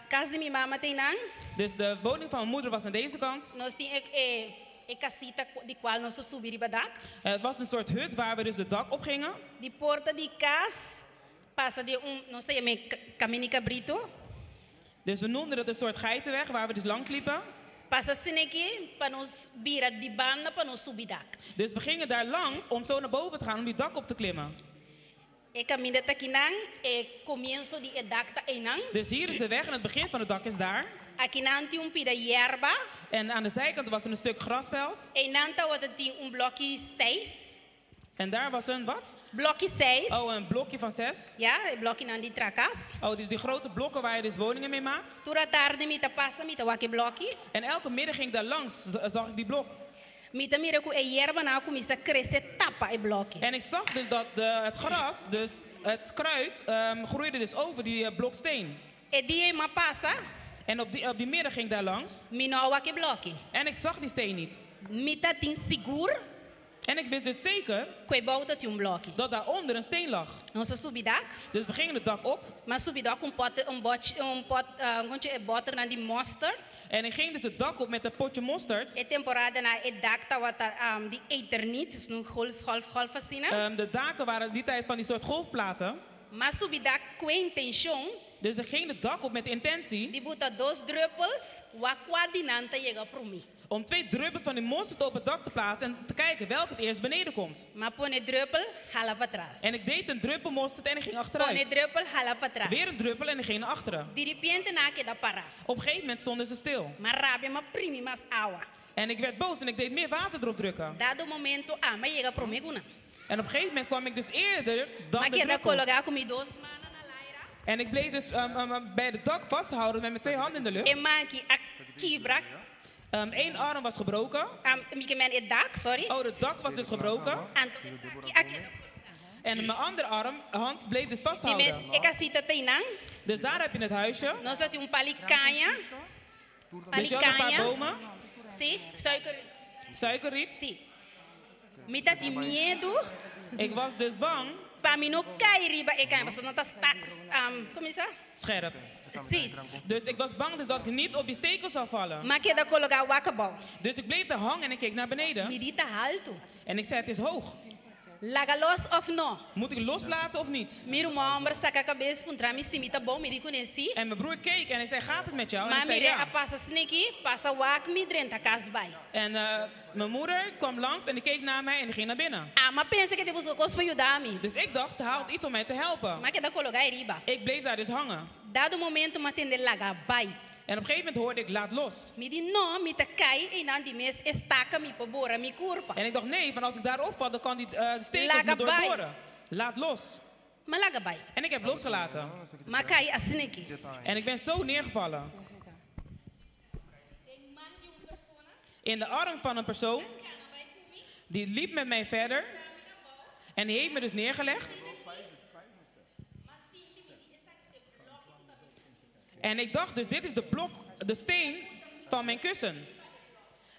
Kas di mi mama t'einan. Dus de woning van mijn moeder was aan deze kant. Nos tin e kasita di kual nos ta subi riba dak. Het was een soort hut waar we dus het dak op gingen. Di porta di kas pasa den un, nos ta yam'é Kamind'i Kabritu. Dus we noemden dat een soort geitenweg waar we dus langs liepen. Pasa asin'aki pa nos bira di banda pa nos subi dak. Dus we gingen daar langs om zo naar boven te gaan om die dak op te klimmen. E kaminda ta akinan, e komienso di e dak ta einan. Dus hier is de weg en het begin van het dak is daar. Akinan tin un pida yerba. En aan de zijkant was er een stuk grasveld. Einan tabatin un blòki 6. En daar was een wat? Blòki 6. Oh, een blokje van 6. Ja, e blòkinan di traha kas. Oh, dus die grote blokken waar je dus woningen mee maakt. Tur atardi mi ta pasa, mi ta wak e blòki. En elke middag ging ik daar langs, zag ik die blok. Mi ta mira ku e yerbanan a kuminsá krese tapa e blòki. En ik zag dus dat het gras, dus het kruid, groeide dus over die blok steen. E dia m'a pasa. En op die middag ging ik daar langs. Mi no a wak e blòki. En ik zag die steen niet. Mi tatin sigur. En ik wist dus zeker Ku eibou tatin un blòki. dat daaronder een steen lag. Nos a subi dak. Dus we gingen het dak op. M'a subi dak un pot, un bot, un pot, un bòter di mosterd. En ik ging dus het dak op met een potje mosterd. E temporadanan e dak tabata di eternit, dus un golf, golf, golf asina. De daken waren die tijd van die soort golfplaten. M'a subi dak ku intenshon. Dus ik ging het dak op met de intentie. Di buta dos druppels, wak kua di nan ta yega promé. Om 2 druppels van die mosterd op het dak te plaatsen en te kijken welke het eerst beneden komt. M'a pone druppel, hala patras. En ik deed een druppel mosterd en ik ging achteruit. Pone druppel, hala patras. Weer een druppel en ik ging naar achteren. Di repente nan a keda para. Op een gegeven moment stonden ze stil. M'a rabia, m'a primi mas awa. En ik werd boos en ik deed meer water erop drukken. Dado momento, ami a yega promé ku nan. En op een gegeven moment kwam ik dus eerder dan M'a de keda druppels. kologá ku mi dos En ik bleef dus bij het dak vasthouden met mijn 2 handen in de lucht. E man aki a kibra. 1 arm was gebroken. Mi ke men e dak, sorry. Oh, het dak was dus gebroken. En mijn andere arm, hand, bleef dus Di vasthouden. mes e kasita t'einan. Dus daar heb je het huisje. Nos tin un pal'i kaña. Dus je had een paar Pal'i kaña. bomen. Si, suiker. Suikerriet. Si. Mi tatin miedu. Ik was dus bang. Pa mi no kai riba e kaña, pasobra nan ta stak, kon ta? Scherp. Si. Dus ik was bang dus dat ik niet op die stekel zou vallen. M'a keda kologá wak abou. Dus ik bleef daar hangen en ik keek naar beneden. Mi di ta haltu. En ik zei, het is hoog. Laga los òf no? Moet ik loslaten of niet? Mi ruman hòmber saka kabes puntra mi si mi ta bon, mi di kuné si. En mijn broer keek en hij zei, gaat het met jou? En Ma ik zei mir'é ja. a pasa sniki, pasa wak mi drenta kas bai. En eh, mijn moeder kwam langs en die keek naar mij en die ging naar binnen. Ami a pensa ku e ta buska kos pa yuda mi. Dus ik dacht, ze haalt iets om mij te helpen. M'a keda kologá ariba. Ik bleef daar dus hangen. Dado momento m'a tende laga bai. En op een gegeven moment hoorde ik, laat los. Mi di no, mi ta kai einan di mes e staka mi por bora mi kurpa. En ik dacht, nee, want als ik daarop val, dan kan die eh, stekels Laga me bai. doorboren. Laat los. M'a laga bai. En ik heb losgelaten. M'a kai asin'aki. En ik ben zo neergevallen. In de arm van een persoon. Die liep met mij verder. En die heeft me dus neergelegd. En ik dacht dus, dit is de blok, de steen van mijn kussen.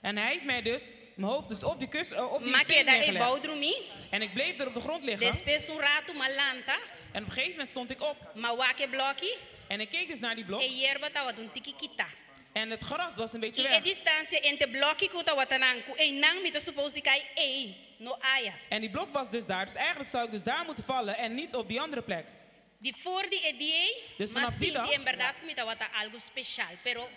En hij heeft mij dus, mijn hoofd dus op die, kus, eh, op die M'a steen keda ei neergelegd. bou drumi. En ik bleef er op de grond liggen. Despues un ratu m'a lanta. En op een gegeven moment stond ik op. M'a wak e blòki. En ik keek dus naar die blok. E yerba tabata un tiki kitá. En het gras was een beetje I e weg. distansia entre blòki ku tabata einan ku einan mi ta supposed di kai ei, no aya. En die blok was dus daar. Dus eigenlijk zou ik dus daar moeten vallen en niet op die andere plek. Di for di e dia ei, Dus m'a vanaf die sinti dag- en bèrdat ku mi tabata algu spesial, pero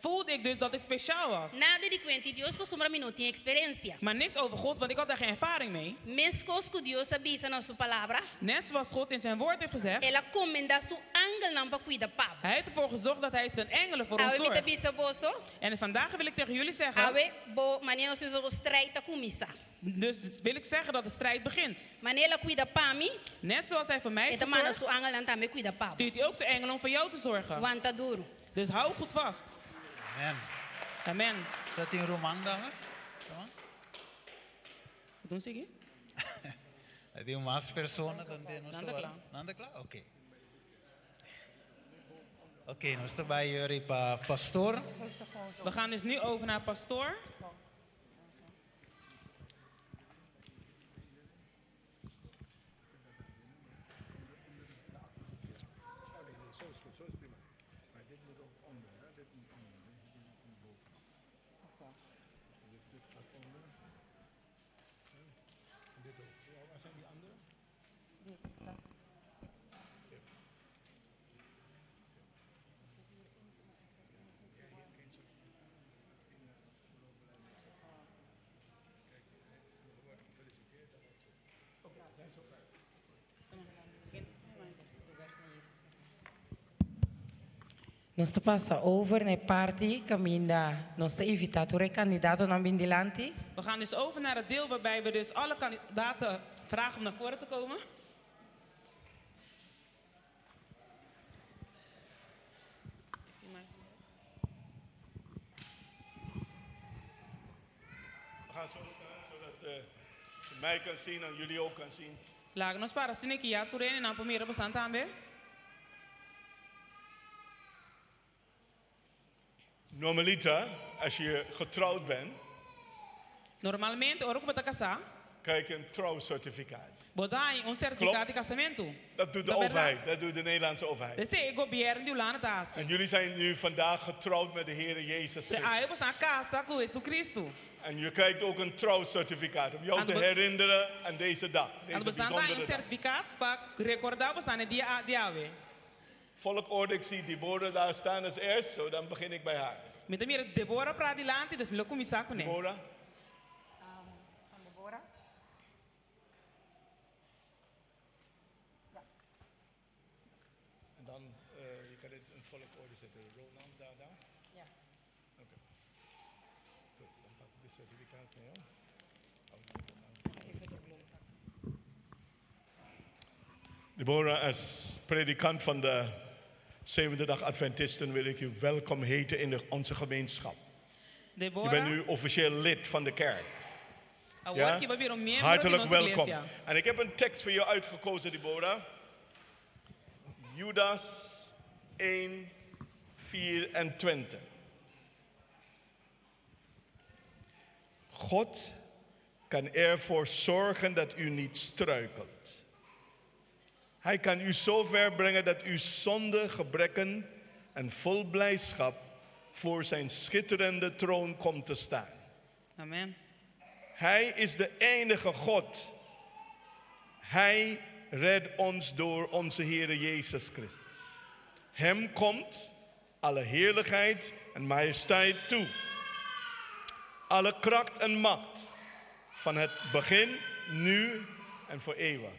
Voelde ik dus dat ik speciaal was. nada di kuenta di Dios pasobra mi no tin eksperensia. Maar niks over God, want ik had daar geen ervaring mee. Meskos ku Dios a bisa na su palabra, Net zoals God in zijn woord heeft gezegd. El a komendá su angelnan pa kuida pa bo. Hij heeft ervoor gezorgd dat hij zijn engelen voor ons Awe mi ta zorgt. bisa boso, En vandaag wil ik tegen jullie zeggen. awe bo manera nos bisa bo strijd a kuminsá. Dus wil ik zeggen dat de strijd begint. Manera el a kuida pa mi, Net zoals hij voor mij e heeft ta manda gezorgd, su angelnan tambe kuida pa bo. stuurt hij ook zijn engelen om voor jou te zorgen. Wanta duru. Dus hou goed vast. Amen. Amen. Sa tin ruman dame? Doen ze Tin mas persona tambe no Nan ta kla. Nan ta kla? Oké. Oké, nos ta bai yori pa pastor. We gaan dus nu over naar pastoor. Oh nee, nee, zo is goed, zo is prima. Maar dit moet ook onder, hè? Dit moet onder. Deze ding komt boven. Dit, dit gaat onder. Ja. En dit ook. Ja, waar zijn die andere? Ja. Ja, hier, één zo. In, eh, Kijk, we worden gefeliciteerd. Oké, we zijn zover. Nos ta pasa over na e parti kaminda nos ta invitá tur e kandidatonan bin dilanti. We gaan dus over naar het deel waarbij we dus alle kandidaten vragen om naar voren te komen. We gaan zo staan, zodat eh, ze mij kan zien en jullie ook kan zien. Laga nos para asin'aki ya tur hendenan por mira boso tambe. Normaliter, als je getrouwd bent, Normalmente, ora ku bo ta kasá, krijg je een trouwcertificaat. bo ta haña un sertifikado di kasamentu. Dat doet de Ta bèrdat? overheid, dat doet de Nederlandse overheid. Esei gobièrnu di Hulanda ta hasi. En jullie zijn nu vandaag getrouwd met de Heer Jezus Te Christus. awe boso a kasa ku Jesucristo. En je krijgt ook een trouwcertificaat om jou En te we- herinneren aan deze dag, En deze boso ta haña bijzondere un dag. sertifikado pa rekordá boso e dia di awe. Volgorde, ik zie Deborah daar staan als eerst, zo dan begin ik bij haar. Mi ta mira Deborah pará dilanti, dus mi lo kuminsá kuné. Deborah? Deborah? En dan, eh, je kan dit in volgorde zetten. Roland daar, daar? Ja. Oké. Goed, dan pak ik dit certificaat van jou. Even de bloem pakken. Deborah, als predikant van de Zevende Dag Adventisten wil ik u welkom heten in de, onze gemeenschap. Je Deborah, bent nu officieel lid van de kerk. awor ku bo a bira un miembro di Hartelijk nos welkom. iglesia. En ik heb een tekst voor jou uitgekozen, Deborah. Judas 1, 24. God kan ervoor zorgen dat u niet struikelt. Hij kan u zo ver brengen dat u zonder gebreken en vol blijdschap voor zijn schitterende troon komt te staan. Amen. Hij is de enige God. Hij redt ons door onze Heer Jezus Christus. Hem komt alle heerlijkheid en majesteit toe. Alle kracht en macht van het begin, nu en voor eeuwig.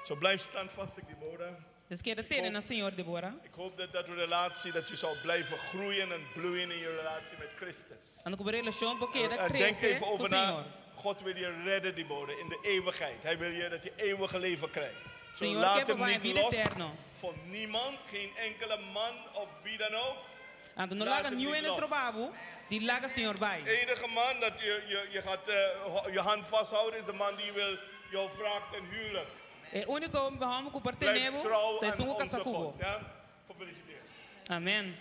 Zo blijf standvastig, Deborah. Dus keda tene na Señor, Deborah. Ik hoop dat dat relatie, dat je zal blijven groeien en bloeien in je relatie met Christus. Anto ku bo relashon por keda En denk krese even ku over na. Señor. God wil je redden, Deborah, in de eeuwigheid. Hij wil je dat je eeuwige leven krijgt. Zo Señor, laat ke hem pa niet vida los eterno. voor niemand, geen enkele man of wie dan ook. Anto no Laat laga hem niun niet hende los. stroba bo di laga Señor bai. De enige man dat je, je, je gaat eh, je hand vasthouden is de man die wil jou vraagt ten huwelijk. E úniko hòmber ku por Blijf tene bo, trouw ta aan esun ku onze kasa ku bo. God. Ja? Gefeliciteerd. Amen.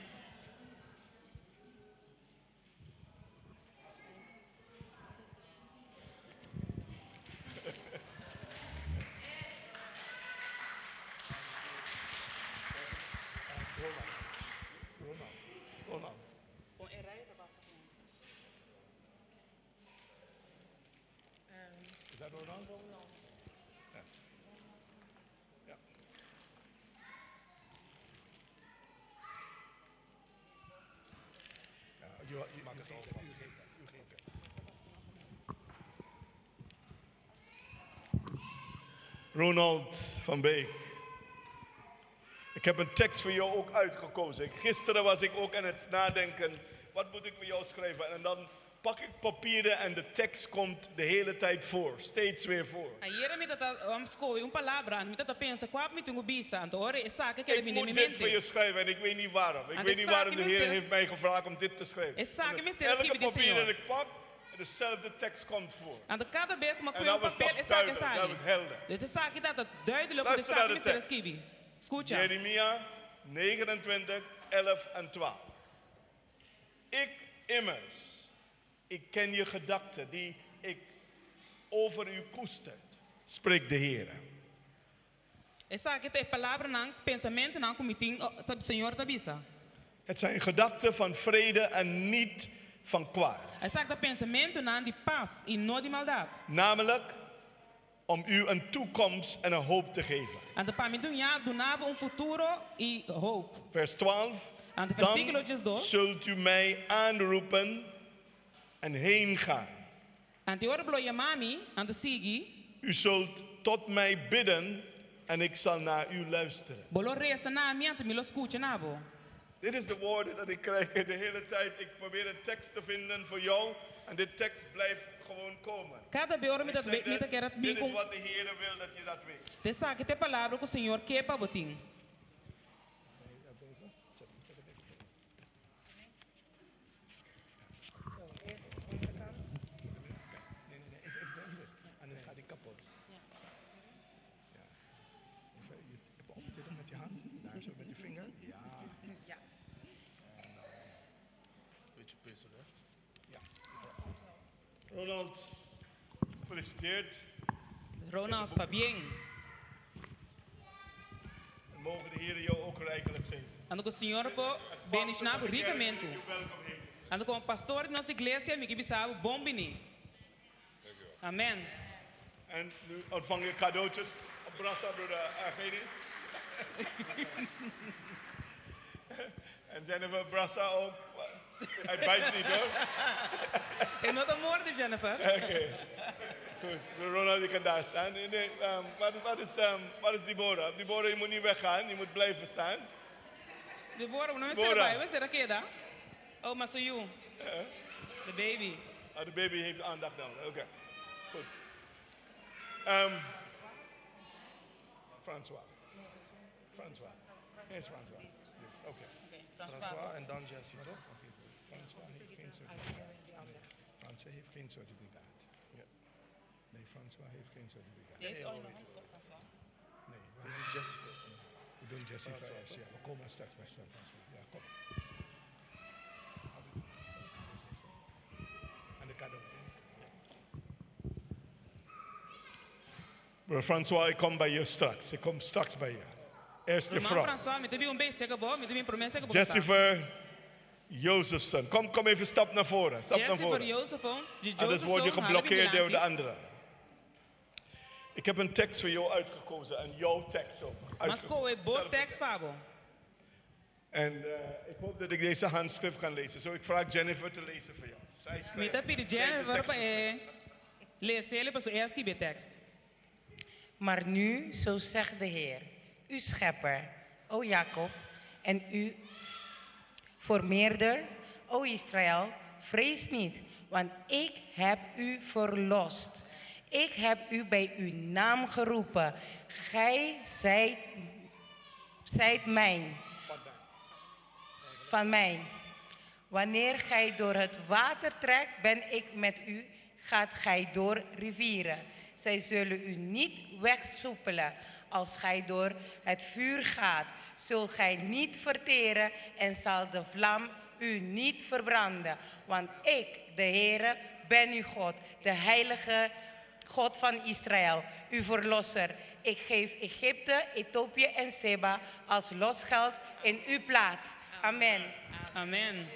Ronald. Ronald. Ronald. Is dat Ronald? Ja. Ja. Ja, u, u, Maak het u al geeft vast. U geeft dat, u geeft dat. Ronald van Beek. Ik heb een tekst voor jou ook uitgekozen. Gisteren was ik ook aan het nadenken, wat moet ik voor jou schrijven? En dan pak ik papieren en de tekst komt de hele tijd voor, steeds weer voor. Ayera mi tabata um, skohe un palabra, anto mi tabata pensa kua mi tin ku bisa, anto ora esaki a keda Ik bini moet mi dit voor je mente. schrijven en ik weet niet waarom. Ik En weet de niet waarom de zaken Heer is- heeft mij gevraagd om dit te schrijven. Esaki mi Elke skirbi di papier Señor. dat ik pak, dezelfde tekst komt voor. Anto kada bes ku mi En kohe dat un was papel, toch esaki duidelijk, sali. dat was helder. Dus esaki ta duidelijk, de Luister naar zaken de mi ster tekst. skirbi. Skucha. Jeremia 29, 11 en 12. Ik immers, ik ken je gedachten die ik over u koester, spreekt de Heer. Esaki ta e palabranan, pensamentunan ku mi tin, oh, ta, Señor ta bisa. Het zijn gedachten van vrede en niet van kwaad. Esaki ta pensamentunan di pas i no di maldat. Namelijk om u een toekomst en een hoop te geven. Anto pa mi duna bo un futuro i hoop. Vers 12. Anto versíkulo Dan 12. zult u mij aanroepen en heen gaan. Anto ora bo lo yama mi, anto sigui. U zult tot mij bidden en ik zal naar u luisteren. Bo lo resa na mi, anto mi lo skucha na bo. Dit is de woorden dat ik krijg de hele tijd. Ik probeer een tekst te vinden voor jou en dit tekst blijft gewoon komen. Kada be ora mi Ik ta zeg mi ta net, kere Dit is bin wat de Heer wil dat je dat weet. Esaki ta e palabra ku Señor ke pa bo tin. Nee, nee, nee, even, even, even rustig. Anders gaat hij kapot. Ja. Even, je, even optillen met je hand. Daar zo met je vinger. Ja. Ja. Beetje puzzelen. Ja. Ronald, gefeliciteerd. Ronald, pabien. En mogen de Heer jou ook rijkelijk zegenen. Anto ku Señor por bendishoná bo rikamente. Anto komo pastor di nos iglesia, mi ke bisa bo bon bini. Amen. En nu ontvang je cadeautjes. Brasa, broeder Argeni. en Jennifer Brassa ook. Hij bijt niet hoor. E no ta morde, Jennifer. Oké. Goed, Ronald, je kan daar staan. Nee, nee, wat, wat, is, wat is Deborah? Deborah, je moet niet weggaan, je moet blijven staan. Deborah, no Deborah. mester bai, mester keda. Oh, maar su yu. De baby. Ah, de baby heeft aandacht nodig. Oké, goed. François. François. Hier is François. Yes, Oké. François en dan Jesse, toch? François heeft geen certificaat. Nee, François heeft geen certificaat. Ja. Nee, François heeft geen certificaat. Deze is al in de hand, toch, François? Nee, Dit is Jesse. We doen Jesse François, eerst. toch? Ja, we komen straks bij François. Ja, kom. En de cadeau. Broer François, ik kom bij je straks. Ik kom straks bij je. Eerst je Ruman vrouw. François, mi ta bin un bes serka bo, mi ta bin promé serka bo. Jessifer Josephson. Kom, kom even stap naar voren. Stap naar Jessifer voren. Josephson, de Anders word je Josephson, geblokkeerd door de hala anderen. Ik heb een tekst voor jou uitgekozen, en jouw tekst ook. M'a skohe bo Zelfde tekst pa bo. En eh, ik hoop dat ik deze handschrift kan lezen. Zo, ik vraag Jennifer te lezen voor jou. Zij schrijft. Mi ta pidi zij heeft de Jennifer tekst pa e lesa e paso e a skibi e tekst. Maar nu, zo zegt de Heer, uw schepper, o Jacob, en uw formeerder, o Israël, vrees niet, want ik heb u verlost. Ik heb u bij uw naam geroepen. Gij zijt, zijt mijn. Van mij. Wanneer gij door het water trekt, ben ik met u. Gaat gij door rivieren. Zij zullen u niet wegsoepelen. Als gij door het vuur gaat, zult gij niet verteren en zal de vlam u niet verbranden. Want ik, de Heere, ben uw God, de heilige God van Israël, uw verlosser. Ik geef Egypte, Ethiopië en Seba als losgeld in uw plaats. Amen. Amen.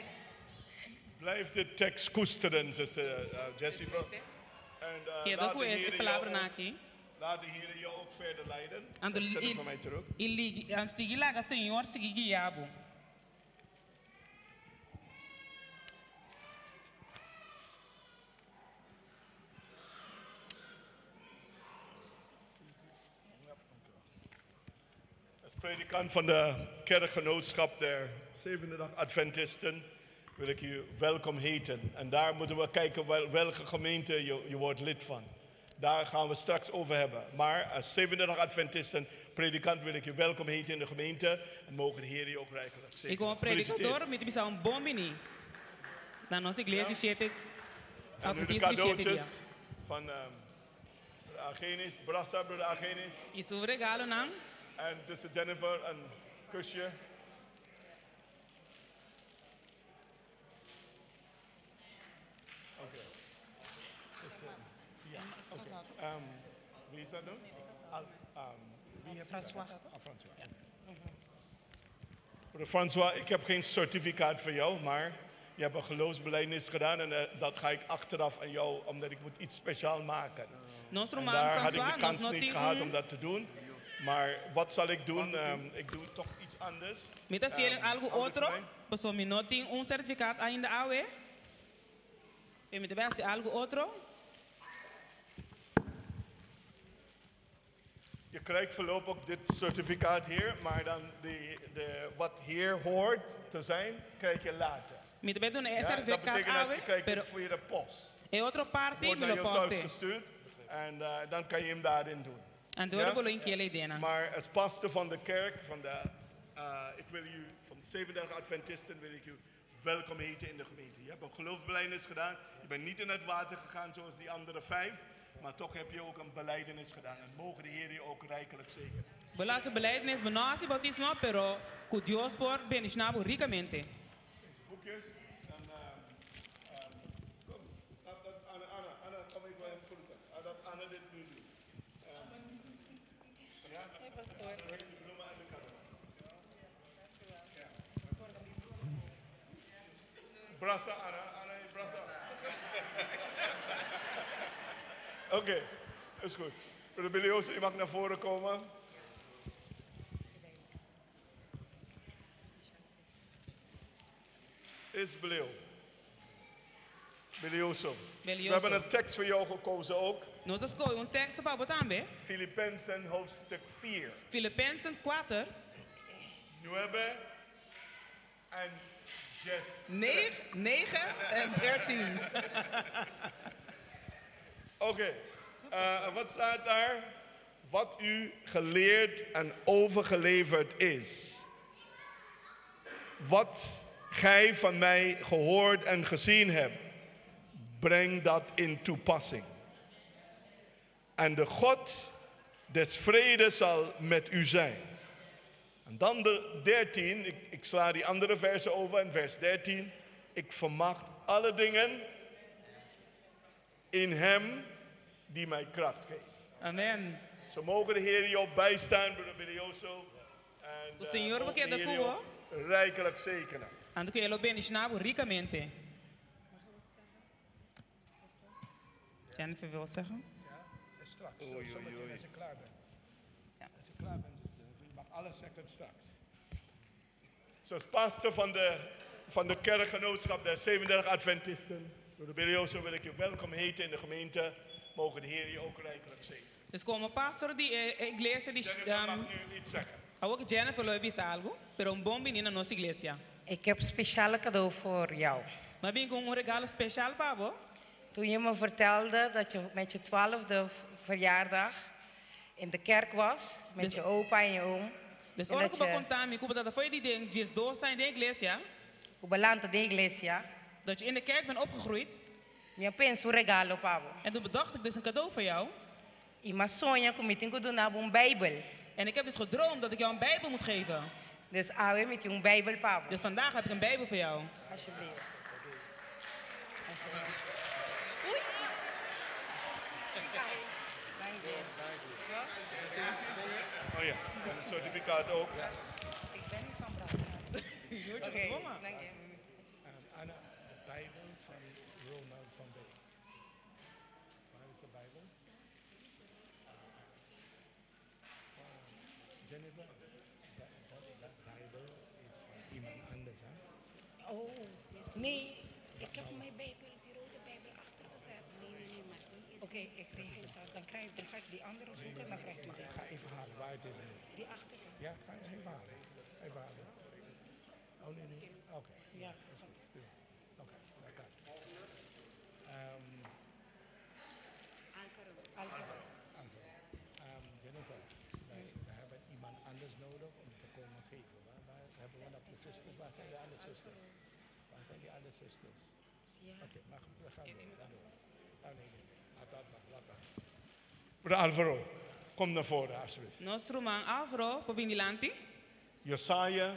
Blijf de tekst koesteren, zuster eh, Jessica. En, eh, Keda laat ku de e Heere jou palabra ook- aki. Laat de Heer jou ook verder leiden. Anto Zet het i voor mij terug. i ligi, am sigui laga Señor sigui guia bo. Als predikant van de kerkgenootschap der Zevende Dag Adventisten wil ik u welkom heten. En daar moeten we kijken welke gemeente je wordt lid van. Daar gaan we straks over hebben. Maar als Zevende Dag Adventisten predikant wil ik je welkom heten in de gemeente. En mogen de Heer je ook rijkelijk zegenen. I komo Gefeliciteerd. predikador, mi ta bisa un bon bini. Na nos iglesia di shete En nu de Adventista di shete dia. cadeautjes van Agenis, Brassa, broeder Agenis. I su regalonan. En zuster Jennifer, een kusje. Oké. Zuster- Ja, oké. Wie is dat nu? Al, wie heeft dat? François. Ah, François. Broeder François, ik heb geen certificaat voor jou, maar je hebt een geloofsbelijdenis gedaan en eh, dat ga ik achteraf aan jou, omdat ik moet iets speciaal maken. Nos En ruman daar had ik François, de nos kans no niet tin gehad un om dat te doen. Maar wat zal ik doen? Ik doe toch iets anders. Mi ta hasi algo Hou dit otro, voor mij. paso mi no tin un sertifikaat ainda awe. I mi ta bai hasi algo otro. Je krijgt voorlopig dit certificaat hier, maar dan wat hier hoort te zijn, krijg je later. Mi ta bai duna e Ja, dat sertifikaat betekent dat awe, je krijgt pero het via de post. e otro parti Wordt mi naar lo jou thuis poste. gestuurd en eh, dan kan je hem daarin doen. Anto Ja? ora bo lo hinka ei den. Maar als pastor van de kerk, van de, eh, ik wil u, van de Zevende Adventisten wil ik u welkom heten in de gemeente. Je hebt een geloofsbelijdenis gedaan. Je bent niet in het water gegaan zoals die andere vijf. Maar toch heb je ook een belijdenis gedaan. En mogen de Heer je ook rijkelijk zegenen. Bo a hasi belijdenis, bo no a hasi boutismo, pero ku Dios por bendishoná bo rikamente. Boekjes. En, kom, laat dat Anne, Anne, Anne, kom even hem groeten. Ah, Dat Anne dit nu doet. Ja? De bloemen en de cadeau. Ja. Brassa, Anna, Anna, brassa. Oké, is goed. Broeder Bilioso, je mag naar voren komen. Is Beleo. Belioso. We Belioso. hebben een tekst voor jou gekozen ook. Nos a skohe un tekst pa bo tambe. Filippenzen hoofdstuk 4. Filippenzen 4. 9 en 6. 9, 9 en 13. Oké, eh, wat staat daar? Wat u geleerd en overgeleverd is. Wat gij van mij gehoord en gezien hebt, breng dat in toepassing. En de God des vredes zal met u zijn. En dan de 13, ik sla die andere versen over, en vers 13. Ik vermag alle dingen in hem die mij kracht geeft. Amen. Zo mogen de Heer jou bijstaan, broeder Bilioso. En, O Senhor mogen de bekende Heer jou cubo. Rijkelijk zegenen. Anto ku E lo bendishoná bo rikamente. Jennifer wil zeggen. Straks, Oei, oei, zometeen oei. als je klaar bent. Als je klaar bent, je mag alles zeggen straks. Zoals pastor van de kerkgenootschap der 37 Adventisten, door de Bilioso wil ik je welkom heten in de gemeente. Mogen de Heer je ook rijkelijk zegenen. Dus como pastor di iglesia di Jennifer mag nu iets zeggen. Awor Jennifer lo bisa algo, pero un bon bini na nos iglesia. Ik heb speciale cadeau voor jou. M'a bin ku un regalo spesial pa bo. Toen je me vertelde dat je met je 12e verjaardag in de kerk was, met Dus- je opa en je oom. Dus en ora dat ku bo je konta mi ku bo tabata for di den 12 aña den iglesia. Ku bo a lanta den iglesia. Dat je in de kerk bent opgegroeid. Mi a pensa un regalo pa bo. En toen bedacht ik dus een cadeau voor jou. I m'a soña ku mi tin ku duna bo un Bijbel. En ik heb dus gedroomd dat ik jou een Bijbel moet geven. Dus awe mi tin un Bijbel pa bo. Dus vandaag heb ik een Bijbel voor jou. Alsjeblieft. Oh ja, en een certificaat ook. Ik ben niet van Brabant. Oké, dank je. Anna, de Bijbel van Ronald van Beek. Waar is de Bijbel? Jennifer, dat Bijbel is van iemand anders, hè? Oh, nee, ik heb mijn Bijbel, die rode Bijbel achtergezet. Nee, nee, nee, maar die is... Oké, ik regel het zo. Dan, dan ga ik die andere zoeken en dan krijgt u die. Ga even halen waar het is. Die achter. Ja, ga even halen. Even halen. Oh nee, nee. Oké. Ja. Dat is goed. Ja. Oké, dat kan. Alvaro. Alvaro. Jennifer, wij hebben iemand anders nodig om te komen geven. Waar hebben we nog de zusters? Waar zijn de andere zusters? Waar zijn die andere zusters? Ja. Oké, maar we gaan door. We gaan door. Oh nee, nee, nee. Laat dat maar, laat dat. Broeder Alvaro, kom naar voren alsjeblieft. Nos ruman Alvaro, por bin dilanti. Jesaja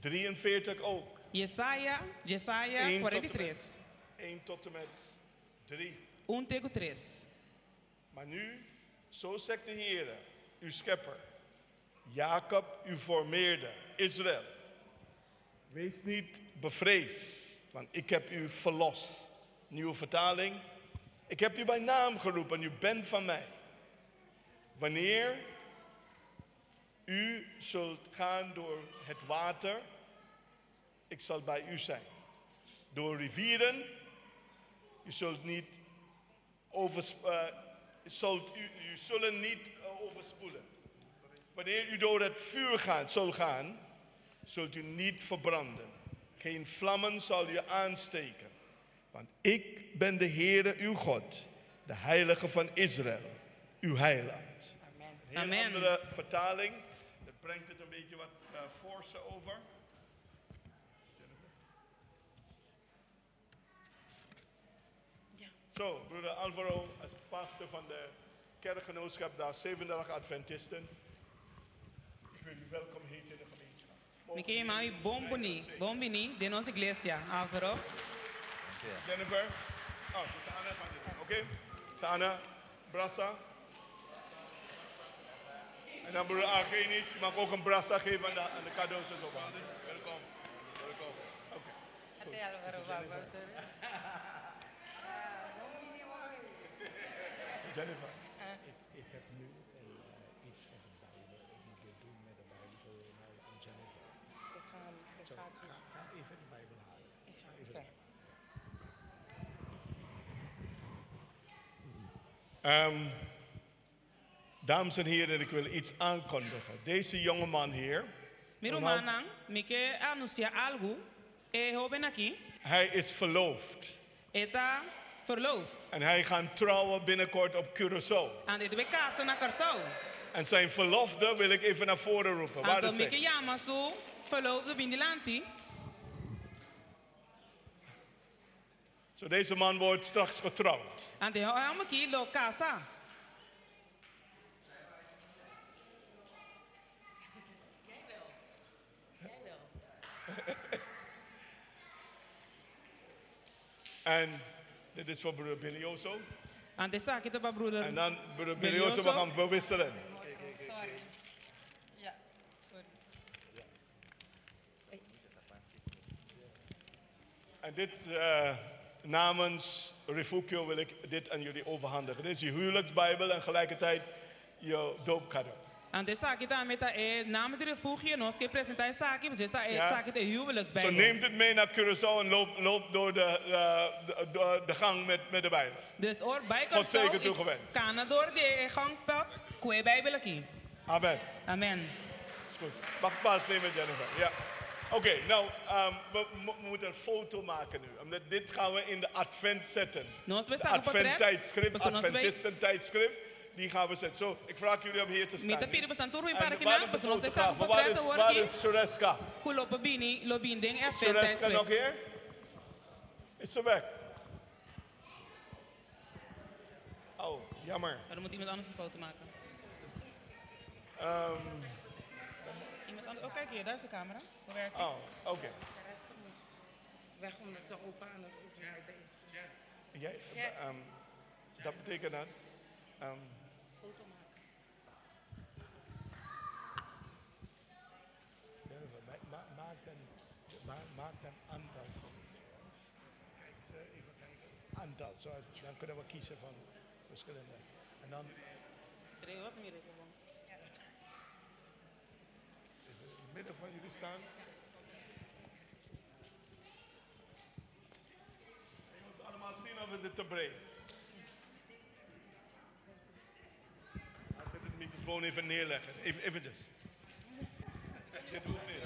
43 ook. Jesaja, Jesaja 1 tot en 43. met- 1 tot en met 3. 1 te ku 3. Maar nu, zo zegt de Heer, uw schepper, Jacob, uw formeerder, Israël. Wees niet bevreesd, want ik heb u verlost. Nieuwe vertaling. Ik heb u bij naam geroepen, u bent van mij. Wanneer u zult gaan door het water, ik zal bij u zijn. Door rivieren, u zult niet u zullen niet overspoelen. Wanneer u door het vuur gaat, zal gaan, zult u niet verbranden. Geen vlammen zal u aansteken. Want ik ben de Heere uw God, de Heilige van Israël, uw heiland. Amen. Een hele Amen. andere vertaling, dat brengt het een beetje wat forser over. Zo, broeder Alvaro, als pastor van de kerkgenootschap daar, 37 Adventisten. Ik wil u welkom heten in de gemeenschap. Mi ke yama bo bon bini, bon bini den nos iglesia, Alvaro. Jennifer. Oh, Sana gaat dit doen. Oké. Sana, Brassa. En dan broeder Argenis, je mag ook een brassa geven aan de cadeaus en zo. Welkom. Welkom. Oké. Goed. Jennifer. Ik heb nu iets over de Bijbel. Ik moet dit doen met de Bijbel voor Ronald en Jennifer. Ik ga hem, ik Zo, ga het doen. ga even de Bijbel halen. Ik ga- Ga even oké. Dames en heren, ik wil iets aankondigen. Deze jongeman hier, Mi Ronald, rumannan, mi ke anunsiá algu. E hóben aki. hij is verloofd. E ta verloofd. En hij gaat trouwen binnenkort op Curaçao. En e ta bai kasa na Kòrsou. En zijn verloofde wil ik even naar voren roepen. Waar Anto is mi ke hij? yama su verloofde bin dilanti. Zo, deze man wordt straks getrouwd. Anto e hòmber aki lo kasa. En dit is voor broeder Bilioso. Anto esaki ta pa broeder. En dan broeder Bilioso, we gaan verwisselen. Sorry. Ja, sorry. En dit namens Refugio wil ik dit aan jullie overhandigen. Dit is je huwelijksbijbel en gelijkertijd je doopcadeau. Anto esaki tambe ta e namens di Refugio nos ke presentá esaki, pasobra esta Ja. esaki ta e Zo huwelijksbijbel. neemt het mee naar Curaçao en loop, loop door de, eh, de, de, de gang met, met de Bijbel. Dus ora bai God Kòrsou zegen i toegewenst. kana dor di e gangpad ku e Bijbel aki. Amen. Amen. Is goed. Mag ik plaats nemen, Jennifer? Ja. Oké, nou, we moeten een foto maken nu. Omdat dit gaan we in de advent zetten. Nos De bai saka portret. advent-tijdschrift, Pasobra nos bai- Adventisten-tijdschrift, die gaan we zetten. Zo, ik vraag jullie om hier te Mi staan. ta pidi boso tur bin En para aki waar nan, is de pasobra nos bai saka fotograaf? Waar portret is, awor waar aki. is Sureska? Ku lo por bini, lo bin den e Is Sureska nog advent-tijdschrift. hier? Is ze weg? Oh, jammer. Maar dan moet iemand anders een foto maken. Iemand anders. Oh, kijk hier, daar is de camera. Hoe werkt het? Oh, oké. Weg omdat ze opa aan het overlijden is. Jij, Ja. dat betekent dat. Foto maken. Jennifer, maak een, maak een aantal van. Kijk, even kijken. Aantal, zoals, dan kunnen we kiezen van verschillende. En dan Krijg wat meer gewoon. even in het midden van jullie staan. Kun je ons allemaal zien of is het te breed? Laat ik de microfoon even neerleggen. Even, eventjes. Dit hoeft niet.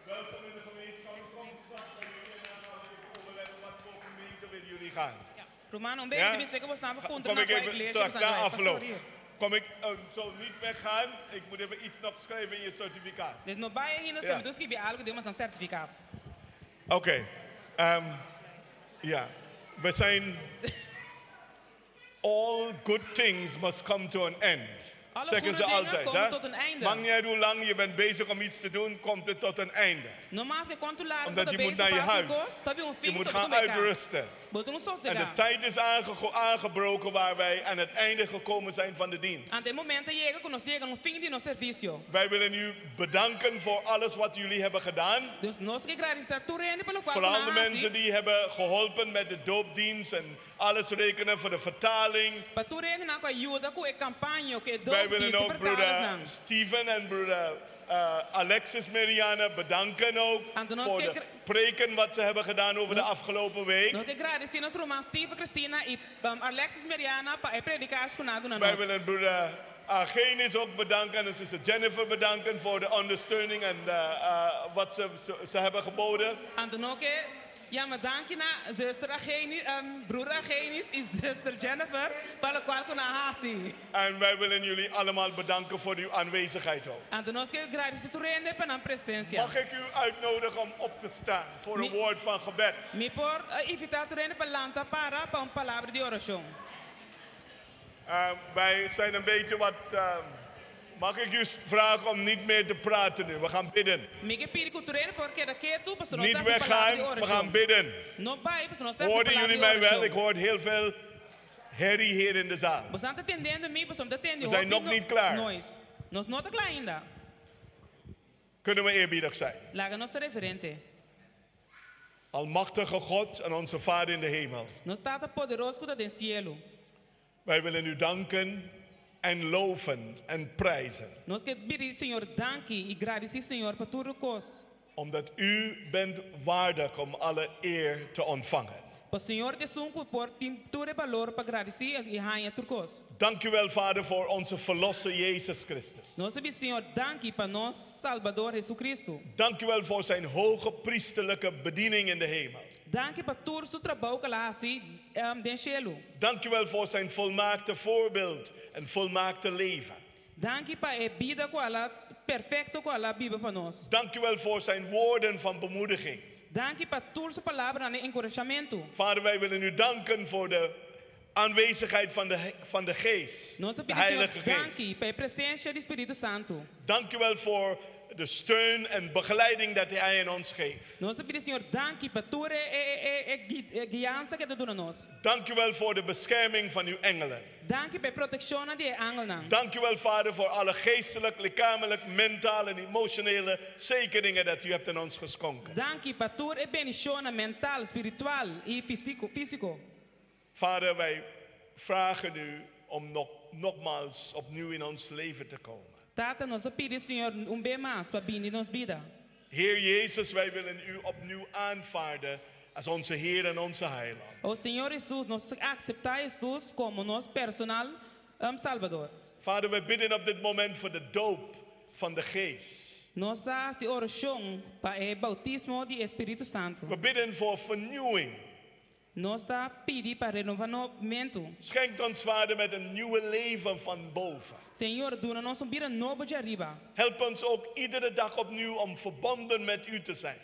Welkom in de gemeenschap. Kom straks bij jullie en dan gaan we even overleggen wat voor gemeente willen jullie gaan. Romano, een Ja? beetje ja? zeker was namelijk Kom contra ik even straks na afloop. Kom ik zo niet weggaan? Ik moet even iets nog schrijven in je certificaat. Dus no bai ainda, Ja. ja. dus geef je algo de een certificaat. Oké. Ja, we zijn. All good things must come to an end. Alle Zeggen goede ze dingen altijd. komen hè? tot een einde. Maakt niet uit hoe lang je bent bezig om iets te doen, komt het tot een einde. No maske quanto largo Omdat je moet naar je huis. Je moet gaan uitrusten. En de tijd is aangebroken waar wij aan het einde gekomen zijn van de dienst. Anto e momento a yega ku nos a yega na fin di nos servisio. Wij willen u bedanken voor alles wat jullie hebben gedaan. Dus nos ke gradisí tur hende pa loke Vooral de mensen die hebben geholpen met de doopdienst en alles rekenen voor de vertaling. Pa tur hendenan ku a yuda ku e kampaña, ku e Wij willen doopdienst, ook broeder vertalers Steven en broeder Alexis Meriane bedanken ook Antonos voor de preken wat ze hebben gedaan over de afgelopen week. Nos ke gradisí nos ruman Steven, Christina i Alexis Meriana pa e predikashi ku nan a duna Wij nos. willen broeder Argenis ook bedanken en zuster Jennifer bedanken voor de ondersteuning en wat ze hebben geboden. Anto nos ke yama danki na zuster Argenis, broer Argenis i zuster Jennifer, pa loke ku nan a hasi. En wij willen jullie allemaal bedanken voor uw aanwezigheid ook. Anto nos ke gradisí tur hende pa nan presensia. Mag ik u uitnodigen om op te staan voor een woord van gebed? Mi por invitá tur hende pa lanta para pa un palabra di orashon. Wij zijn een beetje wat. Mag ik u vragen om niet meer te praten nu? We gaan bidden. Mi ke pidi ku tur hende por keda ketu, pasobra nos Niet ta hasi palabra di weggaan, we orashon. gaan bidden. No bai, pasobra nos ta hasi Hoorden palabra jullie di mij wel? orashon. Ik hoor heel veel herrie hier in de zaal. Boso ta tendendo mi, boso ta tende We zijn hopi nog niet klaar. Noise. Nos no ta kla ainda. Kunnen we eerbiedig zijn? Laga nos ta reverente. Almachtige God en onze Vader in de hemel. Nos Tata poderoso ku ta den sielu. Wij willen u danken en loven en prijzen. Nos ke pidi Señor danki i gradisí Señor pa tur kos. Omdat u bent waardig om alle eer te ontvangen. Pa Señor ta esun ku por tin tur e balor pa gradisí i haña tur kos. Dank u wel, Vader, voor onze Verlosser Jezus Christus. Nos ta bisa Señor danki pa nos Salbador Jesucristo. Dank u wel voor zijn hoge priesterlijke bediening in de hemel. Danki pa tur su trabou ku el a hasi den shelu. Dank u wel voor zijn volmaakte voorbeeld en volmaakte leven. Danki pa e bida ku el a perfekto ku el a biba pa nos. Dank u wel voor zijn woorden van bemoediging. Danki pa tur su palabranan di enkurashamentu. Vader, wij willen u danken voor de aanwezigheid van de, van de Geest, Nos ta de pidi Señor Heilige Geest. danki pa e presensia di Spiritu Santu. Dank u wel voor de steun en begeleiding dat Hij in ons geeft. Nos ta pidi Señor danki pa tur e e e e guiansa ku e ta duna nos. Dank u wel voor de bescherming van uw engelen. Danki pa e protekshonnan di e angelnan. Dank u wel, Vader, voor alle geestelijk, lichamelijk, mentaal en emotionele zekeningen dat u hebt in ons geschonken. Danki pa tur e bendishonnan mental, spiritual i fisiko, físiko. Vader, wij vragen u om nog, nogmaals opnieuw in ons leven te komen. Tata, nos ta pidi Señor un be mas pa bini den nos bida. Heer Jezus, wij willen u opnieuw aanvaarden als onze Heer en onze Heiland. O Señor Hesus, nos ta akseptá Hesus komo nos personal Salbador. Vader, wij bidden op dit moment voor de doop van de Geest. Nos ta hasi orashon pa e boutismo di e Spiritu Santu. We bidden voor vernieuwing. Nos ta pidi pa renovamentu. Schenkt ons, Vader, met een nieuwe leven van boven. Señor, duna nos un bida nobo djariba. Help ons ook iedere dag opnieuw om verbonden met u te zijn.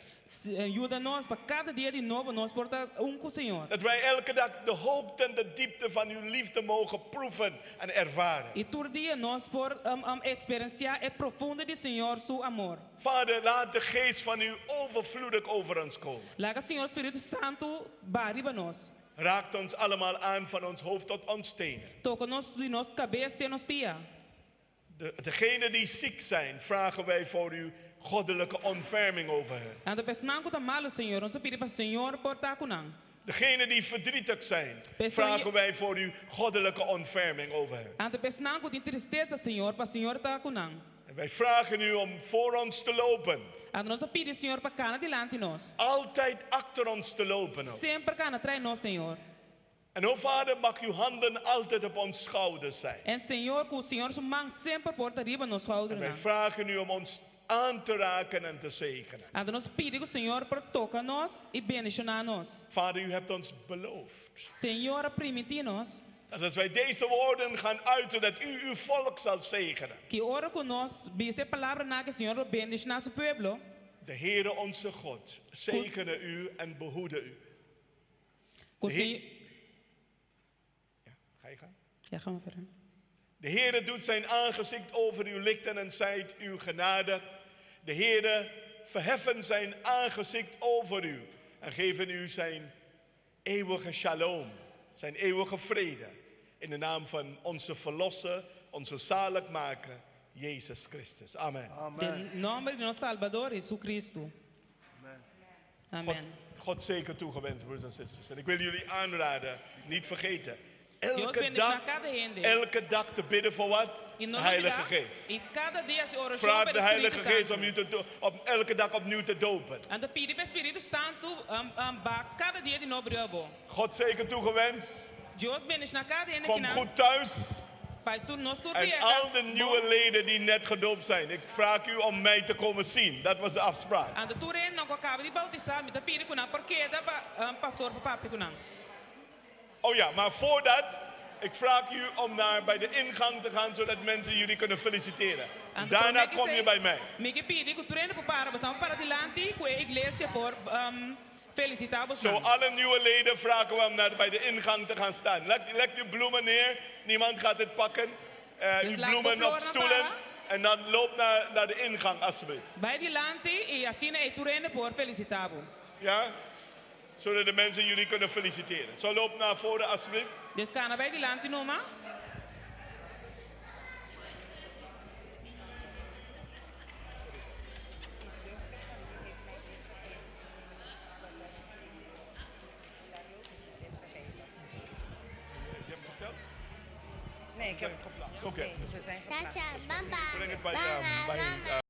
Yuda nos pa kada dia di nobo nos por ta un ku Señor. Dat wij elke dag de hoogte en de diepte van uw liefde mogen proeven en ervaren. I tur dia nos por eksperensiá e profundo di Señor su amor. Vader, laat de geest van u overvloedig over ons komen. Laga Señor Spiritu Santu baha riba nos. Raakt ons allemaal aan van ons hoofd tot ons tenen. Toka nos di nos kabes te nos pia. De, degenen die ziek zijn, vragen wij voor uw goddelijke ontferming over hen. Anto pa esnan ku ta malu, Señor, nos ta pidi pa Señor por ta ku nan. Degenen die verdrietig zijn, Pesnan vragen wij voor uw goddelijke ontferming over hen. Anto pa esnan ku tin tristesa, Señor, pa Señor ta ku nan. En wij vragen u om voor ons te lopen. Anto nos ta pidi Señor pa kana dilanti nos. Altijd achter ons te lopen ook. Semper kana tras nos, Señor. En o Vader, mag uw handen altijd op ons schouders zijn. En Señor, ku Señor su man semper por ta riba nos En wij schoudernan. vragen u om ons aan te raken en te zegenen. Anto nos pidi ku Señor por toka nos i bendishoná nos. Vader, u hebt ons beloofd. Señor a primintí nos. Dat als wij deze woorden gaan uiten, dat u uw volk zal zegenen. Ki ora ku nos bisa e palabranan ku Señor lo bendishoná su pueblo. De Heere onze God zegene u en behoede u. Ku De Heer- Señor. Ja, ga je gang. Ja, ga maar verder. De Heere doet zijn aangezicht over u lichten en zijt uw genade. De Heere verheffen zijn aangezicht over u en geven u zijn eeuwige shalom, zijn eeuwige vrede. In de naam van onze Verlosser, onze zaligmaker, Jezus Christus. Amen. Den nòmber di nos Salbador, Jesucristo. Amen. God, God zegen toegewenst, broeders en zusters. En ik wil jullie aanraden, niet vergeten. Dios Elke bendiciona dag, cada hende. elke dag te bidden voor wat? Y De no Heilige lubida, Geest. Y cada dia hasi orashon Vraag pa de Heilige Spiritu Geest Santu. om, u te do- om elke dag opnieuw te dopen. Anto pidi pa Spiritu Santu um, um, baha kada dia di nobo riba bo. God zegen toegewenst. Dios bendiciona kada hende Kom kinan. goed thuis. Pa tur nos tur En bia al kas de nieuwe bon. leden die net gedoopt zijn, ik vraag u om mij te komen zien. Dat was de afspraak. Anto tur hendenan ku a kaba di boutisá, mi ta pidi ku nan por keda pa um, pastor por papia ku nan. Oh ja, maar voordat, ik vraag u om naar bij de ingang te gaan, zodat mensen jullie kunnen feliciteren. Anto Daarna promé ku kom je esei, bij mij. Mi ke pidi ku tur hende ku para, boso para dilanti ku e iglesia por um, felisitá boso. Zo, alle nieuwe leden vragen we om naar bij de ingang te gaan staan. Leg, leg uw bloemen neer, niemand gaat het pakken. Eh, Dus uw laat de bloemen op floren stoelen para. en dan loop naar, naar de ingang alsjeblieft. Bai dilanti i asina ei tur hende por felisitá bo. Ja? Zodat de mensen jullie kunnen feliciteren. Zo, loop naar voren alsjeblieft. Dus kana bai dilanti numa. Nee, ik Ze heb... zijn geplaatst. Oké. Nee, ze zijn geplaatst. Breng het bij, bij.